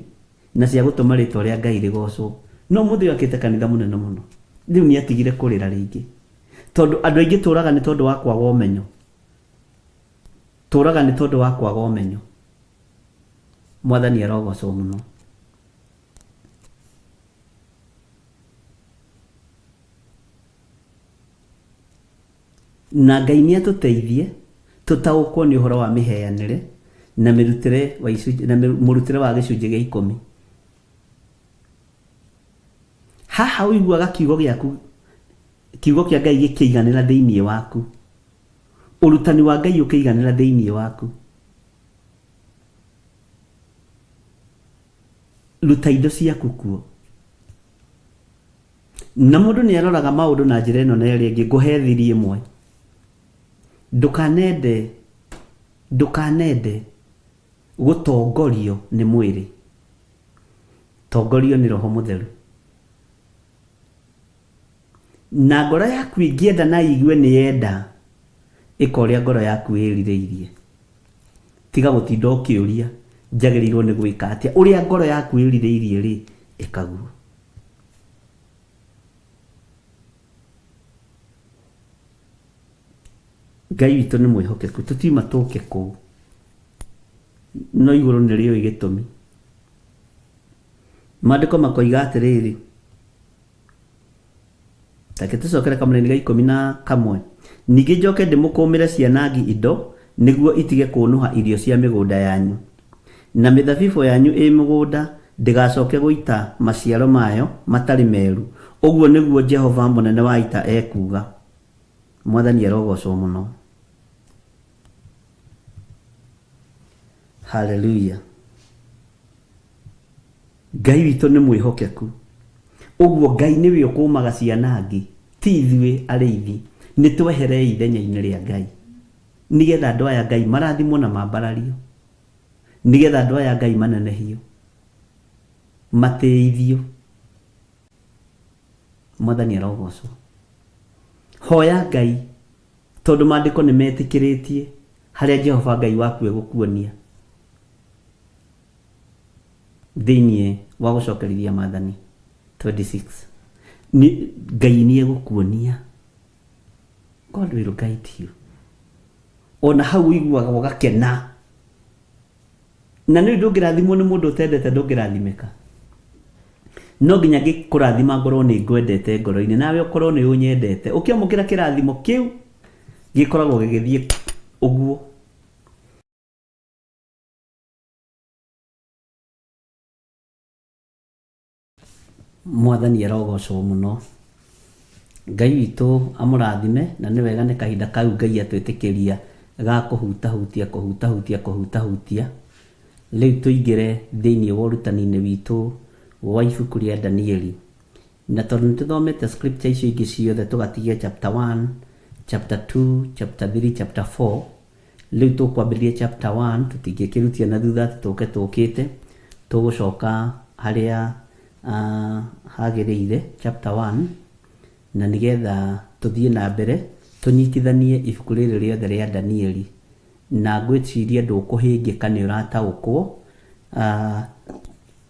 na cia gũtũma rĩtwa rĩa Ngai rĩgocwo. No ũmũthĩ ũyũ akĩte kanitha mũnene mũno. Rĩu nĩ atigire kũrĩra rĩngĩ. Tondũ andũ aingĩ tũraga nĩ tondũ wa kwaga ũmenyo. Tũraga nĩ tondũ wa kwaga ũmenyo. Mwathani arogocwo mũno. Na Ngai nĩ atũteithie tũtaũkwo nĩ ũhoro wa mĩheanĩre na mĩrutĩre wa icunjĩ, na mũrutĩre wa gĩcunjĩ gĩa ikũmi. Haha ũiguaga kiugo gĩaku, kiugo kĩa Ngai gĩkĩiganĩra thĩinĩ waku. Ũrutani wa Ngai ũkĩiganĩra thĩinĩ waku. Ruta indo ciaku kuo. Na mũndũ nĩ aroraga maũndũ na njĩra ĩno na ĩrĩa ĩngĩ. Ngũhe thiri ĩmwe. Ndũkanende, ndũkanende gũtongorio nĩ mwĩrĩ. Tongorio nĩ Roho Mũtheru. Na ngoro yaku ĩngĩenda na ĩigue nĩ yenda, ĩka ũrĩa ngoro yaku ĩrirĩirie. Tiga gũtinda ũkĩũria njagĩrĩirwo nĩ gwĩka atĩa. Ũrĩa ngoro yaku ĩrirĩirie rĩ, ĩka guo. Ngai witũ nĩ mwĩhokeku, tũtiuma tũke kũu, no igũrũ nĩ rĩũĩ gĩtũmi. Maandĩko makoiga atĩrĩrĩ, Reke tũcokere kamũraini ga 11. Ningĩ njoke ndĩmũkũmĩre cianangi indo, nĩguo itige kũũnũha irio cia mĩgũnda yanyu, na mĩthabibũ yanyu ĩ mũgũnda ndĩgacoke gũita maciaro mayo matarĩ meru, ũguo nĩguo Jehova Mũnene wa Ita ekuuga. Mwathani arogoocwo mũno. Haleluya. Ngai witũ nĩ mwĩhokeku. Ũguo Ngai nĩwe ũkũmaga ciana angĩ, ti ithuĩ arĩithi. Nĩ tweherei ithenya-inĩ rĩa Ngai. Nĩgetha andũ aya Ngai marathimwo na mambarario. Nĩgetha andũ aya Ngai manenehio. Matĩithio. Mwathani arogocwo. Hoya Ngai, tondũ maandĩko nĩ metĩkĩrĩtie harĩa Jehova Ngai waku egũkuonia. Thĩinĩ wa gũcokerithia maathani 26 nĩ Ngai nĩ egũkuonia. God will guide you. Ona hau ũiguaga ũgakena. Na nĩ ndũngĩrathimwo nĩ mũndũ ũtendete ndũngĩrathimĩka. No nginya ngĩkũrathima ngorwo nĩ ngwendete ngoro-inĩ, nawe ũkorwo nĩ ũnyendete. Ũkĩamũkĩra kĩrathimo kĩu gĩkoragwo gĩgĩthiĩ ũguo. Mwathani arogocwo mũno. Ngai witũ amũrathime, na nĩ wega nĩ kahinda kau Ngai atwĩtĩkĩria ga kũhutahutia kũhutahutia kũhutahutia. Rĩu tũingĩre thĩinĩ wa ũrutani-inĩ witũ wa ibuku rĩa Danieli. Na tondũ nĩ tũthomete scripture icio ingĩ ciothe tũgatigia chapter 1, chapter 2, chapter 3, chapter 4, Rĩu tũkwambĩrĩria chapter 1, tũtingĩkĩrutia na thutha atĩ tũke tũkĩte, tũgũcoka harĩa hagĩrĩire, chapter 1, na nĩgetha tũthiĩ na mbere tũnyitithanie ibuku rĩrĩ rĩothe rĩa Danieli. Na ngwĩciria ndũkũhĩngĩka nĩ ũrataũkwo.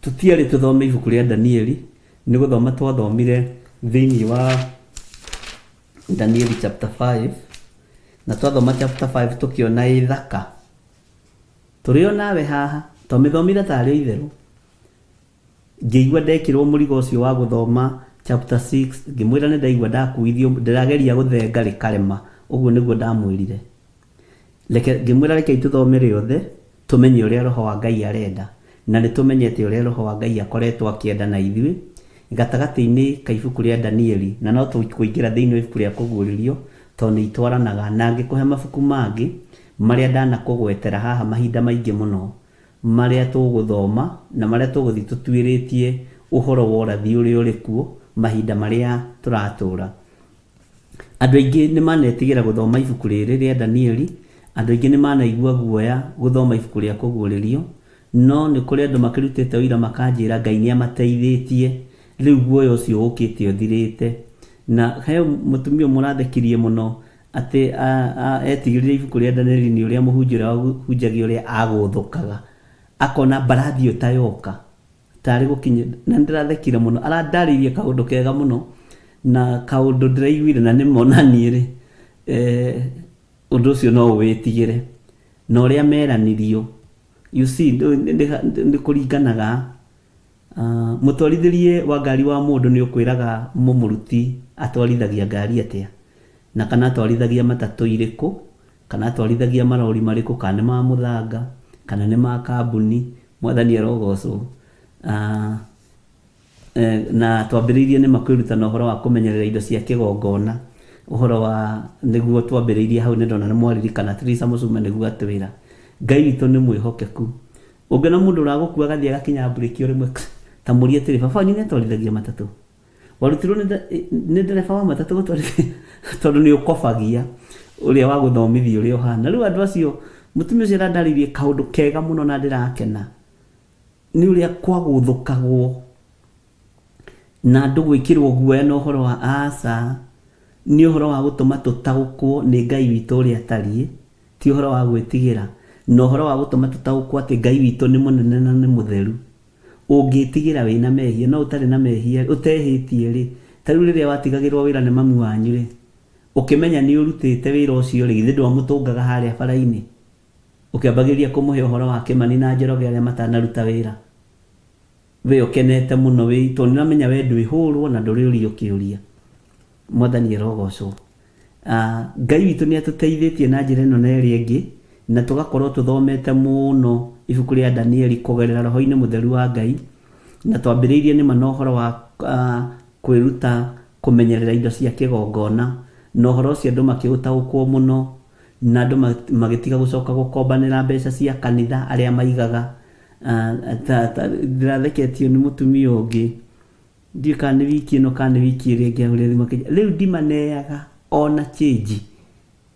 Tũtiarĩ tũthome ibuku rĩa Danieli, nĩ gũthoma twathomire thĩinĩ wa Danieli chapter 5 na twathoma chapter 5 tũkĩona ĩ thaka tũrĩ o nawe haha twamĩthomire tarĩ o itherũ ngĩigua ndekĩrwo mũrigo ũcio wa gũthoma chapter 6 ngĩmwĩra nĩ ndaigua ndakuithio ndĩrageria gũthenga rĩkarema ũguo nĩguo ndamwĩrire Reke, ngĩmwĩra rekei tũthome rĩothe, tũmenye ũrĩa Roho wa Ngai arenda. Na nĩ tũmenyete ũrĩa Roho wa Ngai akoretwo akĩenda na ithuĩ, gatagatĩ-inĩ ka ibuku rĩa Danieli, na no tũkũingĩra thĩinĩ wa ibuku rĩa Kũguũrĩrio, tondũ nĩ itwaranaga. Na ngĩkũhe mabuku mangĩ, marĩa ndanakũgwetera haha mahinda maingĩ mũno, marĩa tũgũthoma, na marĩa tũgũthiĩ tũtuĩrĩtie ũhoro wa ũrathi ũrĩa ũrĩ kuo, mahinda marĩa tũratũũra. Andũ aingĩ nĩ manetigĩra gũthoma ibuku rĩrĩ rĩa Danieli, andũ aingĩ nĩ manaigua guoya gũthoma ibuku rĩa Kũguũrĩrio, no nĩ kũrĩ andũ makĩrutĩte ũira makanjĩra Ngai nĩ amateithĩtie, rĩu guoya ũcio ũkĩte ũthirĩte. Na he mũtumia ũmwe ũrathekirie mũno atĩ etigĩrire ibuku rĩa Danieli nĩ ũrĩa mũhunjia ũrĩa wahunjagia ũrĩa agũthũkaga, akona mbarathi ĩyo ta yoka. Tarĩ gũkinya na nĩndĩrathekire mũno arandarĩirie kaũndũ kega mũno na kaũndũ ndĩraiguire na nĩmo na niĩ rĩ eh, ũndũ ũcio no ũwĩtigĩre na ũrĩa meranirio you see nĩ kũringanaga ah, mũtwarithĩrie wa ngari wa mũndũ nĩ ũkwĩraga mũmũruti atwarithagia ngari atĩa na kana atwarithagia matatũ irĩkũ Kana atwarithagia marori marĩkũ, kana nĩ ma mũthanga, kana nĩ ma kambuni. Mwathani arogocwo. Ah, eh, na twambĩrĩirie nĩ ma kwĩrutana ũhoro wa kũmenyerera indo cia kĩgongona ũhoro wa nĩguo twambĩrĩirie hau nĩ ndona nĩ mwaririkana Teresa Mũcume nĩguo atwĩra Ngai witũ nĩ mwĩhokeku ũngĩona mũndũ ũragũkua agathiĩ agakinya mburĩki o rĩmwe ta mũrie atĩrĩ baba wanyu nĩ atwarithagia matatũ Warutirwo nĩ nĩ ndereba wa matatũ gũtwarithia tondũ nĩ ũkobagia ũrĩa wa gũthomithia ũrĩa ũhana. Rĩu andũ acio mũtumia ũcio arandarĩirie kaũndũ kega mũno na ndĩrakena nĩ ũrĩa kwagũthũkagwo na andũ gwĩkĩrwo guoya na ũhoro wa aca, nĩ ũhoro wa gũtũma tũtaũkwo nĩ Ngai witũ ũrĩa atariĩ, ti ũhoro wa gwĩtigĩra, na ũhoro wa gũtũma tũtaũkwo atĩ Ngai witũ nĩ mũnene na nĩ mũtheru. Ũngĩtigĩra wĩna mehia, no ũtarĩ na mehia, ũtehĩtie-rĩ, ta rĩu rĩrĩa watigagĩrwo wĩra nĩ mami wanyu-rĩ, ũkĩmenya nĩ ũrutĩte wĩra ũcio-rĩ, githĩ ndwamũtũngaga harĩa bara-inĩ? Ũkĩambagĩrĩria kũmũhe ũhoro wa Kĩmani na Njoroge arĩa matanaruta wĩra? We ũkenete mũno wĩ, tondũ nĩũramenya we ndwĩhũrwo na ndũrĩũrio kĩũria. Mwathani arogocwo. Ngai witũ nĩ atũteithĩtie na njĩra ĩno na ĩrĩa ĩngĩ, na tũgakorwo tũthomete mũno ibuku rĩa Danieli kũgerera roho-inĩ mũtheru wa Ngai, na twambĩrĩirie nĩma na ũhoro wa kwĩruta kũmenyerera indo cia kĩgongona, na ũhoro ũcio andũ makĩũtaũkwo mũno, na andũ magĩtiga gũcoka gũkombanĩra mbeca cia kanitha arĩa maigaga. Ndĩratheketio nĩ mũtumia ũngĩ Ndiũĩ kana nĩ wiki ĩno kana nĩ wiki ĩrĩa ĩngĩ ahũrire thimũ akĩnjĩra rĩu ndimaneaga ona change,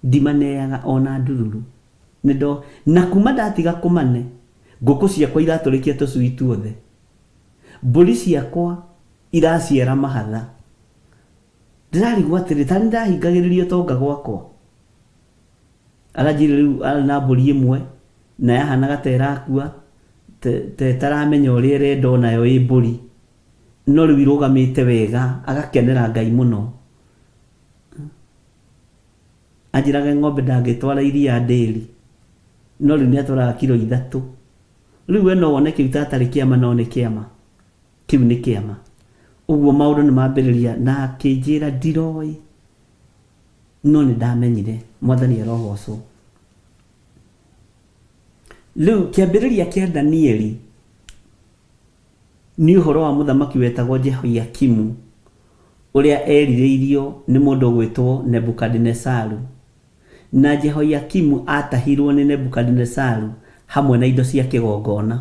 ndimaneaga ona ndururu. Nĩ ndo na kuma ndatiga kũmane, ngũkũ ciakwa iratũrĩkia tũcui tuothe, mbũri ciakwa iraciara mahatha. Ndĩrarigwo atĩrĩ, ta nĩ ndahingagĩrĩria ũtonga gwakwa? Aranjĩrire rĩu arĩ na mbũri ĩmwe na yahanaga ta ĩrakua, ta ĩtaramenya ũrĩa ĩrenda onayo ĩ mbũri. No rĩu irũgamĩte wega, agakenera Ngai mũno. Anjĩraga ng'ombe ndangĩtwara iria ndĩri, no rĩu nĩ atwaraga kiro ithatũ. Rĩu we no wone kĩu ta atarĩ kĩama no nĩ kĩama. Kĩu nĩ kĩama. Ũguo maũndũ nĩ mambĩrĩria na akĩnjĩra ndiroĩ no nĩ ndamenyire. Mwathani arogocwo. Rĩu kĩambĩrĩria kĩa Danieli nĩ ũhoro wa mũthamaki wetagwo Jehoiakimu ũrĩa erirĩirio nĩ mũndũ ũgwĩtwo Nebukadinesaru. Na Jehoiakimu aatahirwo nĩ Nebukadinesaru hamwe na indo cia kĩgongona.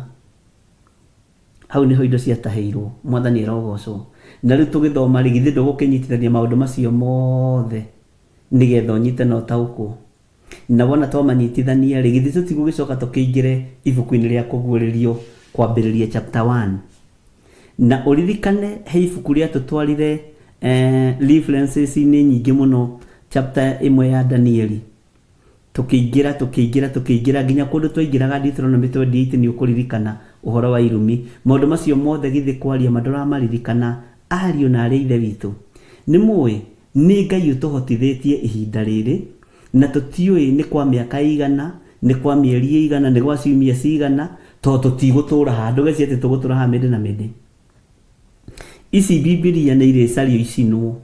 Hau nĩho indo ciatahĩirwo. Mwathani arogocwo. Na rĩu tũgĩthoma rĩ, githĩ ndũgũkĩnyitithania maũndũ macio mothe nĩgetha ũnyite na ũtaũkwo? Na wona twamanyitithania rĩ, githĩ tũtigũgĩcoka tũkĩingĩre ibuku-inĩ rĩa Kũguũrĩrio kwambĩrĩria chapter 1? Na ũririkane he ibuku rĩatũtwarire eh, references-inĩ nyingĩ mũno chapter ĩmwe ya Danieli. Tũkĩingĩra, tũkĩingĩra, tũkĩingĩra, nginya kũndũ twaingĩraga Deuteronomy 28 nĩ ũkũririkana ũhoro wa irumi. Maũndũ macio mothe githĩ kwaria ma ndũramaririkana, ariũ na aarĩ a Ithe witũ? Nĩ mũĩ, nĩ Ngai ũtũhotithĩtie ihinda rĩrĩ, na tũtiũĩ nĩ kwa mĩaka ĩigana, nĩ kwa mĩeri ĩigana, nĩ gwa ciumia cigana, tondũ tũtigũtũũra haha. Ndũgecirie atĩ tũgũtũũra haha mĩndĩ na mĩndĩ. Ici Bibilia nĩ irĩcario icinwo.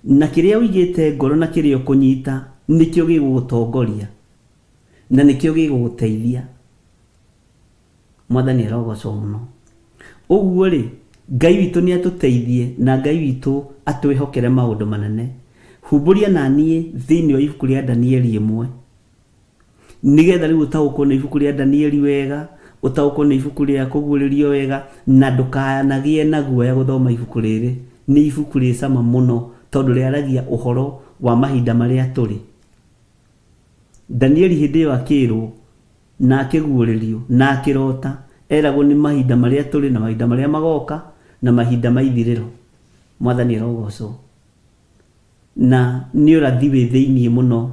Na kĩrĩa ũigĩte ngoro na kĩrĩa ũkũnyita nĩkĩo gĩgũgũtongoria na nĩkĩo gĩgũgũteithia. Mwathani arogocwo mũno. Ũguo-rĩ, Ngai witũ nĩ atũteithie na Ngai witũ atwĩhokere maũndũ manene. Humbũria na niĩ thĩinĩ wa ibuku rĩa Danieli ĩmwe. Nĩgetha rĩu ũtaũkwo nĩ ibuku rĩa Danieli wega, ũtaũkwo nĩ ibuku rĩa Kũguũrĩrio wega, na ndũkanagĩe na guoya gũthoma ibuku rĩrĩ. Nĩ ibuku rĩ cama mũno tondũ rĩaragia ũhoro wa mahinda marĩa tũrĩ. Danieli hĩndĩ ĩyo akĩĩrwo, na akĩguũrĩrio, na akĩrota, eragwo nĩ mahinda marĩa tũrĩ, na mahinda marĩa magoka, na mahinda ma ithirĩro. Mwathani arogocwo. Na nĩ ũrathi wĩ thĩinĩ mũno,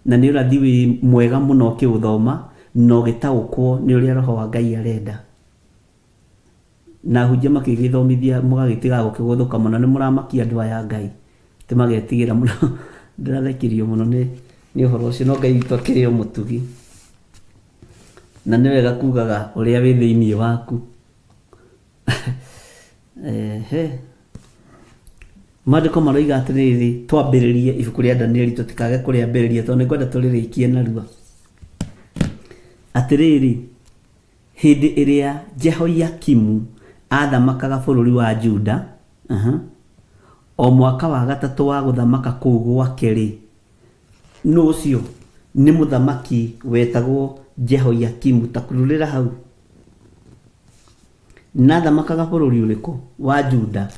na nĩ ũrathi wĩ mwega mũno ũkĩũthoma na ũgĩtaũkwo nĩ ũrĩa Roho wa Ngai arenda. Na ahunjia makĩgĩthomithia mũgagĩtigaga gũkĩgũthũka mũno, nĩ mũramakia andũ aya a Ngai, atĩ magetigĩra mũno. Ndĩrathekirio mũno nĩ nĩ ũhoro ũcio, no Ngai witũ akĩrĩ o mũtugi. Na nĩ wega kugaga ũrĩa wĩ thĩinĩ waku. Ehe. Maandĩko maroiga atĩrĩrĩ, twambĩrĩrie ibuku rĩa Danieli tũtikage kũrĩambĩrĩria tondũ nĩngwenda tũrĩrĩkie narua. Atĩrĩrĩ, hĩndĩ ĩrĩa Jehoiakimu aathamakaga bũrũri wa Juda, aha, o mwaka wa gatatũ wa gũthamaka kũu gwake-rĩ, nũ ũcio? Nĩ mũthamaki wetagwo Jehoiakimu. Ta kururĩra hau. Na athamakaga bũrũri ũrĩkũ? Wa Juda.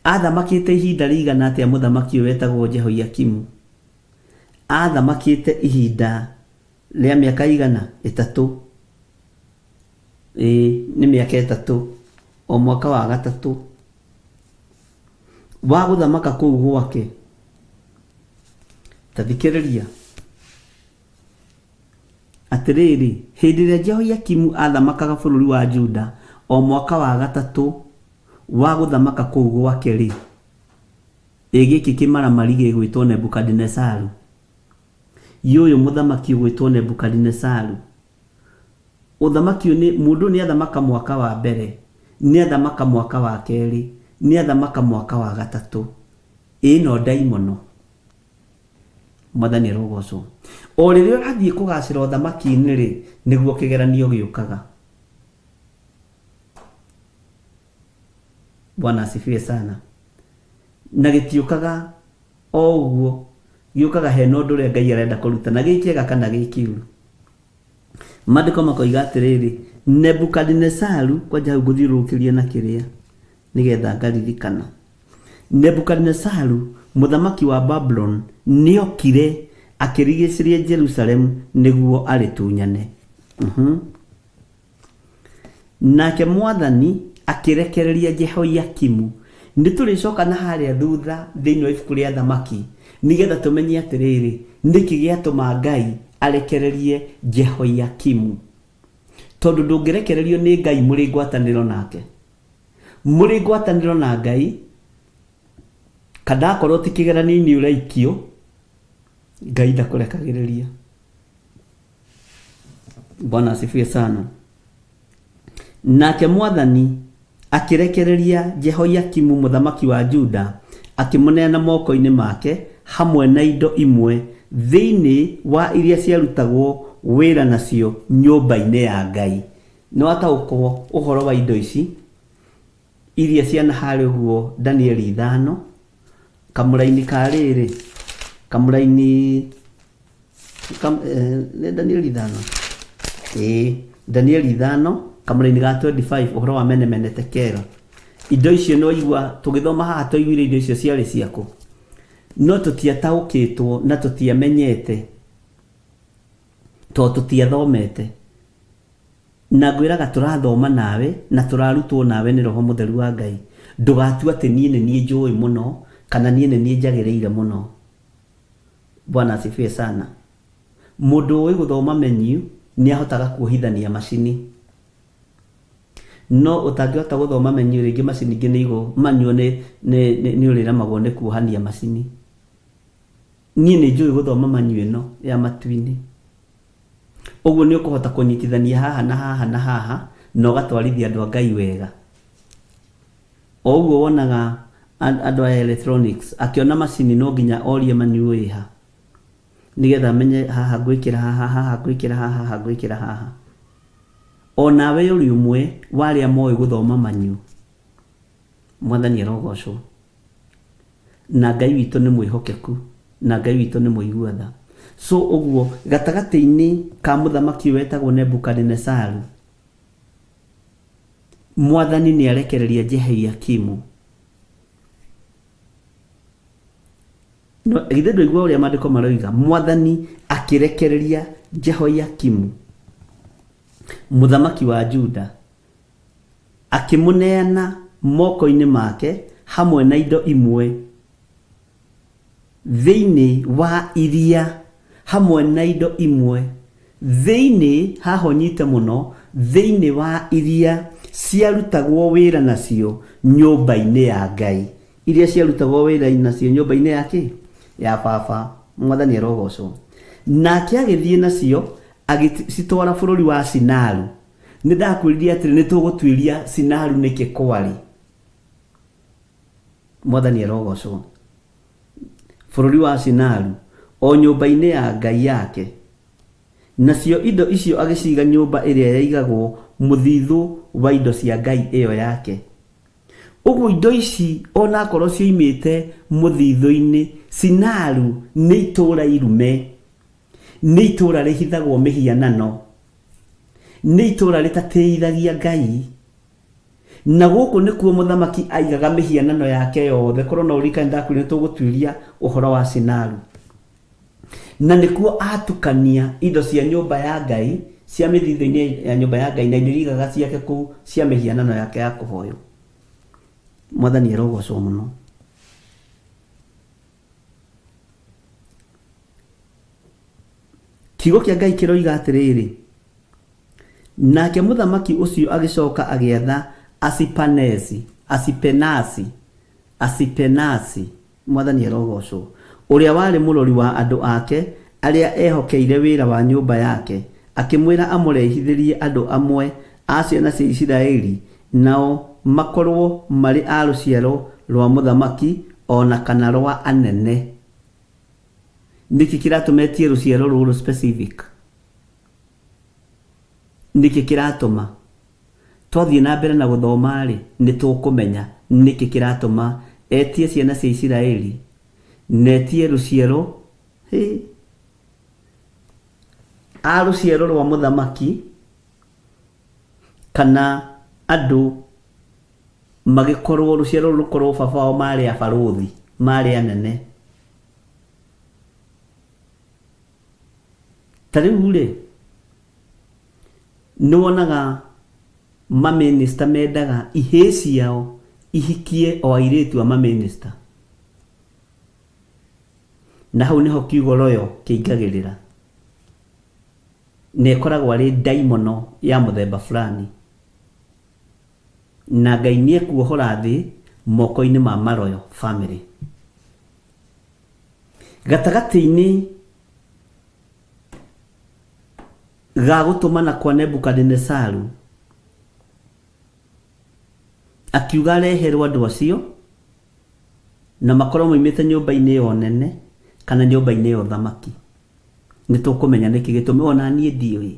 Aathamakĩte ihinda rĩigana atĩa mũthamaki ũyũ wetagwo Jehoiakimu? Aathamakĩte ihinda rĩa mĩaka ĩigana? Ĩtatũ. Ĩĩ, nĩ mĩaka ĩtatũ. O mwaka wa gatatũ wa gũthamaka kũu gwake. Ta thikĩrĩria. Atĩrĩrĩ, hĩndĩ ĩrĩa Jehoiakimu aathamakaga bũrũri wa Juda, o mwaka wa gatatũ wa gũthamaka kũu gwake-rĩ, ĩ gĩkĩ kĩmaramari gĩgwĩtwo Nebukadinezaru, yũyũ mũthamaki ũgwĩtwo Nebukadinezaru, ũthamaki ũyũ nĩ, mũndũ ũyũ nĩathamaka mwaka wa mbere, nĩathamaka mwaka wa kerĩ, nĩathamaka mwaka wa gatatũ, ĩ ĩno ndaimono. Mwathani arogocwo. O rĩrĩa ũrathiĩ kũgacĩra ũthamaki-inĩ rĩ, nĩguo kĩgeranio gĩũkaga. Bwana asifiwe sana. Na gĩtiũkaga o ũguo, gĩũkaga hena ũndũ ũrĩa Ngai arenda kũruta, na gĩ kĩega kana gĩ kĩũru. Maandĩko makoiga atĩrĩrĩ, Nebukadinesaru, kwanja hau ngũthiũrũrũkĩria na kĩrĩa, nĩgetha ngaririkana. Nebukadinesaru mũthamaki wa Babuloni nĩokire akĩrigicĩria Jerusalemu nĩguo arĩtunyane. Mhm. Nake mwathani akĩrekereria Jehoiakimu. Nĩ tũrĩcoka na harĩa thutha thĩinĩ wa ibuku rĩa Thamaki nĩgetha tũmenye atĩrĩrĩ, nĩkĩ gĩatũma Ngai arekererie Jehoiakimu. Tondũ ndũngĩrekererio nĩ Ngai mũrĩ ngwatanĩro nake. Mũrĩ ngwatanĩro na Ngai, kana akorwo ti kĩgeranio-inĩ ũraikio, Ngai ndakũrekagĩrĩria. Bwana asifiwe sana. Nake mwathani Akĩrekereria Jehoiakimu mũthamaki wa Juda, akĩmũneana moko-inĩ make hamwe na indo imwe thĩinĩ wa iria ciarutagwo wĩra nacio nyũmba-inĩ ya Ngai. Nĩ wataũkwo ũhoro wa indo ici iria ciana harĩa ũguo Danieli ithano, kamũraini ka rĩrĩ, kamũraini Kam, nĩ Danieli ithano ĩĩ Danieli ithano kamũraini ga 25 ũhoro wa mene mene tekero indo icio nĩ waigua tũgĩthoma haha twaiguire indo icio ciarĩ ciakũ no tũtiataũkĩtwo na tũtiamenyete tondũ tũtiathomete na ngwĩraga tũrathoma nawe na tũrarutwo nawe nĩ roho mũtheru wa Ngai ndũgatue atĩ niĩ nĩ niĩ njũĩ mũno kana niĩ nĩ niĩ njagĩrĩire mũno Bwana asifiwe sana. Mũndũ ũĩ gũthoma menu nĩ ahotaga kuohithania macini. No ũtangĩhota gũthoma menu rĩngĩ macini ingĩ nĩ igũ manual nĩ nĩ nĩ ũrĩremagwo nĩ kuohania macini. Niĩ nĩ njũĩ gũthoma menu ĩno ya matu-inĩ. Ũguo nĩ ũkũhota kũnyitithania haha na haha na haha na ũgatwarithia andũ a Ngai wega. O ũguo wonaga andũ aya electronics akĩona macini no nginya orie manual ĩha nĩgetha amenye haha ngwĩkĩra haha haha ngwĩkĩra haha haha ngwĩkĩra haha. O nawe ũrĩ ũmwe wa arĩa moĩ gũthoma manual. Mwathani arogocwo. Na Ngai witũ nĩ mwĩhokeku na Ngai witũ nĩ mũigua tha. So ũguo gatagatĩ-inĩ ka mũthamaki ũyũ wetagwo Nebukadinesaru Mwathani nĩ arekereria Jehoiakimu. No, githĩ ndũigua ũrĩa maandĩko maroiga? Mwathani akĩrekereria Jehoiakimu mũthamaki wa Juda, akĩmũneana moko-inĩ make hamwe na indo imwe thĩinĩ wa iria hamwe na indo imwe thĩinĩ, haha ũnyite mũno, thĩinĩ wa iria ciarutagwo wĩra nacio nyũmba-inĩ ya Ngai. Iria ciarutagwo wĩra nacio nyũmba-inĩ ya kĩ? Ya baba. Mwathani arogocwo. Nake agĩthiĩ nacio agĩcitwara bũrũri wa Sinaru. Nĩ ndakwĩrire atĩrĩ, nĩ tũgũtuĩria Sinaru nĩkĩ kwarĩ. Mwathani arogocwo. Bũrũri wa Shinaru, o nyũmba-inĩ ya ngai yake. Nacio indo icio agĩciiga nyũmba ĩrĩa yaigagwo mũthithũ wa indo cia ngai ĩyo yake. Ũguo indo ici o na akorwo cioimĩte mũthithũ-inĩ, Shinaru nĩ itũũra irume, nĩ itũũra rĩhithagwo mĩhianano, nĩ itũũra rĩtatĩithagia Ngai. Na gũkũ nĩkuo mũthamaki aigaga mĩhianano yake yothe. Korwo no ũririkane ndakwĩrire nĩtũgũtuĩria ũhoro wa Sinaru. Na nĩkuo atukania indo cia nyũmba ya Ngai, cia mĩthithũ-inĩ ya nyũmba ya Ngai na indo iria aigaga ciake kũu cia mĩhianano yake ya kũhoywo. Mwathani arogocwo mũno. Kiugo kĩa Ngai kĩroiga atĩrĩrĩ, Nake mũthamaki ũcio agĩcoka agĩatha Asipanesi, Asipenasi, Asipenasi, Mwathani arogocwo, ũrĩa warĩ mũrori wa andũ ake arĩa ehokeire wĩra wa nyũmba yake, akĩmwĩra amũrehithĩrie andũ amwe a ciana cia Isiraeli, nao makorũo marĩ a rũciaro rwa mũthamaki o na kana rwa anene. Nĩkĩ kĩratũma etie rũciaro rũrũ specific? Nĩkĩ kĩratũma? Twathiĩ na mbere na gũthoma-rĩ, nĩ tũkũmenya nĩkĩ kĩratũma etie ciana cia Isiraeli, na etie rũciaro, hĩ, a rũciaro rwa mũthamaki, kana andũ magĩkorwo, rũciaro rũrũ rũkorwo baba wao marĩ abarũthi, marĩ anene. Ta rĩu rĩ, nĩ wonaga mamĩnĩsta mendaga ihĩĩ ciao ihikie o airĩtu a mamĩnĩsta. Na hau nĩho kiugo royal kĩingagĩrĩra. Na ĩkoragwo arĩ ndaimono ya mũthemba fulani. Na Ngai nĩ ekuohora thĩ moko-inĩ ma maroyal family. Gatagatĩ-inĩ ga gũtũmana kwa Nebukadinesaru Akiuga areherwo andũ acio na makorwo moimĩte nyũmba-inĩ ya ũnene kana nyũmba-inĩ ya ũthamaki. Nĩ tũkũmenya nĩkĩ gĩtũmi ona niĩ ndiũĩ.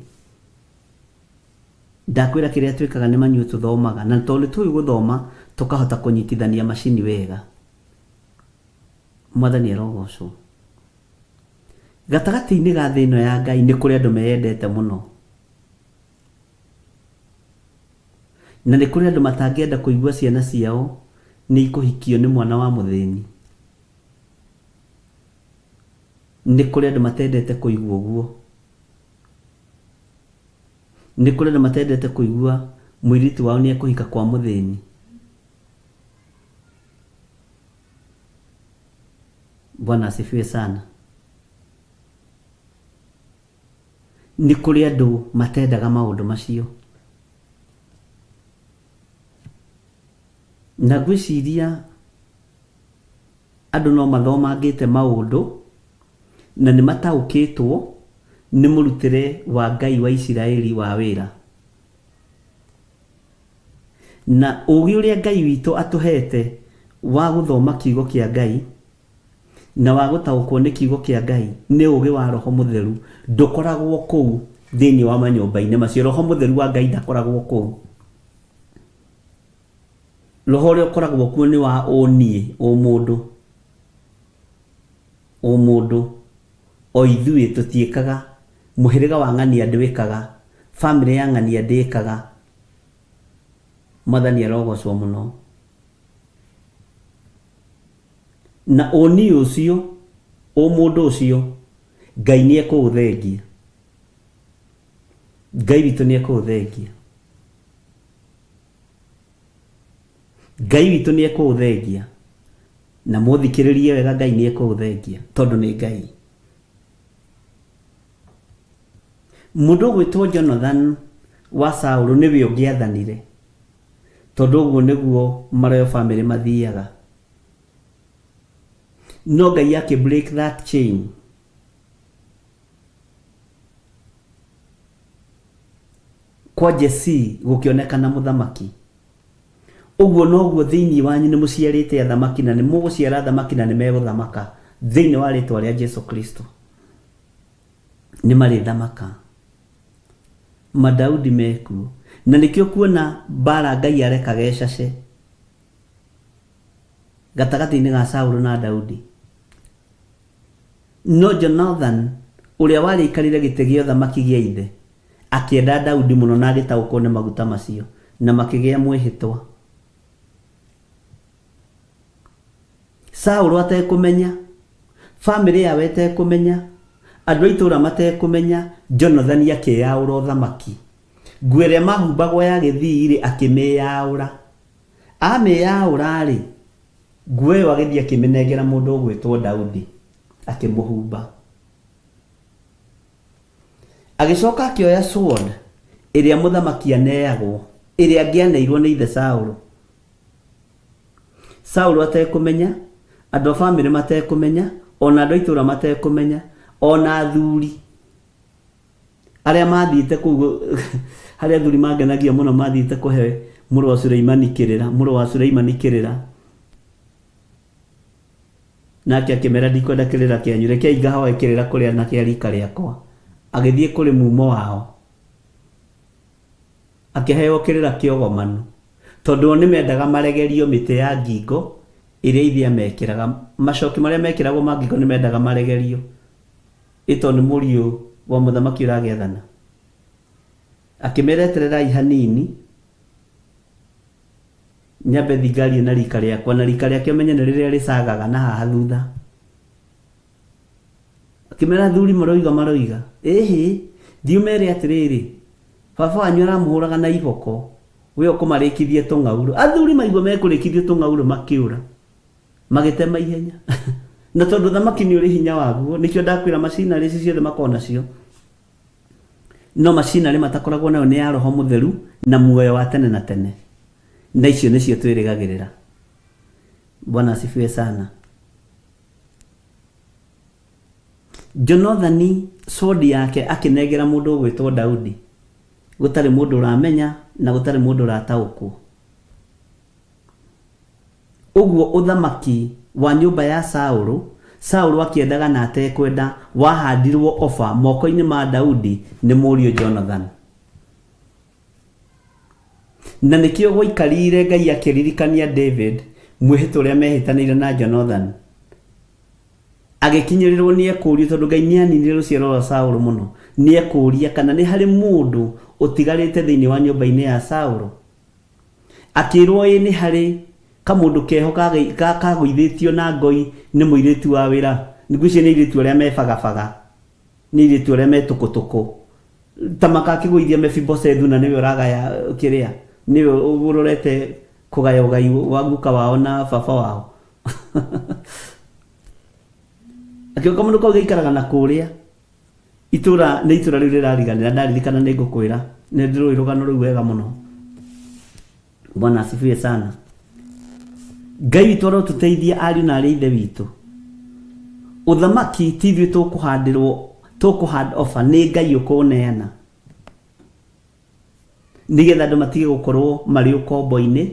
Ndakwĩra kĩrĩa twĩkaga nĩ manyuĩ tũthomaga na tondũ nĩ tũĩ gũthoma tũkahota kũnyitithania macini wega. Mwathani arogocwo. Gatagatĩ-inĩ ga thĩ ĩno ya Ngai nĩ kũrĩ andũ meyendete mũno. Na nĩ kũrĩ andũ matangĩenda kũigua ciana ciao nĩ ikũhikio nĩ mwana wa mũthĩni. Nĩ kũrĩ andũ matendete kũigua ũguo. Nĩ kũrĩ andũ matendete kũigua mũirĩtu wao nĩ ekũhika kwa mũthĩni. Bwana asifiwe sana. Nĩ kũrĩ andũ matendaga maũndũ macio. Na ngwĩciria andũ no mathomangĩte maũndũ na nĩ mataũkĩtwo nĩ mũrutĩre wa Ngai wa Isiraeli wa wĩra. Na ũgĩ ũrĩa Ngai witũ atũhete wa gũthoma kiugo kĩa Ngai na wa gũtaũkwo nĩ kiugo kĩa Ngai nĩ ũgĩ wa Roho Mũtheru ndũkoragwo kũu thĩinĩ wa manyũmba-inĩ macio. Roho Mũtheru wa Ngai ndakoragwo kũu. Roho ũrĩa ũkoragwo kuo nĩ wa ũniĩ, ũmũndũ, ũmũndũ. O ithuĩ tũtiĩkaga, mũhĩrĩga wa ng'ania ndwĩkaga, bamĩrĩ ya ng'ania ndĩkaga. Mwathani arogocwo mũno. Na ũniĩ ũcio, ũmũndũ ũcio, Ngai nĩ ekũũthengia. Ngai witũ nĩ ekũũthengia. Ngai witũ nĩ ekũũthengia. Na mũthikĩrĩrie wega Ngai nĩ ekũũthengia tondũ nĩ Ngai. Mũndũ ũgwĩtwo Jonathan wa Saũlũ nĩwe ũngĩathanire tondũ ũguo nĩguo maroyal family mathiaga. No Ngai akĩ break that chain. Kwa Jesii gũkĩonekana mũthamaki. Ũguo noguo thĩinĩ wanyu nĩ mũciarĩte athamaki na nĩ mũgũciara athamaki na nĩ megũthamaka thĩinĩ wa rĩtwa rĩa Jesu Kristo. Nĩ marĩthamaka. Madaudi mekuo. Na nĩkĩo kuona mbara Ngai arekaga ĩcace gatagatĩ-inĩ ga Saũlũ na Daudi. No Jonathan, ũrĩa warĩ aikarĩre gĩtĩ gĩa ũthamaki gĩa ithe, akĩenda Daudi mũno na agĩtaũkwo nĩ maguta macio, na makĩgĩa mwĩhĩtwa. Saũlũ atekũmenya, famĩlĩ yao ĩtekũmenya, andũ a itũũra matekũmenya, Jonathani akĩĩyaũra ũthamaki. Nguo ĩrĩa maahumbagwo ya gĩthii-rĩ, akĩmĩĩyaũra. Amĩĩyaũra-rĩ, Nguo ĩyo agĩthiĩ akĩmĩnengera mũndũ ũgwĩtwo Daudi, akĩmũhumba. Agĩcoka akĩoya sword ĩrĩa mũthamaki aneagwo, ĩrĩa angĩaneirwo nĩ ithe Saũlũ. Saũlũ atekũmenya, andũ a famĩlĩ matekũmenya, o na andũ a itũũra matekũmenya, o na athuri arĩa mathiĩte kũu harĩa athuri mangenagia mũno mathiĩte kũhe mũrũ wa Suleimani kĩrĩra, mũrũ wa Suleimani kĩrĩra. Nake akĩmera ndikwenda kĩrĩra kĩanyu, rekei ngahoe kĩrĩra kũrĩ anake a rika rĩakwa. Agĩthiĩ kũrĩ mumo wao, akĩheo kĩrĩra kĩogomanu, tondũ o nĩmendaga maregerio mĩtĩ ya ngingo ĩrĩa ithe amekĩraga. Macoki marĩa mekĩragwo ma ngingo nĩmendaga maregerio. Ĩ tondũ nĩ mũriũ wa mũthamaki ũragĩathana. Akĩmera etererai hanini nyambe thiĩ ngarie na rika rĩakwa, na rika rĩake ũmenye nĩ rĩrĩa rĩcagaga na haha thutha. Akĩmera athuri maroiga maroiga, ĩhĩ, thiĩ ũmere atĩrĩrĩ, baba wanyu aramũhũraga na iboko, we ũkũmarĩkithia tũng'aurũ. Athuri maigua mekũrĩkithio tũng'aurũ makĩũra. Magĩtema ihenya. Na tondũ thamaki nĩ ũrĩ hinya waguo, nĩkĩo ndakwĩra macinarĩ ici ciothe makoragwo nacio. No macinarĩ matakoragwo nayo nĩ ya Roho Mũtheru na muoyo wa tene na tene. Na icio nĩcio twĩrĩgagĩrĩra. Bwana asifiwe sana. Jonathani sword yake akĩnengera mũndũ ũgwĩtwo Daudi, gũtarĩ mũndũ ũramenya na gũtarĩ mũndũ ũrataũkwo. Ũguo ũthamaki wa nyũmba ya Saũlũ, Saũlũ akĩendaga na atekwenda, wahandirwo oba moko-inĩ ma Daudi nĩ mũriũ Jonathani. Na nĩkĩo gwaikarire Ngai akĩririkania David mwĩhĩtwa ũrĩa mehĩtanĩire na Jonathani. Agĩkinyĩrĩrwo nĩ ekũũrio tondũ Ngai nĩ aninire rũciaro rwa Saũlũ mũno, nĩ ekũũria kana nĩ harĩ mũndũ ũtigarĩte thĩinĩ wa nyũmba-inĩ ya Saũlũ. Akĩĩrwo ĩĩ nĩ harĩ kamũndũ keho kagũithĩtio na ngoi nĩ mũirĩtu wa wĩra, ngwĩciria nĩ airĩtu arĩa me bagabaga, nĩ airĩtu arĩa me tũkũtũkũ. Ta makakĩgũithia Mefiboshethu na nĩwe ũragaya kĩrĩa, nĩwe ũrorete kũgaya ũgai wa guka wao na baba wao. Akĩo kamũndũ kau gaikaraga na kũrĩa itũra nĩ itũra rĩu rĩrariganĩra ndaririkana nĩ ngũkwĩra nĩ ndĩrũĩ rũgano rũu wega mũno bwana asifiwe sana ngai witũ arotũteithia ariũ na arĩ ithe witũ ũthamaki ti ithuĩ tũkũhandĩrwo tũkũhand over nĩ ngai ũkũneana nĩgetha andũ matige gũkorwo marĩ ũkombo-inĩ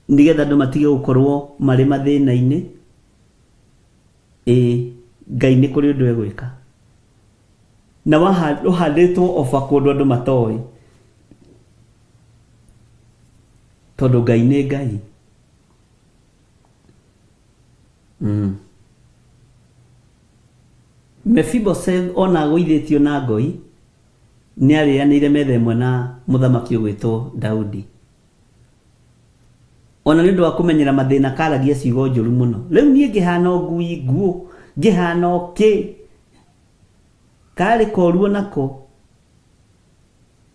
nĩgetha andũ matige gũkorwo marĩ mathĩna-inĩ Ĩĩ, Ngai nĩ kũrĩ ũndũ egwĩka. Na ũhandĩtwo oba kũndũ andũ matoĩ. Tondũ Ngai nĩ Ngai. Mm. Mefiboseth ona agũithĩtio na ngoi, nĩ arĩanĩire metha ĩmwe na mũthamaki ũgwĩtwo Daudi. Ona nĩ ũndũ wa kũmenyera mathĩna karagia ciugo njũru mũno. Rĩu niĩ ngĩhana o ngui nguũ, ngĩhana o kĩ. Karĩ koru o nako.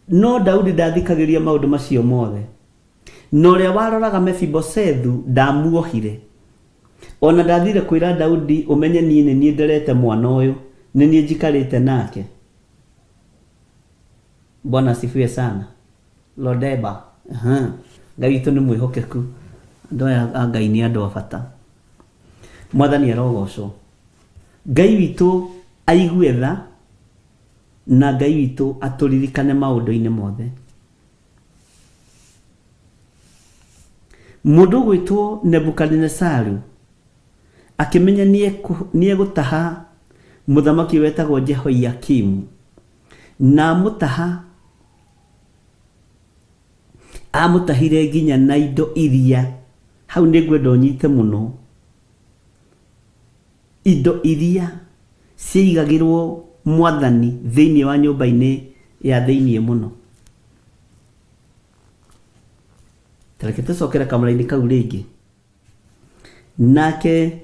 No Daudi ndathikagĩrĩria maũndũ macio mothe. Na ũrĩa waroraga Mefiboshethu ndamuohire. O na ndathire kwĩra Daudi ũmenye niĩ nĩ niĩ nderete mwana ũyũ, nĩ niĩ njikarĩte nake. Bwana asifiwe sana. Lodeba. Aha. Ngai witũ nĩ mwĩhokeku. Andũ aya a Ngai nĩ andũ a bata. Mwathani arogocwo. Ngai witũ aigue tha na Ngai witũ atũririkane maũndũ-inĩ mothe. Mũndũ ũgwĩtwo Nebukadinesaru akĩmenya nĩegũtaha mũthamaki wetagwo Jehoiakimu na amũtaha Amũtahire nginya na indo iria, hau nĩ ngwenda ũnyite mũno, indo iria ciaigagĩrwo mwathani thĩinĩ wa nyũmba-inĩ ya thĩinĩ mũno. Ta reke tũcokere kamũrainĩ kau rĩngĩ. Nake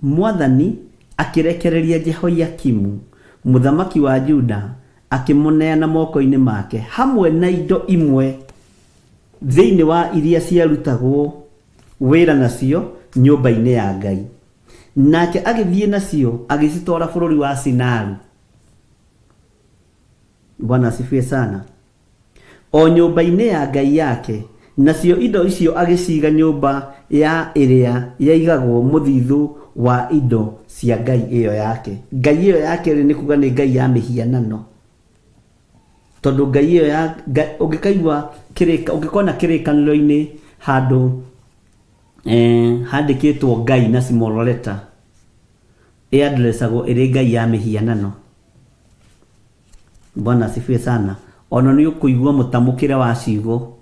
mwathani akĩrekereria Jehoiakimu mũthamaki wa Juda, akĩmũneana moko-inĩ make, hamwe na indo imwe thĩinĩ wa iria ciarutagwo wĩra nacio nyũmba-inĩ ya Ngai. Nake agĩthiĩ nacio agĩcitwara bũrũri wa Sinaru. Bwana asifiwe sana. O nyũmba-inĩ ya ngai yake, nacio indo icio agĩciiga nyũmba ya ĩrĩa yaigagwo mũthithũ wa indo cia ngai ĩyo yake. Ngai ĩyo yake-rĩ, nĩ kuga nĩ ngai ya mĩhianano. Tondũ ngai ĩyo ya ngai, ũngĩkaigua kĩrĩka, ũngĩkona kĩrĩkanĩro-inĩ handũ eh, handĩkĩtwo ngai na small letter, ĩandresagwo ĩrĩ ngai ya mĩhianano. Bwana asifiwe sana. Ona nĩ ũkũigua mũtamũkĩre wa ciugo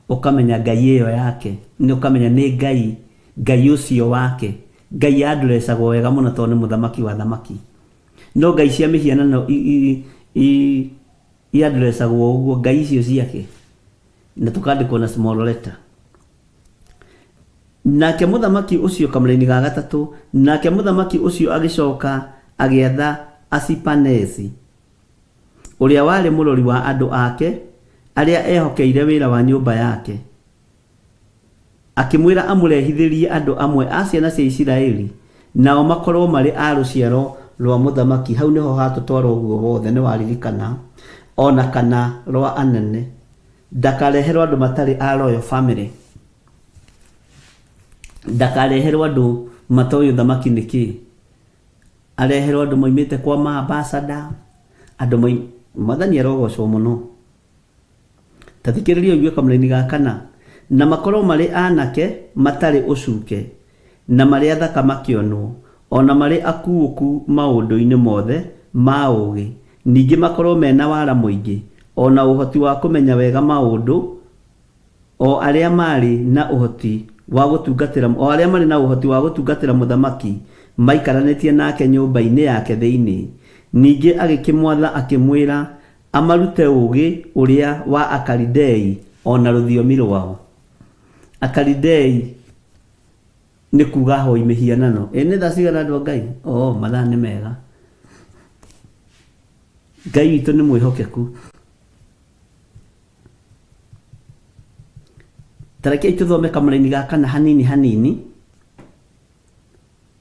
ũkamenya Ngai ĩyo yake, nĩ ũkamenya nĩ Ngai, Ngai ũcio wake. Ngai andresagwo wega mũno tondũ nĩ mũthamaki wa athamaki. No ngai cia mĩhianano iandresagwo ũguo, ngai icio ciake, na tũkandĩkwo na small letter. Nake mũthamaki ũcio, kamũraini ga gatatũ, nake mũthamaki ũcio agĩcoka agĩatha Asipanezi, ũrĩa warĩ mũrori wa andũ ake arĩa ehokeire wĩra wa nyũmba yake, akĩmwĩra amũrehithĩrie andũ amwe a ciana cia Isiraeli, nao makorũo marĩ a rũciaro rwa mũthamaki, hau nĩho hatũtwara ũguo wothe, nĩwaririkana, o na kana rwa anene. Ndakareherwo andũ matarĩ a royal family. Ndakareherwo andũ matoĩ ũthamaki nĩ kĩĩ. Areherwo andũ moimĩte kwa ma ambassador, andũ moi Mwathani arogocwo mũno. Ta thikĩrĩria ũigue kamũraini ga kana. Na makorwo marĩ anake matarĩ ũcuke, na marĩ athaka makĩonwo, o na marĩ akuũku maũndũ-inĩ mothe ma ũũgĩ, ningĩ makorwo me na wara mũingĩ, o na ũhoti wa kũmenya wega maũndũ, o arĩa marĩ na ũhoti wa gũtungatĩra o arĩa marĩ na ũhoti wa gũtungatĩra mũthamaki maikaranĩtie nake nyũmba-inĩ yake thĩinĩ. Ningĩ agĩkĩmwatha akĩmwĩra amarute ũũgĩ ũrĩa wa Akalidei o na rũthiomi rwao. Akalidei nĩ kuga ahoi mĩhianano. Ĩ nĩ thaa cigana andũ a Ngai? Oh, mathaa nĩ mega. Ngai witũ nĩ mwĩhokeku. Ta rekei tũthome kamũraini ga kana hanini hanini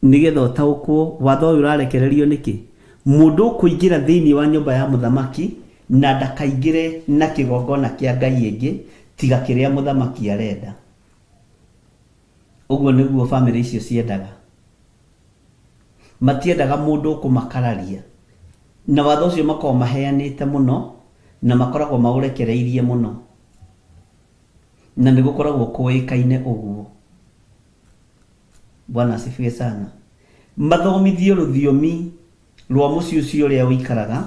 nĩgetha ũtaũkwo watho ũyũ ũrarekererio nĩkĩ. Mũndũ ũkũingĩra thĩinĩ wa nyũmba ya mũthamaki na ndakaingĩre na kĩgongona kĩa ngai ĩngĩ tiga kĩrĩa mũthamaki arenda. Ũguo nĩguo bamĩrĩ icio ciendaga. Matiendaga mũndũ ũkũmakararia. Na watho ũcio makoragwo maheanĩte mũno na makoragwo maũrekereirie mũno. Na nĩ gũkoragwo kũĩkaine ũguo. Bwana asifiwe sana. Mathomithio rũthiomi rwa mũciĩ ũcio ũrĩa ũikaraga,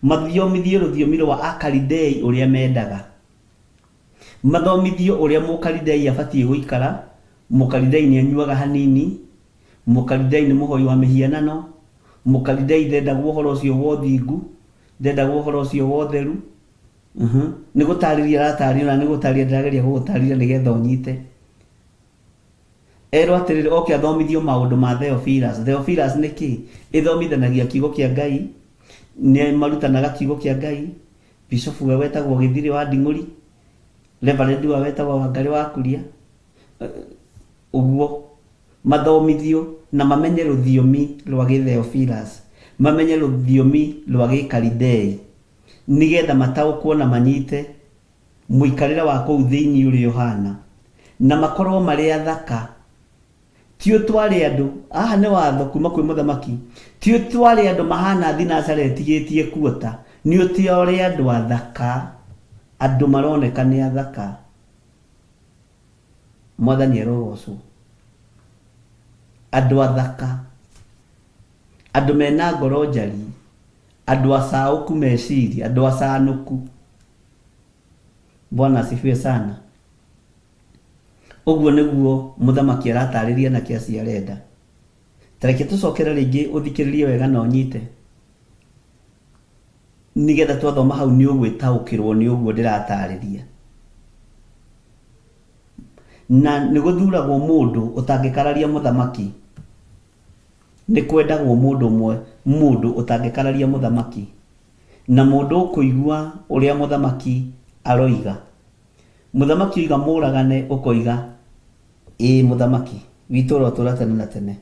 mathomithio rũthiomi rwa Akalidei ũrĩa mendaga. Mathomithio ũrĩa Mũkalidei abatiĩ gũikara, Mũkalidei nĩ anyuaga hanini, Mũkalidei nĩ mũhoi wa mĩhianano, Mũkalidei ndendagwo ũhoro ũcio wa ũthingu, ndendagwo ũhoro ũcio wa ũtheru. Nĩ gũtarĩria aratarĩria na nĩ gũtarĩria ndĩrageria gũgũtarĩria nĩgetha ũnyite. Erwo atĩrĩrĩ, oke athomithio maũndũ ma Theophilus. Theophilus nĩ kĩ? Ĩthomithanagia kiugo kĩa Ngai, nĩ marutanaga kiugo kĩa Ngai, Bishofu we wetagwo Gĩthirĩ wa Nding'ũri, Reverend wa wetagwo Wangarĩ wa Kuria, ũguo mathomithio na mamenye rũthiomi rwa gĩtheophilus, mamenye rũthiomi rwa gĩkalidei, nĩgetha mataũkwo na manyite mũikarĩre wa kũu thĩinĩ ũrĩa ũhana, na makorwo marĩ athaka. Ti ũtware andũ, haha nĩ watho kuma kwĩ mũthamaki, ti ũtware andũ mahana thinacara ĩtigĩtie kuota, nĩ ũtware andũ athaka, andũ maroneka nĩ athaka. Mwathani arogocwo. Andũ athaka, andũ mena ngoro njariĩ, andũ acaũku meciria, andũ acanũku. Bwana asifiwe sana. Ũguo nĩguo mũthamaki aratarĩria anake acio arenda. Ta reke tũcokere rĩngĩ ũthikĩrĩrie wega na ũnyite. Nĩgetha twathoma hau nĩ ũgwĩtaũkĩrwo nĩ ũguo ndĩratarĩria. Na nĩ gũthuragwo mũndũ ũtangĩkararia mũthamaki. Nĩ kwendagwo mũndũ ũmwe, mũndũ ũtangĩkararia mũthamaki. Na mũndũ ũkũigua ũrĩa mũthamaki aroiga. Mũthamaki oiga mũũragane ũkoiga ĩĩ mũthamaki witũ ũrotũra tene na tene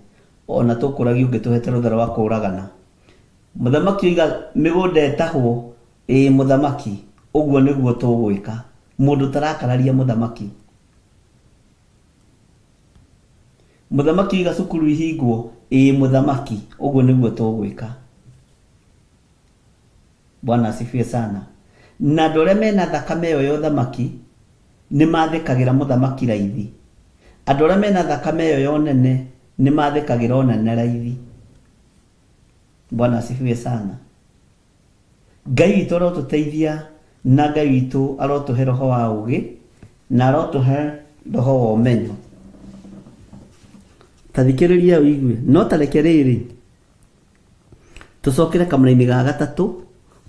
ona tũkũragia ũngĩtũhete rũtha rwa kũũragana. Mũthamaki oiga mĩgũnda ĩtahwo ĩĩ mũthamaki ũguo nĩguo tũgwĩka. Mũndũ ũtarakararia mũthamaki. Mũthamaki oiga cukuru ihingwo ĩĩ mũthamaki ũguo nĩguo tũgwĩka. Bwana asifiwe sana. Na andũ arĩa mena thakame ĩyo ya ũthamaki nĩ mathĩkagĩra mũthamaki raithi. Andũ arĩa mena thakame ĩyo ya ũnene nĩ mathĩkagĩra ũnene raithi. Bwana asifiwe sana. Ngai witũ arotũteithia na Ngai witũ arotũhe roho wa ũgĩ na arotũhe roho wa ũmenyo. Ta thikĩrĩria ũigue. No ta reke rĩrĩ Tũcokere kamũrainĩ ga gatatũ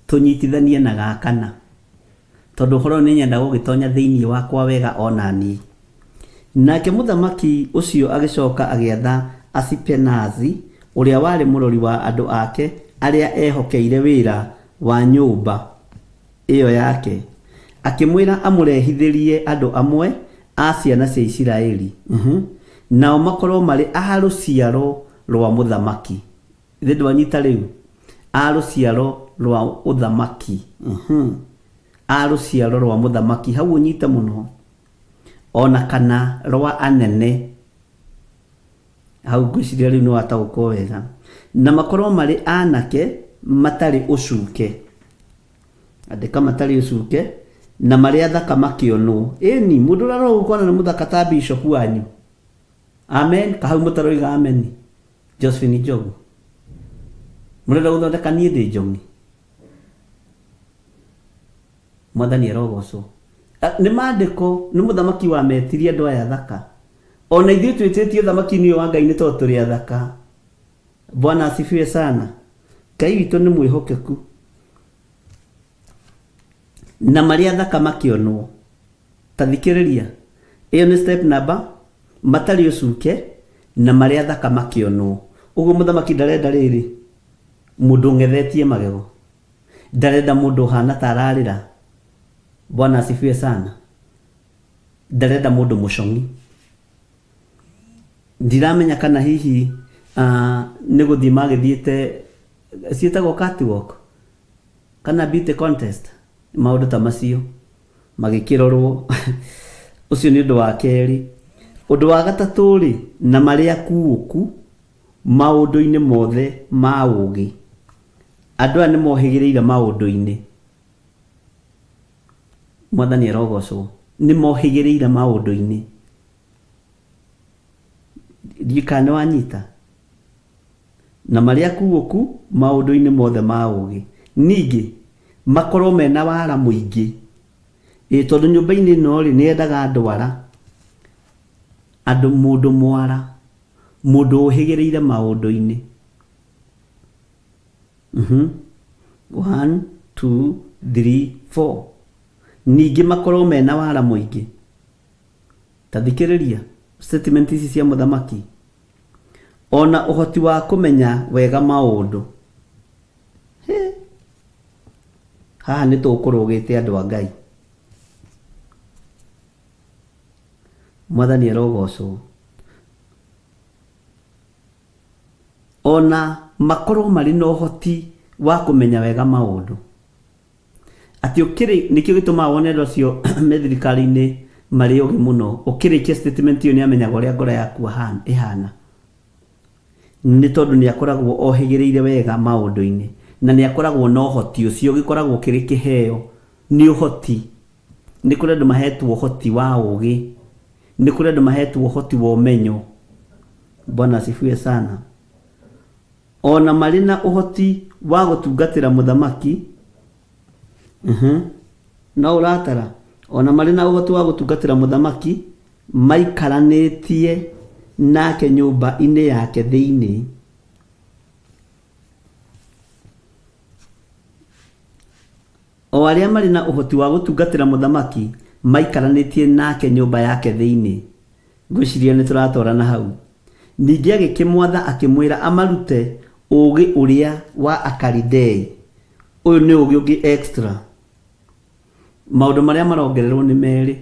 tũnyitithanie na ga kana, tondũ ũhoro ũyũ nĩnyenda gũgĩtonya thĩinĩ wakwa wega o na niĩ. Nake mũthamaki ũcio agĩcoka agĩatha Asipenazi, ũrĩa warĩ mũrori wa andũ ake arĩa ehokeire wĩra wa nyũmba ĩyo yake, akĩmwĩra amũrehithĩrie andũ amwe a ciana cia Isiraeli, nao makorũo marĩ a rũciaro rwa mũthamaki. Githĩ ndwanyita rĩu? A rũciaro rwa ũthamaki. A rũciaro rwa mũthamaki. Hau ũnyite mũno. O na kana rwa anene. Hau ngwĩciria rĩu nĩ wataũkwo wega. Na makorwo marĩ anake matarĩ ũcuke. Andĩka matarĩ ũcuke. Na marĩ athaka makĩonwo. Ĩni, mũndũ ũrĩa ũrarora ũkona nĩ mũthaka ta bishop wanyu. Amen. Kahau mũtaroiga amen. Josephine Njogu. Mũrenda gũthondeka niĩ ndĩ njong'i. Mwathani arogocwo. Nĩ maandĩko, nĩ mũthamaki wametirie andũ aya athaka. Ona ithuĩ twĩtĩtio ũthamaki-inĩ ũyũ wa Ngai nĩ tondũ tũrĩ athaka. Bwana asifiwe sana. Ngai witũ nĩ mwĩhokeku. Na marĩ athaka makĩonwo. Ta thikĩrĩria, ĩyo nĩ step number, matarĩ ũcuke na marĩ athaka makĩonwo. Ũguo mũthamaki ndarenda rĩrĩ, mũndũ ũng'ethetie magego. Ndarenda mũndũ ũhana ta ararĩra. Bwana asifiwe sana. Ndarenda mũndũ mũcong'i. Ndiramenya kana hihi uh, nĩ gũthiĩ magĩthiĩte ciĩtagwo catwalk kana beauty contest maũndũ ta macio magĩkĩrorwo. Ũcio nĩ ũndũ wa kerĩ. Ũndũ wa gatatũ rĩ, na marĩ akuũku maũndũ-inĩ mothe ma ũũgĩ. Andũ aya nĩ mohĩgĩrĩire maũndũ-inĩ. Mwathani arogocwo. Nĩ mohĩgĩrĩire maũndũ-inĩ. Ndiũĩ kana nĩ wanyita. Na marĩ akuũku maũndũ-inĩ mothe ma ũũgĩ. Ningĩ, makorwo mena wara mũingĩ. Ĩĩ tondũ nyũmba-inĩ ĩno-rĩ, nĩ yendaga andũ ara. Andũ, mũndũ mwara. Mũndũ ũhĩgĩrĩire maũndũ-inĩ. One, two, three, four. Ningĩ makorwo mena wara mũingĩ. Ta thikĩrĩria statement ici cia mũthamaki. Ona ũhoti wa kũmenya wega maũndũ. Hĩ! Haha nĩ tũkũrũgĩte andũ a Ngai. Mwathani arogocwo. Ona makorwo marĩ na ũhoti wa kũmenya wega maũndũ. Atĩ ũkĩrĩ, nĩkĩo gĩtũmaga wone andũ acio me thirikari-inĩ marĩ ogĩ mũno, ũkĩrĩkia statement ĩyo nĩ amenyaga ũrĩa ngoro yaku ĩhana. Nĩ tondũ nĩ akoragwo ohĩgĩrĩire wega maũndũ-inĩ, na nĩ akoragwo na ũhoti ũcio, gĩkoragwo kĩrĩ kĩheo, nĩ ũhoti. Nĩ kũrĩ andũ mahetwo ũhoti wa ũgĩ, nĩ kũrĩ andũ mahetwo ũhoti wa ũmenyo. Bwana asifiwe sana. O na marĩ na ũhoti wa gũtungatĩra mũthamaki, no ũratara, o na marĩ na ũhoti wa gũtungatĩra mũthamaki, maikaranĩtie nake nyũmba-inĩ yake thĩinĩ. O arĩa marĩ na ũhoti wa gũtungatĩra mũthamaki, maikaranĩtie nake nyũmba yake thĩinĩ. Ngwĩciria nĩ tũratwarana hau. Ningĩ agĩkĩmwatha akĩmwĩra amarute ũũgĩ ũrĩa wa Akalidei. Ũyũ nĩ ũũgĩ ũngĩ extra. Maũndũ marĩa marongererwo nĩ merĩ.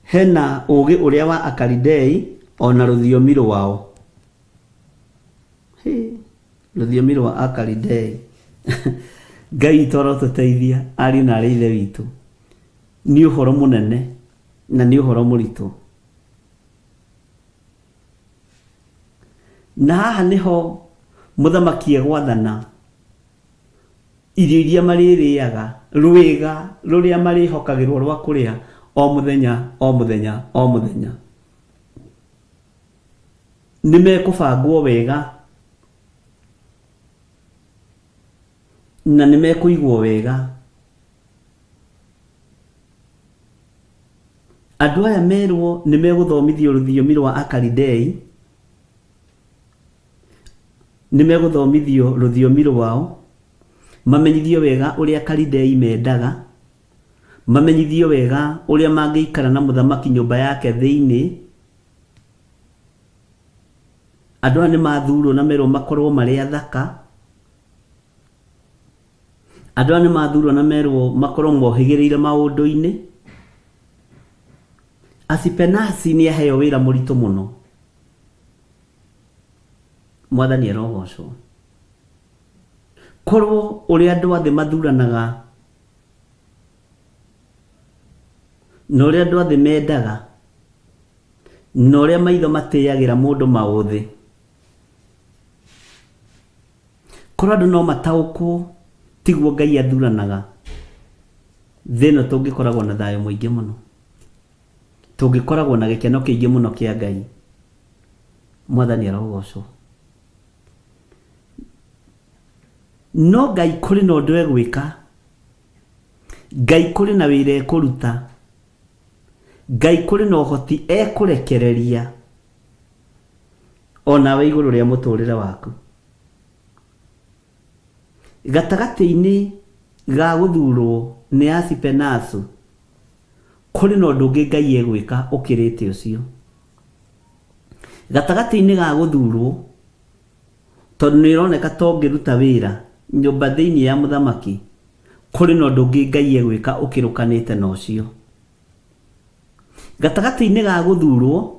Hena ũũgĩ ũrĩa wa Akalidei o na rũthiomi rwao. Hĩ, rũthiomi rwa Akalidei. Ngai witũ arotũteithia ariũ na aarĩ a Ithe witũ. Nĩ ũhoro mũnene na nĩ ũhoro mũritũ. Na haha nĩho mũthamaki egwathana irio iria marĩrĩaga, rwĩga rũrĩa marĩhokagĩrwo rwa kũrĩa o mũthenya o mũthenya o mũthenya. Nĩ mekũbangwo wega na nĩ mekũigwo wega. Andũ aya merwo nĩ megũthomithio rũthiomi rwa Akalidei, nĩ megũthomithio rũthiomi rwao, mamenyithio wega ũrĩa Akalidei mendaga, mamenyithio wega ũrĩa mangĩikara na mũthamaki nyũmba yake thĩinĩ. Andũ aya nĩ mathurwo na merwo makorwo marĩ athaka. Andũ aya nĩ mathurwo na merwo makorwo mohĩgĩrĩire maũndũ-inĩ. Asipenasi nĩ aheo wĩra mũritũ mũno. Mwathani arogocwo. Korwo ũrĩa andũ a thĩ mathuranaga na ũrĩa andũ a thĩ mendaga na ũrĩa maitho matĩagĩra mũndũ maũthĩ. Korwo andũ no mataũkwo tiguo Ngai athuranaga. Thĩ ĩno tũngĩkoragwo na thayũ mũingĩ mũno, tũngĩkoragwo na gĩkeno kĩingĩ mũno kĩa Ngai. Mwathani arogocwo. No Ngai kũrĩ na ũndũ egwĩka, Ngai kũrĩ na wĩra ekũruta, Ngai kũrĩ na ũhoti ekũrekereria onawe igũrũ rĩa mũtũrĩre waku. Gatagatĩ-inĩ ga gũthurwo nĩ Asipenasu, kũrĩ na ũndũ ũngĩ Ngai egwĩka ũkĩrĩte ũcio. Gatagatĩ-inĩ ga gũthurwo, tondũ nĩ ĩroneka ta ũngĩruta wĩra nyũmba thĩinĩ ya mũthamaki, kũrĩ na ũndũ ũngĩ Ngai egwĩka ũkĩrũkanĩte na ũcio. Gatagatĩ-inĩ ga gũthurwo,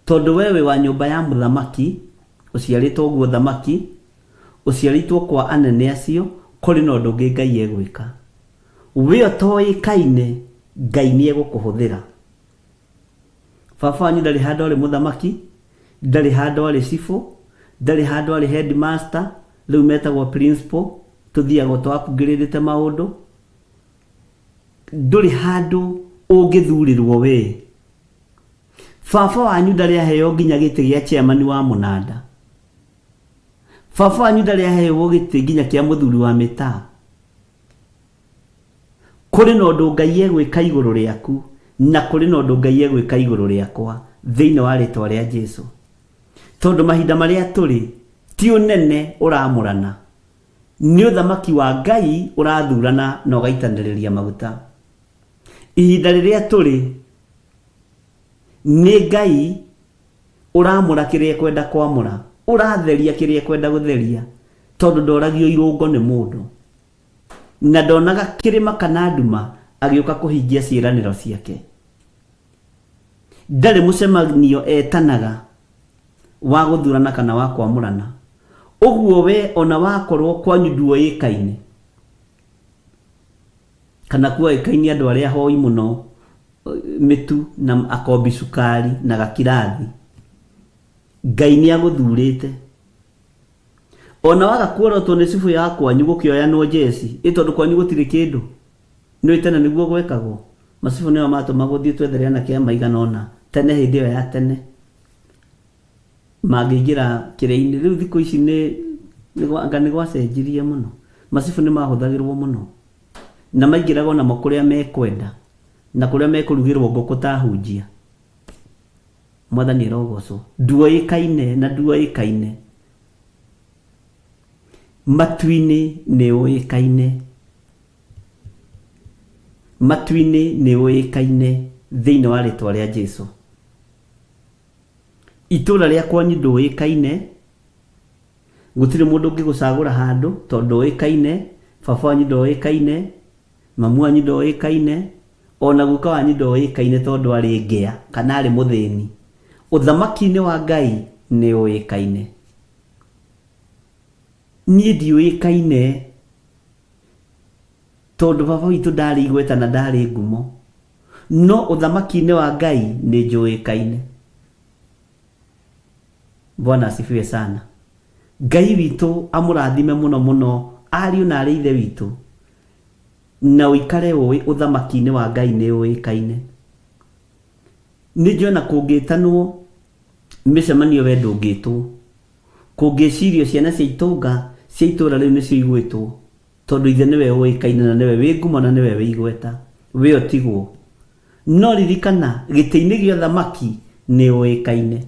tondũ we wĩ wa nyũmba ya mũthamaki, ũciarĩtwo ũguo thamaki, ũciarĩtwo kwa anene acio, kũrĩ na ũndũ ũngĩ Ngai egwĩka. We ũtoĩkaine, Ngai nĩ egũkũhũthĩra. Baba wanyu ndarĩ handũ arĩ mũthamaki, ndarĩ handũ arĩ cibũ, ndarĩ handũ arĩ headmaster, rĩu metagwo principal, tũthiaga tũ upgrade maũndũ. Ndũrĩ handũ ũngĩthurĩrwo we. Baba wanyu ndarĩ aheo nginya gĩtĩ gĩa chairman wa mũnanda. Baba wanyu ndarĩ aheo gĩtĩ nginya kĩa mũthuri wa mĩtaa. Kũrĩ na ũndũ Ngai egwĩka igũrũ rĩaku na kũrĩ na ũndũ Ngai egwĩka igũrũ rĩakwa thĩinĩ wa rĩtwa rĩa Jesu. Tondũ mahinda marĩa tũrĩ ti ũnene ũramũrana, nĩ ũthamaki wa Ngai ũrathurana na ũgaitanĩrĩria maguta. Ihinda rĩrĩa tũrĩ nĩ Ngai ũramũra kĩrĩa ekwenda kwamũra, ũratheria kĩrĩa ekwenda gũtheria, tondũ ndoragio irũngo nĩ mũndũ. Na ndonaga kĩrĩma kana nduma agĩũka kũhingia ciĩranĩro ciake. Ndarĩ mũcemanio etanaga wa gũthurana kana wa kwamũrana. Ũguo we ona wakorwo kwanyu nduoĩkaine, kana kuoĩkaine andũ arĩa ahoi mũno mĩtu na akombi cukari na gakirathi, Ngai nĩ agũthurĩte. Ona waga kuorotwo nĩ cibũ ya kwanyu gũkĩoyanwo njeci, ĩ tondũ kwanyu gũtirĩ kĩndũ. Nĩũĩ tene nĩguo gwekagwo? Macibũ nĩo matũmagwo thiĩ twethere anake a maigana ũna, tene hĩndĩ ĩyo ya tene. Mangĩingĩra kĩrĩa-inĩ, rĩu thikũ ici nĩ, anga nĩ gwacenjirie mũno. Macibũ nĩ mahũthagĩrwo mũno. Na maingĩraga onamo kũrĩa mekwenda, na kũrĩa mekũrugĩrwo ngũkũ ta ahunjia. Mwathani arogocwo. Nduoĩkaine na nduoĩkaine. Matu-inĩ nĩ ũĩkaine. Matu-inĩ nĩ ũĩkaine thĩinĩ wa rĩtwa rĩa Jesu. Itũra rĩa kwanyu ndũĩkaine, gũtirĩ mũndũ ũngĩgũcagũra handũ tondũ ndũĩkaine, baba wanyu ndoĩkaine, Mamu wanyu ndoĩkaine, o na guka wanyu ndoĩkaine tondũ arĩ ngĩa kana arĩ mũthĩni. Ũthamaki-inĩ wa Ngai nĩ ũĩkaine. Niĩ ndiũĩkaine tondũ baba witũ ndarĩ igweta na ndarĩ ngumo, no ũthamaki-inĩ wa Ngai nĩ njũĩkaine. Bwana asifiwe sana. Ngai witũ amũrathime mũno mũno ariũ na arĩ ithe witũ. Na ũikare ũĩ ũthamaki-inĩ wa Ngai nĩ ũĩkaine. Nĩ njũĩ ona kũngĩtanwo mĩcemanio we ndũngĩtwo. Kũngĩcirio ciana cia itũnga cia itũra rĩu nĩcio igwĩtwo, tondũ ithe nĩwe ũĩkaine na nĩwe wĩ ngumo na nĩwe wĩ igweta. We ũtigwo. No ririkana, gĩtĩ-inĩ gĩa ũthamaki nĩ ũĩkaine.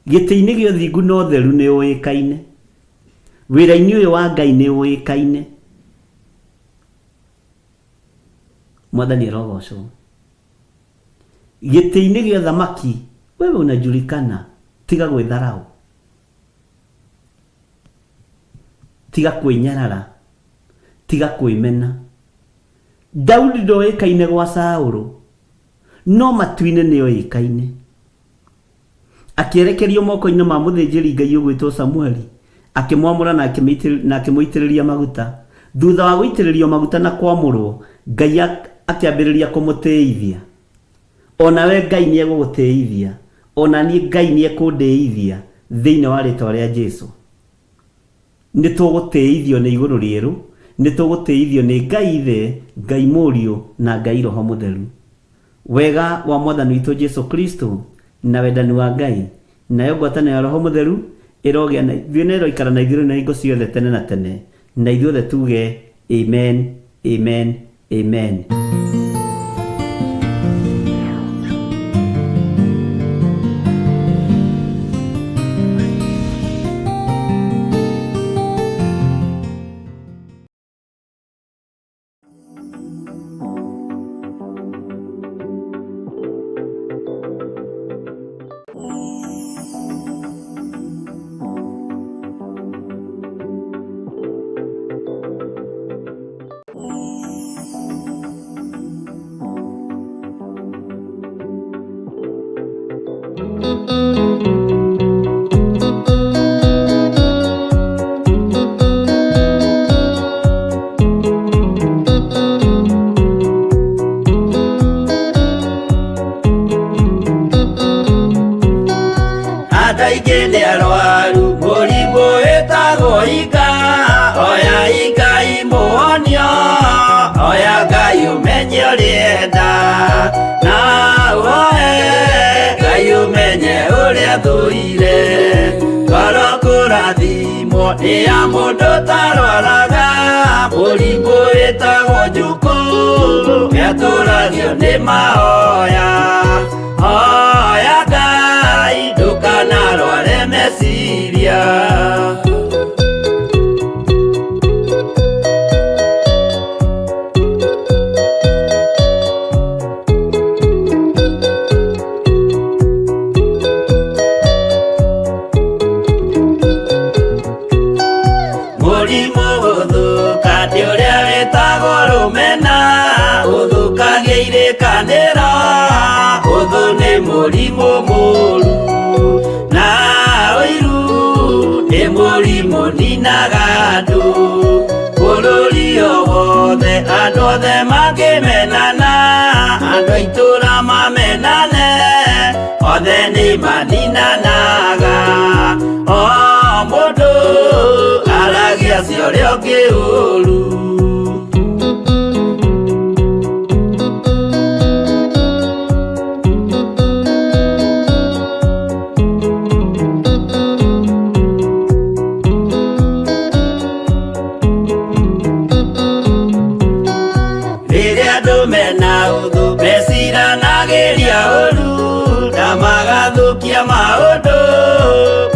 Gĩtĩ-inĩ gĩa ũthingu na ũtheru nĩ ũĩkaine. Wĩra-inĩ ũyũ wa Ngai nĩ ũĩkaine. Mwathani arogocwo. Gĩtĩ-inĩ gĩa ũthamaki wewe unajulikana, tiga gwĩtharaũ. Tiga kwĩnyarara, tiga kwĩmena. Daudi ndoĩkaine gwa Saũlũ, no matu-inĩ nĩ oĩkaine. Akĩerekerio moko-inĩ ma mũthĩnjĩri-Ngai ũgwĩtwo Samueli, akĩmwamũra na akĩmũitĩrĩria maguta. Thutha wa gũitĩrĩrio maguta na kwamũrwo, Ngai akĩambĩrĩria kũmũtĩithia. O nawe Ngai nĩ egũgũtĩithia, o na niĩ Ngai nĩ ekũndĩithia thĩinĩ wa rĩĩtwa rĩa Jesu. Nĩ tũgũtĩithio nĩ igũrũ rĩerũ, Nĩ tũgũtĩithio nĩ Ngai Ithe, Ngai Mũriũ na Ngai Roho Mũtheru. Wega wa Mwathani witũ Jesu Kristo na wendani wa Ngai nayo ngwatanĩro ya Roho Mũtheru ĩrogĩa na ithuĩ na ĩroikara na ithuĩ na hingo ciothe tene na tene. Na ithuothe tuge amen, amen, amen. Andũ aingĩ nĩ arwaru mũrimũ wĩtagwo inga, oya Ngai mũhonio, oya Ngai ũmenye ũrĩa enda, na ũhoe Ngai ũmenye ũrĩa thũire. Ngoro kũrathimwo nĩ ya mũndũ ũtarwaraga, mũrimũ wĩtagwo njukũ, nĩatũragio nĩ mahoya. Hoya Ngai ndũkanarware meciria. Mũrimũ gũthũka nĩ ũrĩa wĩtagwo rũmena, ũthũkagia irĩkanĩro, ũthũ nĩ mũrimũ mũru, na ũiru nĩ mũrimũ ninaga andũ. Bũrũri o wothe andũ othe mangĩmenana, andũ a itũũra mamenane, othe nĩ maninanaga. O mũndũ aragia cia ũrĩa ũngĩ ũru. Rĩrĩa andũ mena ũthũ meciranagĩria ũru, na magathũkia maũndũ,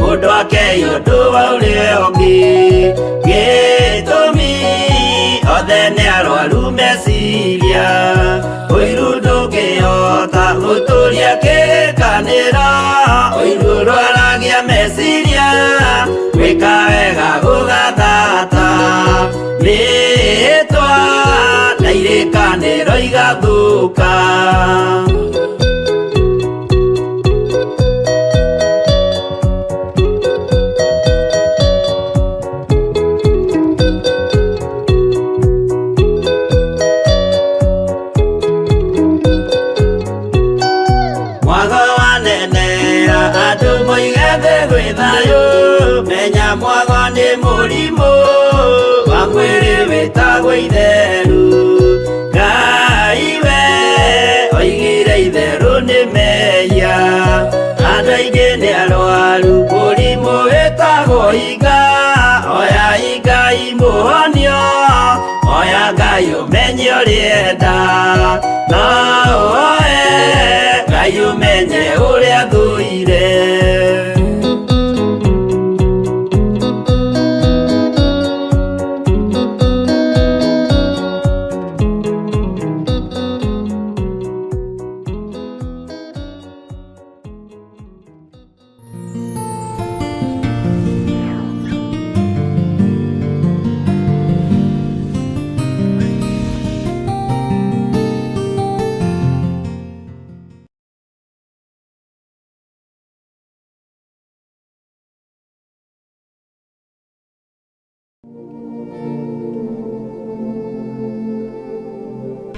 mũndũ akei ũndũ wa ũrĩa ũngĩ. Gĩtũmi othe nĩ arwaru meciria, ũiru ndũngĩhota gũtũria kĩrĩkanĩro, ũiru ũrwaragia meciria, gwĩka wega gũgathata. Mĩhĩtwa na irĩkanĩro igathũka. Mwago wanenera andũ moige thĩ gwĩ thayũ, menya mwago nĩ mũrimũ wa mwĩrĩ wĩtagwo itheru. Ngai we oigire itherũ nĩ mehia, andũ aingĩ nĩ arwaru mũrimũ wĩtagwo inga, oya Ngai mũhonio, oya Ngai ũmenye ũrĩa enda, na ũhoe Ngai ũmenye ũrĩa thũire.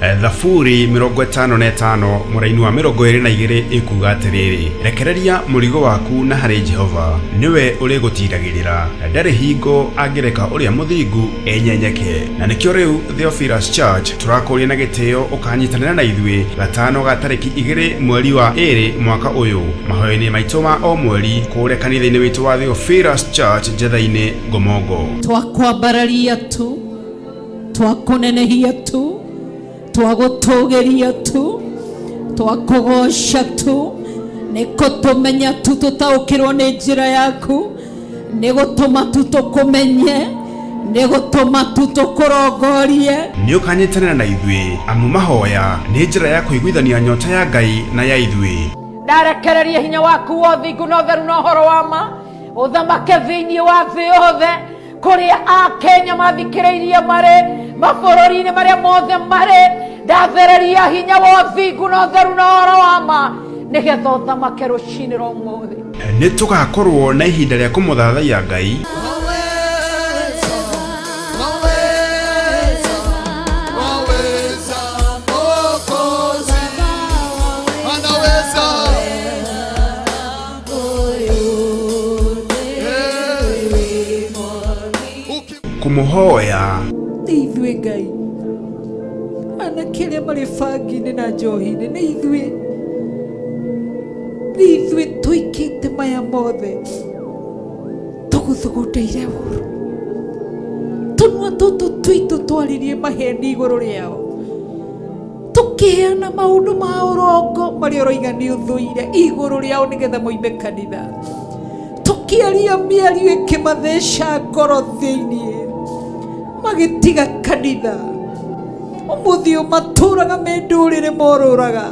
Thaburi 55 mũraini wa 22 ĩkuga atĩrĩrĩ, rekereria mũrigo waku na harĩ Jehova, nĩwe ũrĩgũtiragĩrĩra, na ndarĩ hingo angĩreka ũrĩa mũthingu enyenyeke. Na nĩkĩo rĩu Theophilus Church tũrakũria na gĩtĩo ũkanyitanĩra na ithuĩ gatano ga tarĩki 2 mweri wa 2 mwaka ũyũ mahoya-inĩ maitũ ma o mweri kũrĩa kanitha-inĩ witũ wa Theophilus Church Njetha-inĩ Ngomongo. Twakwambararia tu, twakũnenehia tu, twagũtũgĩria tu, twakũgoca tu, nĩ kũtũmenya tu tũtaũkĩrwo nĩ njĩra yaku, nĩ gũtũma tu tũkũmenye, nĩ gũtũma tu tũkũrongorie. Nĩ ũkanyitanĩra na ithuĩ amu mahoya nĩ njĩra ya kũiguithania nyota ya Ngai na ya ithuĩ. Ndarekereria hinya waku wa ũthingu na ũtheru na ũhoro wa ma ũthamake thĩinĩ wa thĩ yothe kũrĩa akenya mathikĩrĩirie marĩ mabũrũri-inĩ marĩa mothe marĩ. Ndathereria hinya wa ũthingu na ũtheru na ũhoro wa ma nĩgetha ũthamake rũcinĩ rwa ũmũthĩ. Nĩ tũgakorwo na ihinda rĩa kũmũthathaiya Ngai, Waweza, Mwokozi anaweza. Kũmũhoya, Nĩ ithuĩ Ngai, anake arĩa marĩ bangi-inĩ na njohi-inĩ, nĩ ithuĩ, nĩ ithuĩ tũikĩte maya mothe, tũgũthugundĩire ũru, tũnua tũtũ twitũ twaririe maheni igũrũ rĩao, tũkĩheana maũndũ ma ũrongo marĩa ũroiga nĩ ũthũire igũrũ rĩao nĩgetha moime kanitha, tũkĩaria mĩario ĩkĩmatheca ngoro thĩinĩ, magĩtiga kanitha. Ũmũthĩ ũyũ matũraga me ndũrĩrĩ morũraga.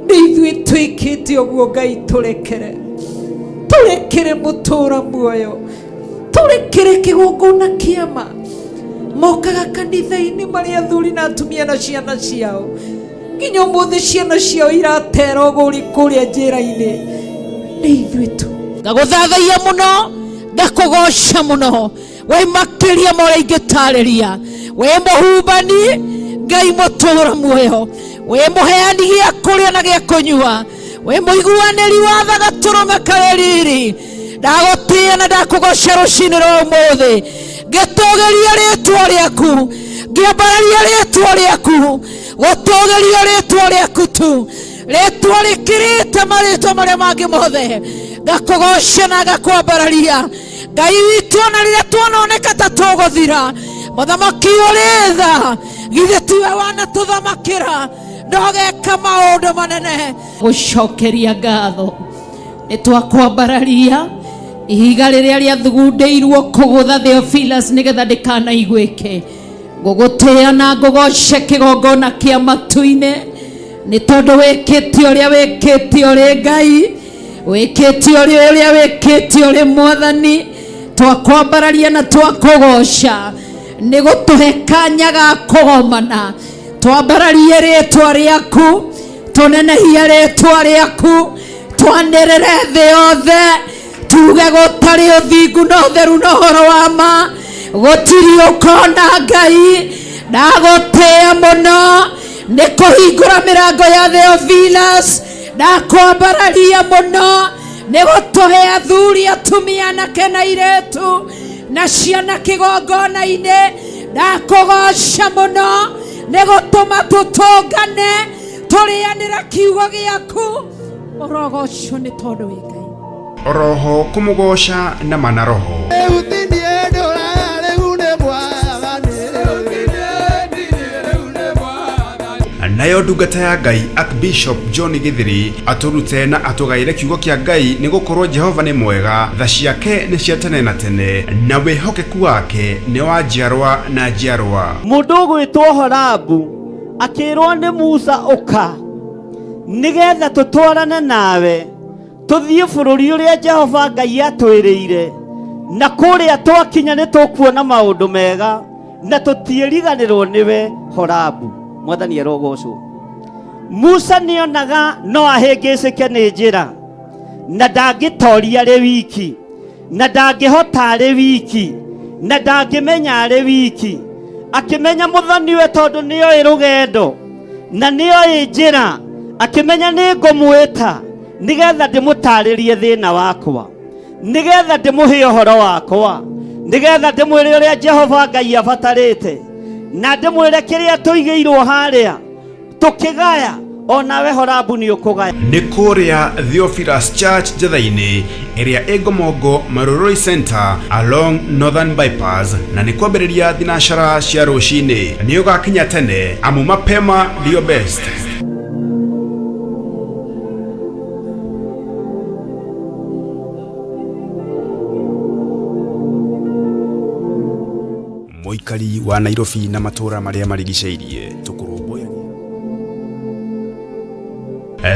Nĩ ithuĩ twĩkĩte ũguo Ngai, tũrekere, tũrekere mũtũra muoyo, tũrekere kĩgongona kĩama. Mokaga kanitha-inĩ marĩ athuri na atumia na ciana ciao, nginya ũmũthĩ ciana ciao iratera ũgũri kũrĩa njĩra-inĩ. Nĩ ithuĩ tu. Ngagũthathaiya mũno, ngakũgoca mũno, we makĩria ma ũrĩa ingĩtarĩria. We mũhumbani Ngai mũtũra muoyo, we mũheani gĩa kũrĩa na gĩa kũnyua, we mũiguanĩri wa tha gatũrũme karĩ riri. Ndagũtĩĩa na ndakũgoca rũcinĩ rwa ũmũthĩ, ngĩtũgĩria rĩtwa rĩaku, ngĩambararia rĩtwa rĩaku, gũtũgĩria rĩtwa rĩaku tu, rĩtwa rĩkĩrĩte marĩtwa marĩa mangĩ mothe. Ngakũgoca na ngakwambararia Ngai witũ, ona rĩrĩa tuononeka ta tũgũthira. Mũthamaki ũrĩ tha, githĩ tiwe wanatũthamakĩra na ũgeka maũndũ manene. Gũcokeria ngatho nĩ twakwambararia ihiga rĩrĩa rĩathugundĩirwo kũgũtha Theophilus nĩgetha ndĩkanaiguĩke. Ngũgũtĩĩa na ngũgoce kĩgongona kĩa matu-inĩ nĩ tondũ wĩkĩte ũrĩa wĩkĩte ũrĩ Ngai, wĩkĩte ũrĩa ũrĩa wĩkĩte ũrĩ Mwathani. Twakwambararia na twakũgoca nĩ gũtũhe kanya ga kũgomana, twambararie rĩtwa rĩaku, tũnenehie rĩtwa rĩaku, twanĩrĩre thĩ yothe, tuge gũtarĩ ũthingu na ũtheru na ũhoro wa ma gũtirĩ ũkona Ngai. Ndagũtĩĩa mũno nĩ kũhingũra mĩrango ya Theophilus, ndakwambararia mũno nĩ gũtũhe athuri, atumia, anake na airĩtu na ciana kĩgongona-inĩ. Ndakũgoca mũno nĩ gũtũma tũtũngane tũrĩanĩra kiugo gĩaku. Ũrogocwo nĩ tondũ wĩ Ngai. Oroho kũmũgoca na mana roho. Rĩu ti niĩ ndũraga, rĩu nĩ Mwathani. Nayo ndungata ya Ngai Archbishop John Githiri atũrute na atũgaĩre kiugo kĩa Ngai, nĩ gũkorwo Jehova nĩ mwega, tha ciake nĩ cia tene na tene, na wĩhokeku wake nĩ wa njiarwa na njiarwa. Mũndũ ũgwĩtwo Horabu akĩrwo nĩ Musa, ũka nĩgetha tũtwarane nawe tũthiĩ bũrũri ũrĩa Jehova Ngai atwĩrĩire, na kũrĩa twakinya nĩ tũkuona maũndũ mega na tũtiĩriganĩrwo nĩwe. Horabu, Mwathani arogocwo. Musa nĩonaga no ahĩngĩcĩke nĩ njĩra, na ndangĩtoria arĩ wiki, na ndangĩhota arĩ wiki, na ndangĩmenya arĩ wiki. Akĩmenya mũthoniwe tondũ nĩoĩ rũgendo. Na nĩoĩ njĩra, akĩmenya nĩ ngũmwĩta nĩgetha ndĩmũtaarĩrie thĩna wakwa, nĩgetha ndĩmũhe ũhoro wakwa, nĩgetha ndĩmwĩre ũrĩa Jehova Ngai abatarĩte, na ndĩmwĩre kĩrĩa tũigĩirwo harĩa tũkĩgaya, onawe Horabu nĩ ũkũgaya. Nĩ kũrĩa Theophilus Church Njetha-inĩ ĩrĩa ĩ Ngomongo Marurui Center along Northern Bypass, na nĩ kwambĩrĩria thinacara cia rũcinĩ. Nĩ ũgakinya tene amu mapema ndio best. Mũikari wa Nairobi na matũũra marĩa marigicĩirie, tũkũrũmbũyagia.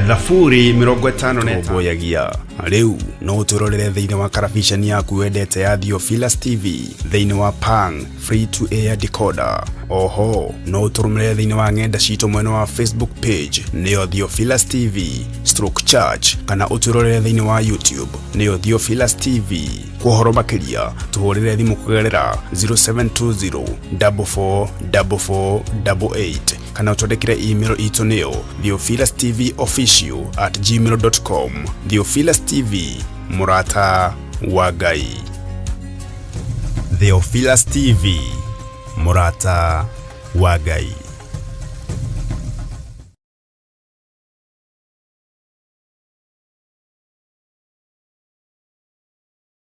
Thaburi 55 tũrũmbũyagia. Rĩu no ũtwĩrorere thĩinĩ wa karabiceni yaku wendete ya Theophilus TV thĩinĩ wa Pang free to air decoder. Oho no ũtũrũmĩrĩre thĩinĩ wa ng'enda citũ mwena wa Facebook page nĩyo Theophilus TV stroke church, kana ũtwĩrorere thĩinĩ wa YouTube nĩyo Theophilus TV. Kwa ũhoro makĩria tũhũrĩre thimũ kũgerera 0720 44 44 88 kana ũtwandĩkĩre email itũ nĩyo theophilustvofficial@gmail.com. Theophilus TV, mũrata wa Ngai. Theophilus TV, mũrata wa Ngai.